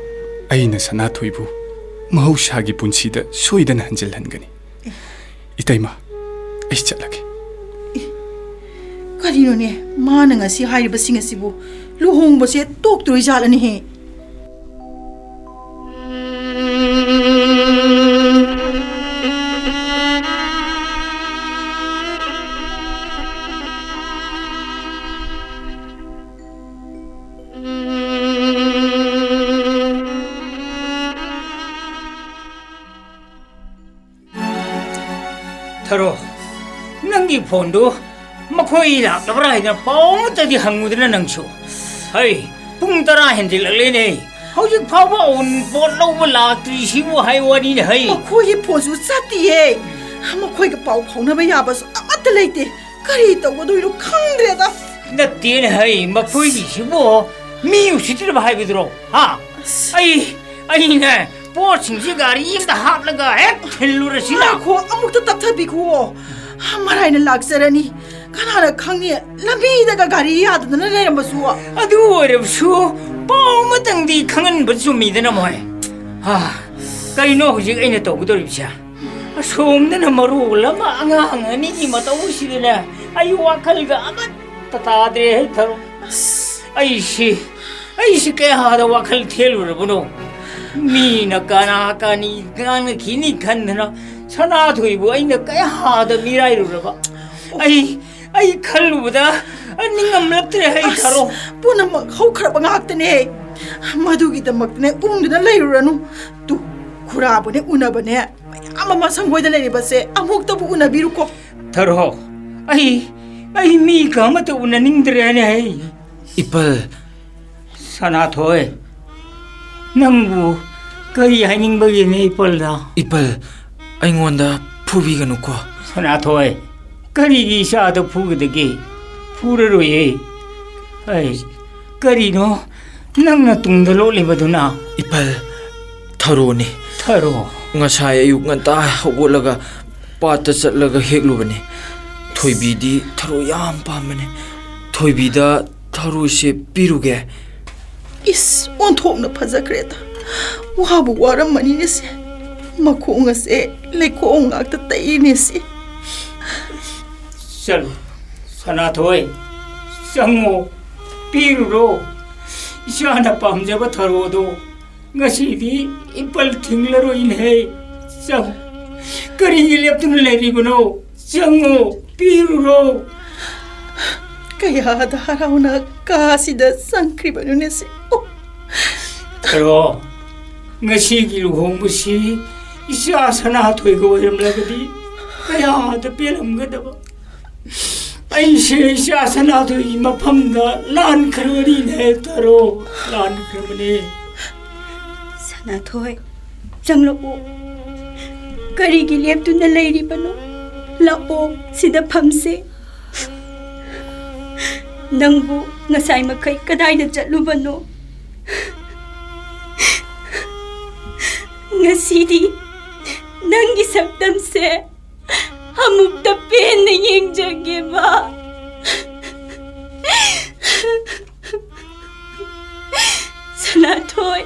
ꯑꯩꯅ ꯁꯅꯥꯊꯣꯏꯕꯨ ꯃꯍꯧꯁꯥꯒꯤ ꯄꯨꯟꯁꯤꯗ ꯁꯣꯏꯗꯅ ꯍꯟꯖꯤꯜꯍꯟꯒꯅꯤ꯫ ꯏꯇꯩꯃ, ꯑꯩ ꯆꯠꯂꯒꯦ꯫ ꯀꯔꯤꯅꯣꯅꯦ, ꯃꯥꯅ ꯉꯁꯤ ꯍꯥꯏꯔꯤꯕꯁꯤꯡ ꯑꯁꯤꯕꯨ? ꯂꯨꯍꯣꯡꯕꯁꯦ ꯇꯣꯛꯇꯣꯔꯤꯖꯥꯠꯂꯅꯦꯍꯦ? ꯊꯔꯣ, ꯅꯪꯒꯤ ꯐꯣꯟꯗꯨ ꯃꯈꯣꯏ ꯂꯥꯛꯂꯕ꯭ꯔꯥ ꯍꯥꯏꯗꯅ ꯄꯥꯎ ꯑꯃꯠꯇꯗꯤ ꯍꯪꯉꯨꯗꯅ ꯅꯪꯁꯨ꯫ ꯍꯩ, ꯄꯨꯡ ꯇꯔꯥ ꯍꯦꯟꯖꯤꯜꯂꯛꯂꯦꯅꯦ꯫ ꯍꯧꯖꯤꯛ ꯐꯥꯎꯕ ꯑꯎꯟꯄꯣꯠ ꯂꯧꯕ ꯂꯥꯛꯇ꯭ꯔꯤꯁꯤꯕꯨ ꯍꯥꯏ ꯋꯥꯅꯤꯅꯦ ꯍꯩ꯫ ꯃꯈꯣꯏꯒꯤ ꯐꯣꯟꯁꯨ ꯆꯠꯇꯤꯌꯦ꯫ ꯃꯈꯣꯏꯒ ꯄꯥꯎ ꯐꯥꯎꯅꯕ ꯌꯥꯕꯁꯨ ꯑꯃꯠꯇ ꯂꯩꯇꯦ꯫ ꯀꯔꯤ ꯇꯧꯒꯗꯣꯏꯅꯣ ꯈꯪꯗ꯭ꯔꯦꯗ꯫ ꯅꯠꯇꯦꯅꯦ ꯍꯩ, ꯃꯈꯣꯏꯒꯤꯁꯤꯕꯨ ꯃꯤ ꯎꯁꯤꯠꯇ꯭ꯔꯕ ꯍꯥꯏꯕꯗꯨꯔꯣ? ꯍꯥ? ꯑꯩ, ꯑꯩꯅꯦ, ꯄꯣꯠꯁꯤꯡꯁꯤ ꯒꯥꯔꯤ ꯑꯃꯗ ꯍꯥꯞꯂꯒ ꯍꯦꯛ ꯊꯤꯜꯂꯨꯔꯁꯤꯅ꯫ ꯉꯥꯏꯈꯣ, ꯑꯃꯨꯛꯇ ꯇꯞꯊꯕꯤꯈꯣ꯫ ꯃꯔꯥꯏꯅ ꯂꯥꯛꯆꯔꯅꯤ꯫ ꯀꯅꯥꯅ ꯈꯪꯅꯤ, ꯂꯝꯕꯤꯗꯒ ꯒꯥꯔꯤ ꯌꯥꯗꯗꯅ ꯂꯩꯔꯝꯕꯁꯨ꯫ ꯑꯗꯨ ꯑꯣꯏꯔꯕꯁꯨ ꯄꯥꯎ ꯑꯃꯇꯪꯗꯤ ꯈꯪꯍꯟꯕ ꯆꯨꯝꯃꯤꯗꯅ ꯃꯣꯏ꯫ ꯍꯥ, ꯀꯩꯅꯣ ꯍꯧꯖꯤꯛ ꯑꯩꯅ ꯇꯧꯒꯗꯧꯔꯤꯕꯁꯦ? ꯑꯁꯣꯝꯗꯅ ꯃꯔꯣꯜ ꯑꯃ ꯑꯉꯥꯡ ꯑꯅꯤꯒꯤ ꯃꯇꯧꯁꯤꯗꯅꯦ, ꯑꯩ ꯋꯥꯈꯜꯒ ꯑꯃꯠꯇ ꯇꯥꯗ꯭ꯔꯦ ꯍꯦ ꯊꯔꯣ꯫ ꯑꯁ꯫ ꯑꯩꯁꯤ, ꯑꯩꯁꯤ ꯀꯌꯥꯗ ꯋꯥꯈꯜ ꯊꯦꯜꯂꯨꯔꯕꯅꯣ? ꯃꯤꯅ ꯀꯅꯥ ꯀꯅꯤ ꯉꯥꯡꯅꯈꯤꯅꯤ ꯈꯟꯗꯅ ꯁꯅꯥꯊꯣꯏꯕꯨ ꯑꯩꯅ ꯀꯌꯥꯗ ꯃꯤꯔꯥꯏꯔꯨꯔꯕ꯫ ꯑꯩ, ꯑꯩ ꯈꯜꯂꯨꯕꯗ ꯅꯤꯡꯉꯝꯂꯛꯇ꯭ꯔꯦ ꯍꯩ ꯑꯁ, ꯊꯔꯣ꯫ ꯄꯨꯝꯅꯃꯛ ꯍꯧꯈ꯭ꯔꯕ ꯉꯥꯛꯇꯅꯦ꯫ ꯃꯗꯨꯒꯤꯗꯃꯛꯇꯅꯦ ꯎꯪꯗꯨꯅ ꯂꯩꯔꯨꯔꯅꯨ꯫ ꯇꯨ, ꯈꯨꯔꯥꯕꯨꯅꯦ ꯎꯅꯕꯅꯦ ꯃꯌꯥꯝ ꯑꯃ ꯁꯪꯒꯣꯏꯗ ꯂꯩꯔꯤꯕꯁꯦ ꯑꯃꯨꯛꯇꯕꯨ ꯎꯅꯕꯤꯔꯨꯀꯣ꯫ ꯊꯔꯣ, ꯑꯩ, ꯑꯩ ꯃꯤꯒ ꯑꯃꯠꯇ ꯎꯅꯅꯤꯡꯗ꯭ꯔꯦꯅꯦ ꯑꯩ꯫ ꯏꯄꯜ꯫ ꯁꯅꯥꯊꯣꯏ, ꯅꯪꯕꯨ ꯀꯔꯤ ꯍꯥꯏꯅꯤꯡꯕꯒꯤꯅꯦ ꯏꯄꯜꯗ? ꯏꯄꯜ, ꯑꯩꯉꯣꯟꯗ ꯐꯨꯕꯤꯒꯅꯨꯀꯣ꯫ ꯁꯅꯥꯊꯣꯏ, ꯀꯔꯤꯒꯤ ꯏꯆꯥꯗ ꯐꯨꯒꯗꯒꯦ? ꯐꯨꯔꯔꯣꯏꯌꯦ꯫ ꯑꯩ, ꯀꯔꯤꯅꯣ ꯅꯪꯅ ꯇꯨꯡꯗ ꯂꯣꯠꯂꯤꯕꯗꯨꯅ? ꯏꯄꯜ, ꯊꯔꯣꯅꯤ꯫ ꯊꯔꯣ? ꯉꯁꯥꯏ ꯑꯌꯨꯛ ꯉꯟꯇꯥ ꯍꯧꯒꯠꯂꯒ ꯄꯥꯠꯇ ꯆꯠꯂꯒ ꯍꯦꯛꯂꯨꯕꯅꯤ꯫ ꯊꯣꯏꯕꯤꯗꯤ ꯊꯔꯣ ꯌꯥꯝ ꯄꯥꯝꯕꯅꯤ꯫ ꯊꯣꯏꯕꯤꯗ ꯊꯔꯣꯁꯦ ꯄꯤꯔꯨꯒꯦ꯫ ꯏꯁ, ꯑꯣꯟꯊꯣꯛꯅ ꯐꯖꯈ꯭ꯔꯦꯗ꯫ ꯋꯥꯕꯨ ꯋꯥꯔꯝꯃꯅꯤꯅꯦ ꯁꯦ꯫ ꯃꯈꯣꯡ ꯑꯁꯦ ꯂꯩꯈꯣꯝ ꯉꯥꯛꯇ ꯇꯩꯅꯦ ꯁꯤ꯫ ꯆꯠꯂꯨ, ꯁꯅꯥꯊꯣꯏ, ꯆꯪꯉꯣ, ꯄꯤꯔꯨꯔꯣ꯫ ꯏꯆꯥꯅ ꯄꯥꯝꯖꯕ ꯊꯔꯣꯗꯣ ꯉꯁꯤꯗꯤ ꯏꯄꯜ ꯊꯤꯡꯂꯔꯣꯏꯅꯦꯍꯦ꯫ ꯆꯪꯉꯨ꯫ ꯀꯔꯤꯒꯤ ꯂꯦꯞꯇꯨꯅ ꯂꯩꯔꯤꯕꯅꯣ? ꯆꯪꯉꯨ, ꯄꯤꯔꯨꯔꯣ꯫ ꯀꯌꯥꯗ ꯍꯔꯥꯎꯅ ꯀꯥꯁꯤꯗ ꯆꯪꯈ꯭ꯔꯤꯕꯅꯣꯅꯦ ꯁꯤ꯫ ꯑꯣ꯫ ꯊꯔꯣ, ꯉꯁꯤꯒꯤ ꯂꯨꯍꯣꯡꯕꯁꯤ ꯏꯆꯥ ꯁꯅꯥꯊꯣꯏꯒ ꯑꯣꯏꯔꯝꯂꯒꯗꯤ ꯀꯌꯥꯗ ꯄꯦꯜꯂꯝꯒꯗꯕ꯫ ꯑꯩꯁꯦ ꯏꯆꯥ ꯁꯅꯥꯊꯣꯏꯒꯤ ꯃꯐꯝꯗ ꯂꯥꯟꯈ꯭ꯔꯕꯅꯤꯅꯦ ꯊꯔꯣ, ꯂꯥꯟꯈ꯭ꯔꯕꯅꯦ꯫ ꯁꯅꯥꯊꯣꯏ, ꯆꯪꯂꯛꯑꯣ꯫ ꯀꯔꯤꯒꯤ ꯂꯦꯞꯇꯨꯅ ꯂꯩꯔꯤꯕꯅꯣ? ꯂꯥꯛꯑꯣ, ꯁꯤꯗ ꯐꯝꯁꯦ꯫ ꯅꯪꯕꯨ ꯉꯁꯥꯏ ꯃꯈꯩ ꯀꯗꯥꯏꯗ ꯆꯠꯂꯨꯕꯅꯣ? ꯉꯁꯤꯗꯤ ꯅꯪꯒꯤ ꯁꯛꯇꯝꯁꯦ ꯑꯃꯨꯛꯇ ꯄꯦꯟꯅ ꯌꯦꯡꯖꯒꯦꯕ꯫ ꯁꯅꯥꯊꯣꯏ,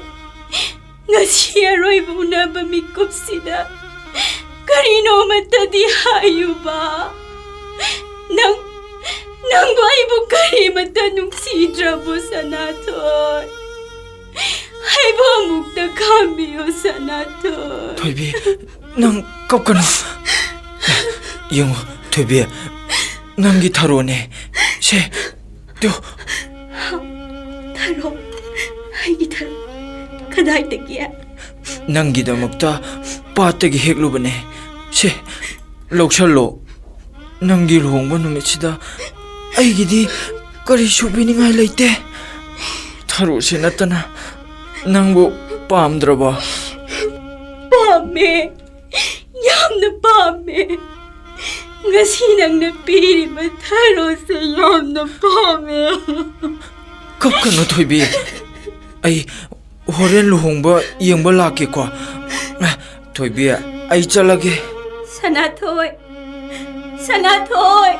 ꯉꯁꯤ ꯑꯔꯣꯏꯕ ꯎꯅꯕ ꯃꯤꯀꯨꯞꯁꯤꯗ ꯀꯔꯤꯅꯣꯃꯇꯗꯤ ꯍꯥꯏꯌꯨꯕ꯫ ꯅꯪ, ꯅꯪꯕꯨ ꯑꯩꯕꯨ ꯀꯔꯤꯃꯇ ꯅꯨꯡꯁꯤꯗ꯭ꯔꯕꯣ, ꯁꯅꯥꯊꯣꯏ? ꯑꯩꯕꯨ ꯑꯃꯨꯛꯇ ꯈꯥꯝꯕꯤꯌꯨ, ꯁꯅꯥꯊꯣꯏ꯫ ꯊꯣꯏꯕꯤ, ꯅꯪ ꯀꯞꯀꯅꯨ꯫ ꯌꯦꯡꯉꯨ, ꯊꯣꯏꯕꯤ, ꯅꯪꯒꯤ ꯊꯔꯣꯅꯦ꯫ ꯁꯦ, ꯇꯨ꯫ ꯊꯔꯣ? ꯑꯩꯒꯤ ꯊꯔꯣ? ꯀꯗꯥꯏꯗꯒꯤ? ꯅꯪꯒꯤꯗꯃꯛꯇ ꯄꯥꯠꯇꯒꯤ ꯍꯦꯛꯂꯨꯕꯅꯦ꯫ ꯁꯦ, ꯂꯧꯁꯜꯂꯣ꯫ ꯅꯪꯒꯤ ꯂꯨꯍꯣꯡꯕ ꯅꯨꯃꯤꯠꯁꯤꯗ ꯑꯩꯒꯤꯗꯤ ꯀꯔꯤꯁꯨ ꯄꯤꯅꯤꯡꯉꯥꯏ ꯂꯩꯇꯦ꯫ ꯊꯔꯣꯁꯦ ꯅꯠꯇꯅ ꯅꯪꯕꯨ ꯄꯥꯝꯗ꯭ꯔꯕꯣ? ꯄꯥꯝꯃꯦ, ꯌꯥꯝꯅ ꯄꯥꯝꯃꯦ꯫ ꯉꯁꯤ ꯅꯪꯅ ꯄꯤꯔꯤꯕ ꯊꯔꯣꯁꯦ ꯌꯥꯝꯅ ꯄꯥꯝꯃꯦ꯫ ꯀꯞꯀꯅꯨ, ꯊꯣꯏꯕꯤ꯫ ꯑꯩ ꯍꯣꯔꯦꯟ ꯂꯨꯍꯣꯡꯕ ꯌꯦꯡꯕ ꯂꯥꯛꯀꯦꯀꯣ꯫ ꯊꯣꯏꯕꯤ, ꯑꯩ ꯆꯠꯂꯒꯦ꯫ ꯁꯅꯥꯊꯣꯏ, ꯁꯅꯥꯊꯣꯏ,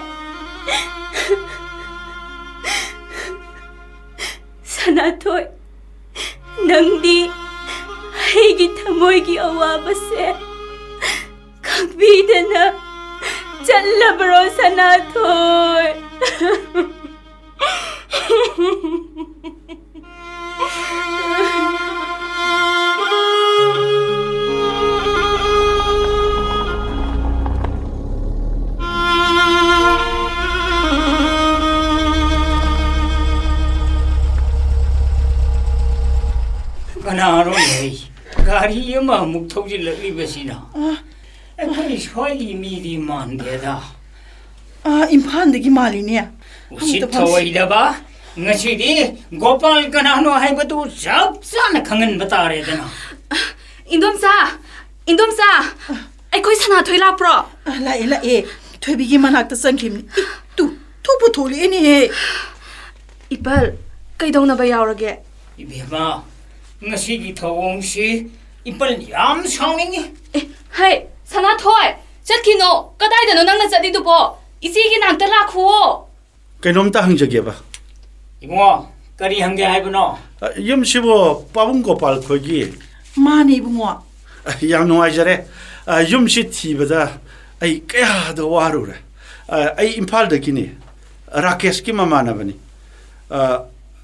ꯁꯅꯥꯊꯣꯏ, ꯅꯪꯗꯤ ꯑꯩꯒꯤ ꯊꯃꯣꯏꯒꯤ ꯑꯋꯥꯕꯁꯦ ꯈꯪꯕꯤꯗꯅ ꯆꯠꯂꯕ꯭ꯔꯣ, ꯁꯅꯥꯊꯣꯏ? ꯀꯅꯥꯅꯣꯅꯦ? ꯒꯥꯔꯤ ꯑꯃ ꯑꯃꯨꯛ ꯊꯧꯖꯤꯜꯂꯛꯂꯤꯕꯁꯤꯅ? ꯑ꯫ ꯑꯩꯈꯣꯏ ꯁ꯭ꯋꯥꯏꯒꯤ ꯃꯤꯗꯤ ꯃꯥꯟꯗꯦꯗ꯫ ꯑ, ꯏꯝꯐꯥꯜꯗꯒꯤ ꯃꯥꯜꯂꯤꯅꯦ꯫ ꯎꯁꯤꯠ ꯑꯃꯨꯛꯇ ꯐꯝꯁꯤ꯫ ꯊꯑꯣꯏꯗꯕ꯫ ꯉꯁꯤꯗꯤ ꯒꯣꯄꯥꯜ ꯀꯅꯥꯅꯣ ꯍꯥꯏꯕꯗꯨ ꯆꯞ ꯆꯥꯅ ꯈꯪꯍꯟꯕ ꯇꯥꯔꯦꯗꯅ꯫ ꯏꯟꯗꯣꯝꯆꯥ! ꯏꯟꯗꯣꯝꯆꯥ! ꯑꯩꯈꯣꯏ ꯁꯅꯥꯊꯣꯏ ꯂꯥꯛꯄ꯭ꯔꯣ? ꯑ, ꯂꯥꯛꯑꯦ, ꯂꯥꯛꯑꯦ꯫ ꯊꯣꯏꯕꯤꯒꯤ ꯃꯅꯥꯛꯇ ꯆꯪꯈꯤꯕꯅꯤ꯫ E, two, ꯊꯣꯛꯄꯨ ꯊꯣꯛꯂꯛꯑꯦꯅꯦꯍꯦ꯫ ꯏꯄꯜ, ꯀꯩꯗꯧꯅꯕ ꯌꯥꯎꯔꯒꯦ? ꯏꯕꯦꯝꯃ, ꯉꯁꯤꯒꯤ ꯊꯧꯑꯣꯡꯁꯤ ꯏꯄꯜ ꯌꯥꯝ ꯁꯥꯎꯅꯤꯡꯉꯤ꯫ ꯑꯦ, ꯍꯩ, ꯁꯅꯥꯊꯣꯏ, ꯆꯠꯈꯤꯅꯣ꯫ ꯀꯗꯥꯏꯗꯅꯣ ꯅꯪꯅ ꯆꯠꯂꯤꯗꯨꯕꯣ? ꯏꯆꯦꯒꯤ ꯅꯥꯛꯇ ꯂꯥꯛꯈꯨꯑꯣ꯫ ꯀꯩꯅꯣꯝꯇ ꯍꯪꯖꯒꯦꯕ꯫ ꯏꯕꯨꯡꯉꯣ, ꯀꯔꯤ ꯍꯪꯒꯦ ꯍꯥꯏꯕꯅꯣ? ꯑ, ꯌꯨꯝꯁꯤꯕꯨ ꯄꯥꯕꯨꯡ ꯒꯣꯄꯥꯜ ꯈꯣꯏꯒꯤ? ꯃꯥꯅꯦ, ꯏꯕꯨꯡꯉꯣ꯫ ꯑ, ꯌꯥꯝ ꯅꯨꯡꯉꯥꯏꯖꯔꯦ꯫ ꯑ, ꯌꯨꯝꯁꯤ ꯊꯤꯕꯗ ꯑꯩ ꯀꯌꯥꯗ ꯋꯥꯔꯨꯔꯦ꯫ ꯑ, ꯑꯩ ꯏꯝꯐꯥꯜꯗꯒꯤꯅꯤ꯫ ꯔꯥꯀꯦꯁꯀꯤ ꯃꯃꯥꯟꯅꯕꯅꯤ꯫ ꯑ,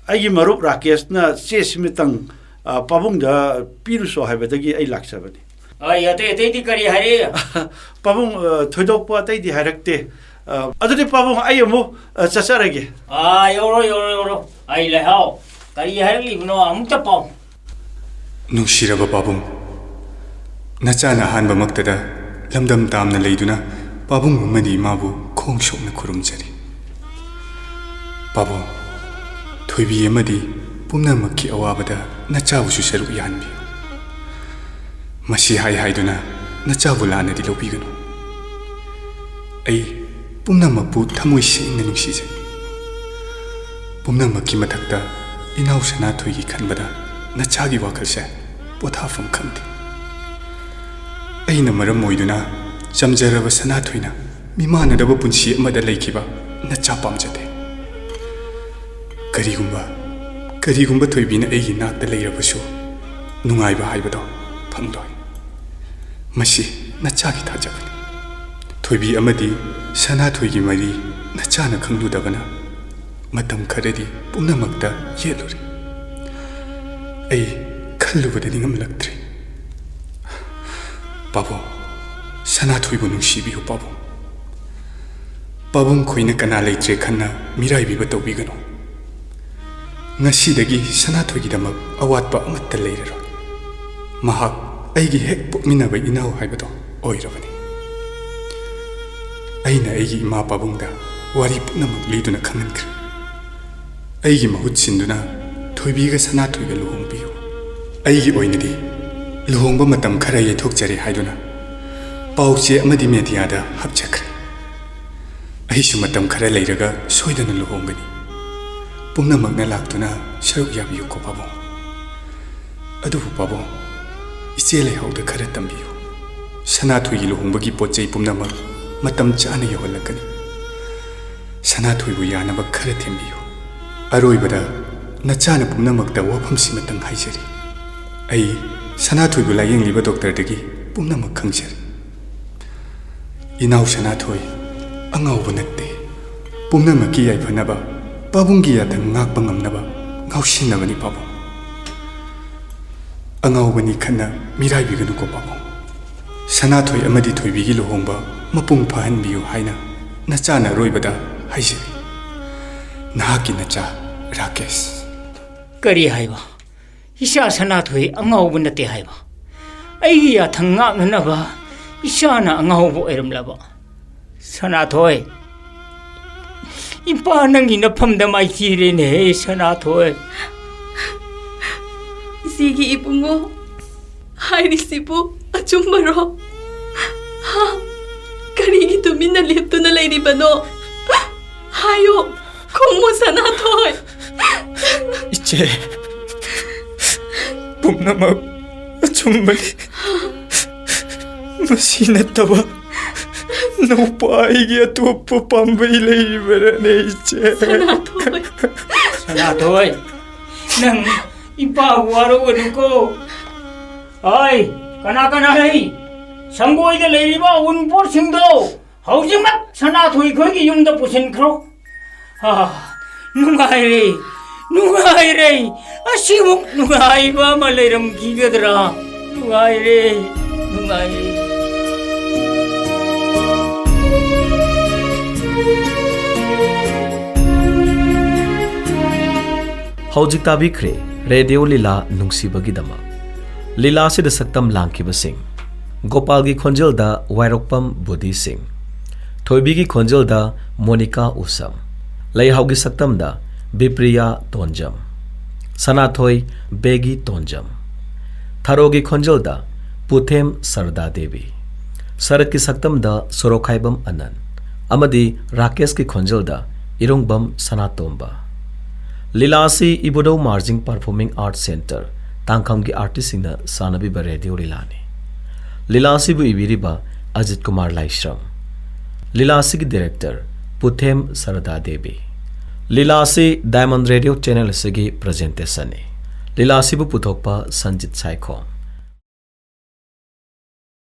ꯑꯩꯒꯤ ꯃꯔꯨꯞ ꯔꯥꯀꯦꯁꯅ ꯆꯦ ꯁꯤꯃꯇꯪ, ꯑ, ꯄꯥꯕꯨꯡꯗ ꯄꯤꯔꯨꯁꯣ ꯍꯥꯏꯕꯗꯒꯤ ꯑꯩ ꯂꯥꯛꯆꯕꯅꯤ꯫ ꯑꯩ ꯑꯇꯩ ꯑꯇꯩꯗꯤ ꯀꯔꯤ ꯍꯥꯏꯔꯛꯏ? ꯄꯥꯕꯨꯡ, ꯑ, ꯊꯣꯏꯗꯣꯛꯄ ꯑꯇꯩꯗꯤ ꯍꯥꯏꯔꯛꯇꯦ꯫ ꯑ, ꯑꯗꯨꯗꯤ ꯄꯥꯕꯨꯡ, ꯑꯩ ꯑꯃꯨꯛ, ꯑ, ꯆꯠꯆꯔꯒꯦ꯫ ꯑꯥ, ꯌꯧꯔꯣ, ꯌꯧꯔꯣ, ꯌꯧꯔꯣ꯫ ꯑꯩ ꯂꯩꯍꯥꯎ꯫ ꯀꯔꯤ ꯍꯥꯏꯔꯛꯂꯤꯕꯅꯣ ꯑꯃꯨꯛꯇ ꯄꯥꯎ꯫ ꯅꯨꯡꯁꯤꯔꯕ ꯄꯥꯕꯨꯡ, ꯅꯆꯥꯅ ꯑꯍꯥꯟꯕꯃꯛꯇꯗ ꯂꯝꯗꯝ ꯇꯥꯝꯅ ꯂꯩꯗꯨꯅ ꯄꯥꯕꯨꯡ ꯑꯃꯗꯤ ꯏꯃꯥꯕꯨ ꯈꯣꯡ ꯁꯣꯛꯅ ꯈꯨꯔꯨꯝꯖꯔꯤ꯫ ꯄꯥꯕꯨꯡ, ꯊꯣꯏꯕꯤ ꯑꯃꯗꯤ ꯄꯨꯝꯅꯃꯛꯀꯤ ꯑꯋꯥꯕꯗ ꯅꯆꯥꯕꯨꯁꯨ ꯁꯔꯨꯛ ꯌꯥꯍꯟꯕꯤꯌꯨ꯫ ꯃꯁꯤ ꯍꯥꯏ ꯍꯥꯏꯗꯨꯅ ꯅꯆꯥꯕꯨ ꯂꯥꯟꯅꯗꯤ ꯂꯧꯕꯤꯒꯅꯨ꯫ ꯑꯩ ꯄꯨꯝꯅꯃꯛꯄꯨ ꯊꯃꯣꯏ ꯁꯦꯡꯅ ꯅꯨꯡꯁꯤꯖꯩ꯫ ꯄꯨꯝꯅꯃꯛꯀꯤ ꯃꯊꯛꯇ ꯏꯅꯥꯎ ꯁꯅꯥꯊꯣꯏꯒꯤ ꯈꯟꯕꯗ ꯅꯆꯥꯒꯤ ꯋꯥꯈꯜꯁꯦ ꯄꯣꯊꯥꯐꯝ ꯈꯪꯗꯦ꯫ ꯑꯩꯅ ꯃꯔꯝ ꯑꯣꯏꯗꯨꯅ ꯆꯝꯖꯔꯕ ꯁꯅꯥꯊꯣꯏꯅ ꯃꯤꯃꯥꯟꯅꯗꯕ ꯄꯨꯟꯁꯤ ꯑꯃꯗ ꯂꯩꯈꯤꯕ ꯅꯆꯥ ꯄꯥꯝꯖꯗꯦ꯫ ꯀꯔꯤꯒꯨꯝꯕ, ꯀꯔꯤꯒꯨꯝꯕ ꯊꯣꯏꯕꯤꯅ ꯑꯩꯒꯤ ꯅꯥꯛꯇ ꯂꯩꯔꯕꯁꯨ ꯅꯨꯡꯉꯥꯏꯕ ꯍꯥꯏꯕꯗꯣ ꯐꯪꯂꯣꯏ꯫ ꯃꯁꯤ ꯅꯆꯥꯒꯤ ꯊꯥꯖꯕꯅꯤ꯫ ꯊꯣꯏꯕꯤ ꯑꯃꯗꯤ ꯁꯅꯥꯊꯣꯏꯒꯤ ꯃꯔꯤ ꯅꯆꯥꯅ ꯈꯪꯂꯨꯗꯕꯅ ꯃꯇꯝ ꯈꯔꯗꯤ ꯄꯨꯝꯅꯃꯛꯇ ꯌꯦꯠꯂꯨꯔꯦ꯫ ꯑꯩ ꯈꯜꯂꯨꯕꯗ ꯅꯤꯡꯉꯝꯂꯛꯇ꯭ꯔꯦ꯫ ꯄꯥꯕꯨꯡ, ꯁꯅꯥꯊꯣꯏꯕꯨ ꯅꯨꯡꯁꯤꯕꯤꯌꯨ ꯄꯥꯕꯨꯡ꯫ ꯄꯥꯕꯨꯡ ꯈꯣꯏꯅ ꯀꯅꯥ ꯂꯩꯇ꯭ꯔꯦ ꯈꯟꯅ ꯃꯤꯔꯥꯏꯕꯤꯕ ꯇꯧꯕꯤꯒꯅꯨ꯫ ꯉꯁꯤꯗꯒꯤ ꯁꯅꯥꯊꯣꯏꯒꯤꯗꯃꯛ ꯑꯋꯥꯠꯄ ꯑꯃꯠꯇ ꯂꯩꯔꯔꯣꯏ꯫ ꯃꯍꯥꯛ ꯑꯩꯒꯤ ꯍꯦꯛ ꯄꯣꯛꯃꯤꯟꯅꯕ ꯏꯅꯥꯎ ꯍꯥꯏꯕꯗꯣ ꯑꯣꯏꯔꯕꯅꯤ꯫ ꯑꯩꯅ ꯑꯩꯒꯤ ꯏꯃꯥ ꯄꯥꯕꯨꯡꯗ ꯋꯥꯔꯤ ꯄꯨꯝꯅꯃꯛ ꯂꯤꯗꯨꯅ ꯈꯪꯍꯟꯈ꯭ꯔꯦ꯫ ꯑꯩꯒꯤ ꯃꯍꯨꯠ ꯁꯤꯟꯗꯨꯅ ꯊꯣꯏꯕꯤꯒ ꯁꯅꯥꯊꯣꯏꯒ ꯂꯨꯍꯣꯡꯕꯤꯌꯨ꯫ ꯑꯩꯒꯤ ꯑꯣꯏꯅꯗꯤ ꯂꯨꯍꯣꯡꯕ ꯃꯇꯝ ꯈꯔ ꯌꯩꯊꯣꯛꯆꯔꯦ ꯍꯥꯏꯗꯨꯅ ꯄꯥꯎ ꯆꯦ ꯑꯃꯗꯤ ꯃꯦꯗꯤꯌꯥꯗ ꯍꯥꯞꯆꯈ꯭ꯔꯦ꯫ ꯑꯩꯁꯨ ꯃꯇꯝ ꯈꯔ ꯂꯩꯔꯒ ꯁꯣꯏꯗꯅ ꯂꯨꯍꯣꯡꯒꯅꯤ꯫ ꯄꯨꯝꯅꯃꯛꯅ ꯂꯥꯛꯇꯨꯅ ꯁꯔꯨꯛ ꯌꯥꯕꯤꯌꯨꯀꯣ ꯄꯥꯕꯨꯡ꯫ ꯑꯗꯨꯕꯨ ꯄꯥꯕꯨꯡ, ꯏꯆꯦ ꯂꯩꯍꯧꯗ ꯈꯔ ꯇꯝꯕꯤꯌꯨ꯫ ꯁꯅꯥꯊꯣꯏꯒꯤ ꯂꯨꯍꯣꯡꯕꯒꯤ ꯄꯣꯠ ꯆꯩ ꯄꯨꯝꯅꯃꯛ ꯃꯇꯝ ꯆꯥꯅ ꯌꯧꯍꯜꯂꯛꯀꯅꯤ꯫ ꯁꯅꯥꯊꯣꯏꯕꯨ ꯌꯥꯅꯕ ꯈꯔ ꯊꯦꯝꯕꯤꯌꯨ꯫ ꯑꯔꯣꯏꯕꯗ ꯅꯆꯥꯅ ꯄꯨꯝꯅꯃꯛꯇ ꯋꯥꯐꯝꯁꯤꯃꯇꯪ ꯍꯥꯏꯖꯔꯤ꯫ ꯑꯩ ꯁꯅꯥꯊꯣꯏꯕꯨ ꯂꯥꯌꯦꯡꯂꯤꯕ ꯗꯣꯛꯇꯔꯗꯒꯤ ꯄꯨꯝꯅꯃꯛ ꯈꯪꯖꯔꯦ꯫ ꯏꯅꯥꯎ ꯁꯅꯥꯊꯣꯏ ꯑꯉꯥꯎꯕ ꯅꯠꯇꯦ꯫ ꯄꯨꯝꯅꯃꯛꯀꯤ ꯌꯥꯏꯐꯅꯕ, ꯄꯥꯕꯨꯡꯒꯤ ꯌꯥꯊꯪ ꯉꯥꯛꯄ ꯉꯝꯅꯕ ꯉꯥꯎꯁꯤꯟꯅꯕꯅꯤ ꯄꯥꯕꯨꯡ꯫ ꯑꯉꯥꯎꯕꯅꯤ ꯈꯟꯅ ꯃꯤꯔꯥꯏꯕꯤꯒꯅꯨꯀꯣ ꯄꯥꯕꯨꯡ꯫ ꯁꯅꯥꯊꯣꯏ ꯑꯃꯗꯤ ꯊꯣꯏꯕꯤꯒꯤ ꯂꯨꯍꯣꯡꯕ ꯃꯄꯨꯡ ꯐꯥꯍꯟꯕꯤꯌꯨ ꯍꯥꯏꯅ ꯅꯆꯥꯅ ꯑꯔꯣꯏꯕꯗ ꯍꯥꯏꯖꯔꯤ꯫ ꯅꯍꯥꯛꯀꯤ ꯅꯆꯥ, ꯔꯥꯀꯦꯁ꯫ ꯀꯔꯤ ꯍꯥꯏꯕ? ꯏꯆꯥ ꯁꯅꯥꯊꯣꯏ ꯑꯉꯥꯎꯕ ꯅꯠꯇꯦ ꯍꯥꯏꯕ? ꯑꯩꯒꯤ ꯌꯥꯊꯪ ꯉꯥꯛꯅꯅꯕ ꯏꯆꯥꯅ ꯑꯉꯥꯎꯕ ꯑꯣꯏꯔꯝꯂꯕ? ꯁꯅꯥꯊꯣꯏ, ꯏꯄꯥ ꯅꯪꯒꯤ ꯅꯐꯝꯗ ꯃꯥꯏꯊꯤꯔꯦꯅꯦꯍꯦ, ꯁꯅꯥꯊꯣꯏ꯫ ꯏꯆꯦꯒꯤ ꯏꯕꯨꯡꯉꯣ ꯍꯥꯏꯔꯤꯁꯤꯕꯨ ꯑꯆꯨꯝꯕꯔꯣ? ꯍꯥ? ꯀꯔꯤꯒꯤ ꯇꯨꯃꯤꯟꯅ ꯂꯦꯞꯇꯨꯅ ꯂꯩꯔꯤꯕꯅꯣ? ꯍꯥꯏꯌꯣ, ꯈꯨꯝꯃꯨ ꯁꯅꯥꯊꯣꯏ꯫ ꯏꯆꯦ, ꯄꯨꯝꯅꯃꯛ ꯑꯆꯨꯝꯕꯅꯤ꯫ ꯃꯁꯤ ꯅꯠꯇꯕ ꯅꯨꯄꯥ ꯑꯩꯒꯤ ꯑꯇꯣꯞꯄ ꯄꯥꯝꯕꯩ ꯂꯩꯔꯤꯕ꯭ꯔꯥꯅꯦ, ꯏꯆꯦ? ꯁꯅꯥꯊꯣꯏ, ꯅꯪ ꯏꯄꯥꯕꯨ ꯋꯥꯔꯧꯒꯅꯨꯀꯣ꯫ ꯑꯩ, ꯀꯅꯥ ꯀꯅꯥ ꯂꯩ? ꯁꯪꯒꯣꯏꯗ ꯂꯩꯔꯤꯕ ꯑꯎꯟꯄꯣꯠꯁꯤꯡꯗꯣ ꯍꯧꯖꯤꯛꯃꯛ ꯁꯅꯥꯊꯣꯏ ꯈꯣꯏꯒꯤ ꯌꯨꯝꯗ ꯄꯨꯁꯤꯟꯈ꯭ꯔꯣ꯫ ꯑꯥ, ꯅꯨꯡꯉꯥꯏꯔꯦ, ꯅꯨꯡꯉꯥꯏꯔꯦ꯫ ꯑꯁꯤꯃꯨꯛ ꯅꯨꯡꯉꯥꯏꯕ ꯑꯃ ꯂꯩꯔꯝꯈꯤꯒꯗ꯭ꯔꯥ? ꯅꯨꯡꯉꯥꯏꯔꯦ, ꯅꯨꯡꯉꯥꯏꯔꯦ꯫ ꯍꯧꯖꯤꯛ ꯇꯥꯕꯤꯈ꯭ꯔꯦ ꯔꯦꯗꯤꯑꯣ ꯂꯤꯂꯥ ꯅꯨꯡꯁꯤꯕꯒꯤꯗꯃꯛ꯫ ꯂꯤꯂꯥꯁꯤꯗ ꯁꯛꯇꯝ ꯂꯥꯡꯈꯤꯕꯁꯤꯡ: ꯒꯣꯄꯥꯜꯒꯤ ꯈꯣꯟꯖꯦꯜꯗ ꯋꯥꯏꯔꯣꯛꯄꯝ ꯕꯨꯙꯤ ꯁꯤꯡ, ꯊꯣꯏꯕꯤꯒꯤ ꯈꯣꯟꯖꯦꯜꯗ ꯃꯣꯅꯤꯀꯥ ꯎꯁꯝ, ꯂꯩꯍꯥꯎꯒꯤ ꯁꯛꯇꯝꯗ ꯕꯤꯄ꯭ꯔꯤꯌꯥ ꯇꯣꯟꯖꯝ, ꯁꯅꯥꯊꯣꯏ ꯕꯦꯒꯤ ꯇꯣꯟꯖꯝ, ꯊꯔꯣꯒꯤ ꯈꯣꯟꯖꯦꯜꯗ ꯄꯨꯊꯦꯝ ꯁꯔꯗꯥ ꯗꯦꯕꯤ, ꯁꯔꯠꯀꯤ ꯁꯛꯇꯝꯗ ꯁꯣꯔꯣꯛꯈꯥꯏꯕꯝ ꯑꯅꯟ, ꯑꯃꯗꯤ ꯔꯥꯀꯦꯁꯀꯤ ꯈꯣꯟꯖꯦꯜꯗ ꯏꯔꯨꯡꯕꯝ ꯁꯅꯥꯇꯣꯝꯕ꯫ ꯂꯤꯂꯥ ꯑꯁꯤ Ibudhou Marjing Performing Arts Centre, ꯇꯥꯡꯈꯝꯒꯤ ꯑꯥꯔꯇꯤꯁꯁꯤꯡꯅ ꯁꯥꯟꯅꯕꯤꯕ ꯔꯦꯗꯤꯑꯣ ꯂꯤꯂꯥꯅꯤ꯫ ꯂꯤꯂꯥ ꯑꯁꯤꯕꯨ ꯏꯕꯤꯔꯤꯕ ꯑꯖꯤꯠ ꯀꯨꯃꯥꯔ ꯂꯥꯏꯁ꯭ꯔꯝ꯫ ꯂꯤꯂꯥ ꯑꯁꯤꯒꯤ ꯗꯤꯔꯦꯛꯇꯔ ꯄꯨꯊꯦꯝ ꯁꯔꯗꯥ ꯗꯦꯕꯤ꯫ ꯂꯤꯂꯥ ꯑꯁꯤ ꯗꯥꯏꯃꯟ ꯔꯦꯗꯤꯑꯣ ꯆꯦꯅꯦꯜ ꯑꯁꯤꯒꯤ ꯄ꯭ꯔꯖꯦꯟꯇꯦꯁꯟꯅꯤ꯫ ꯂꯤꯂꯥ ꯑꯁꯤꯕꯨ ꯄꯨꯊꯣꯛꯄ ꯁꯟꯖꯤꯠ ꯁꯥꯏꯈꯣꯝ꯫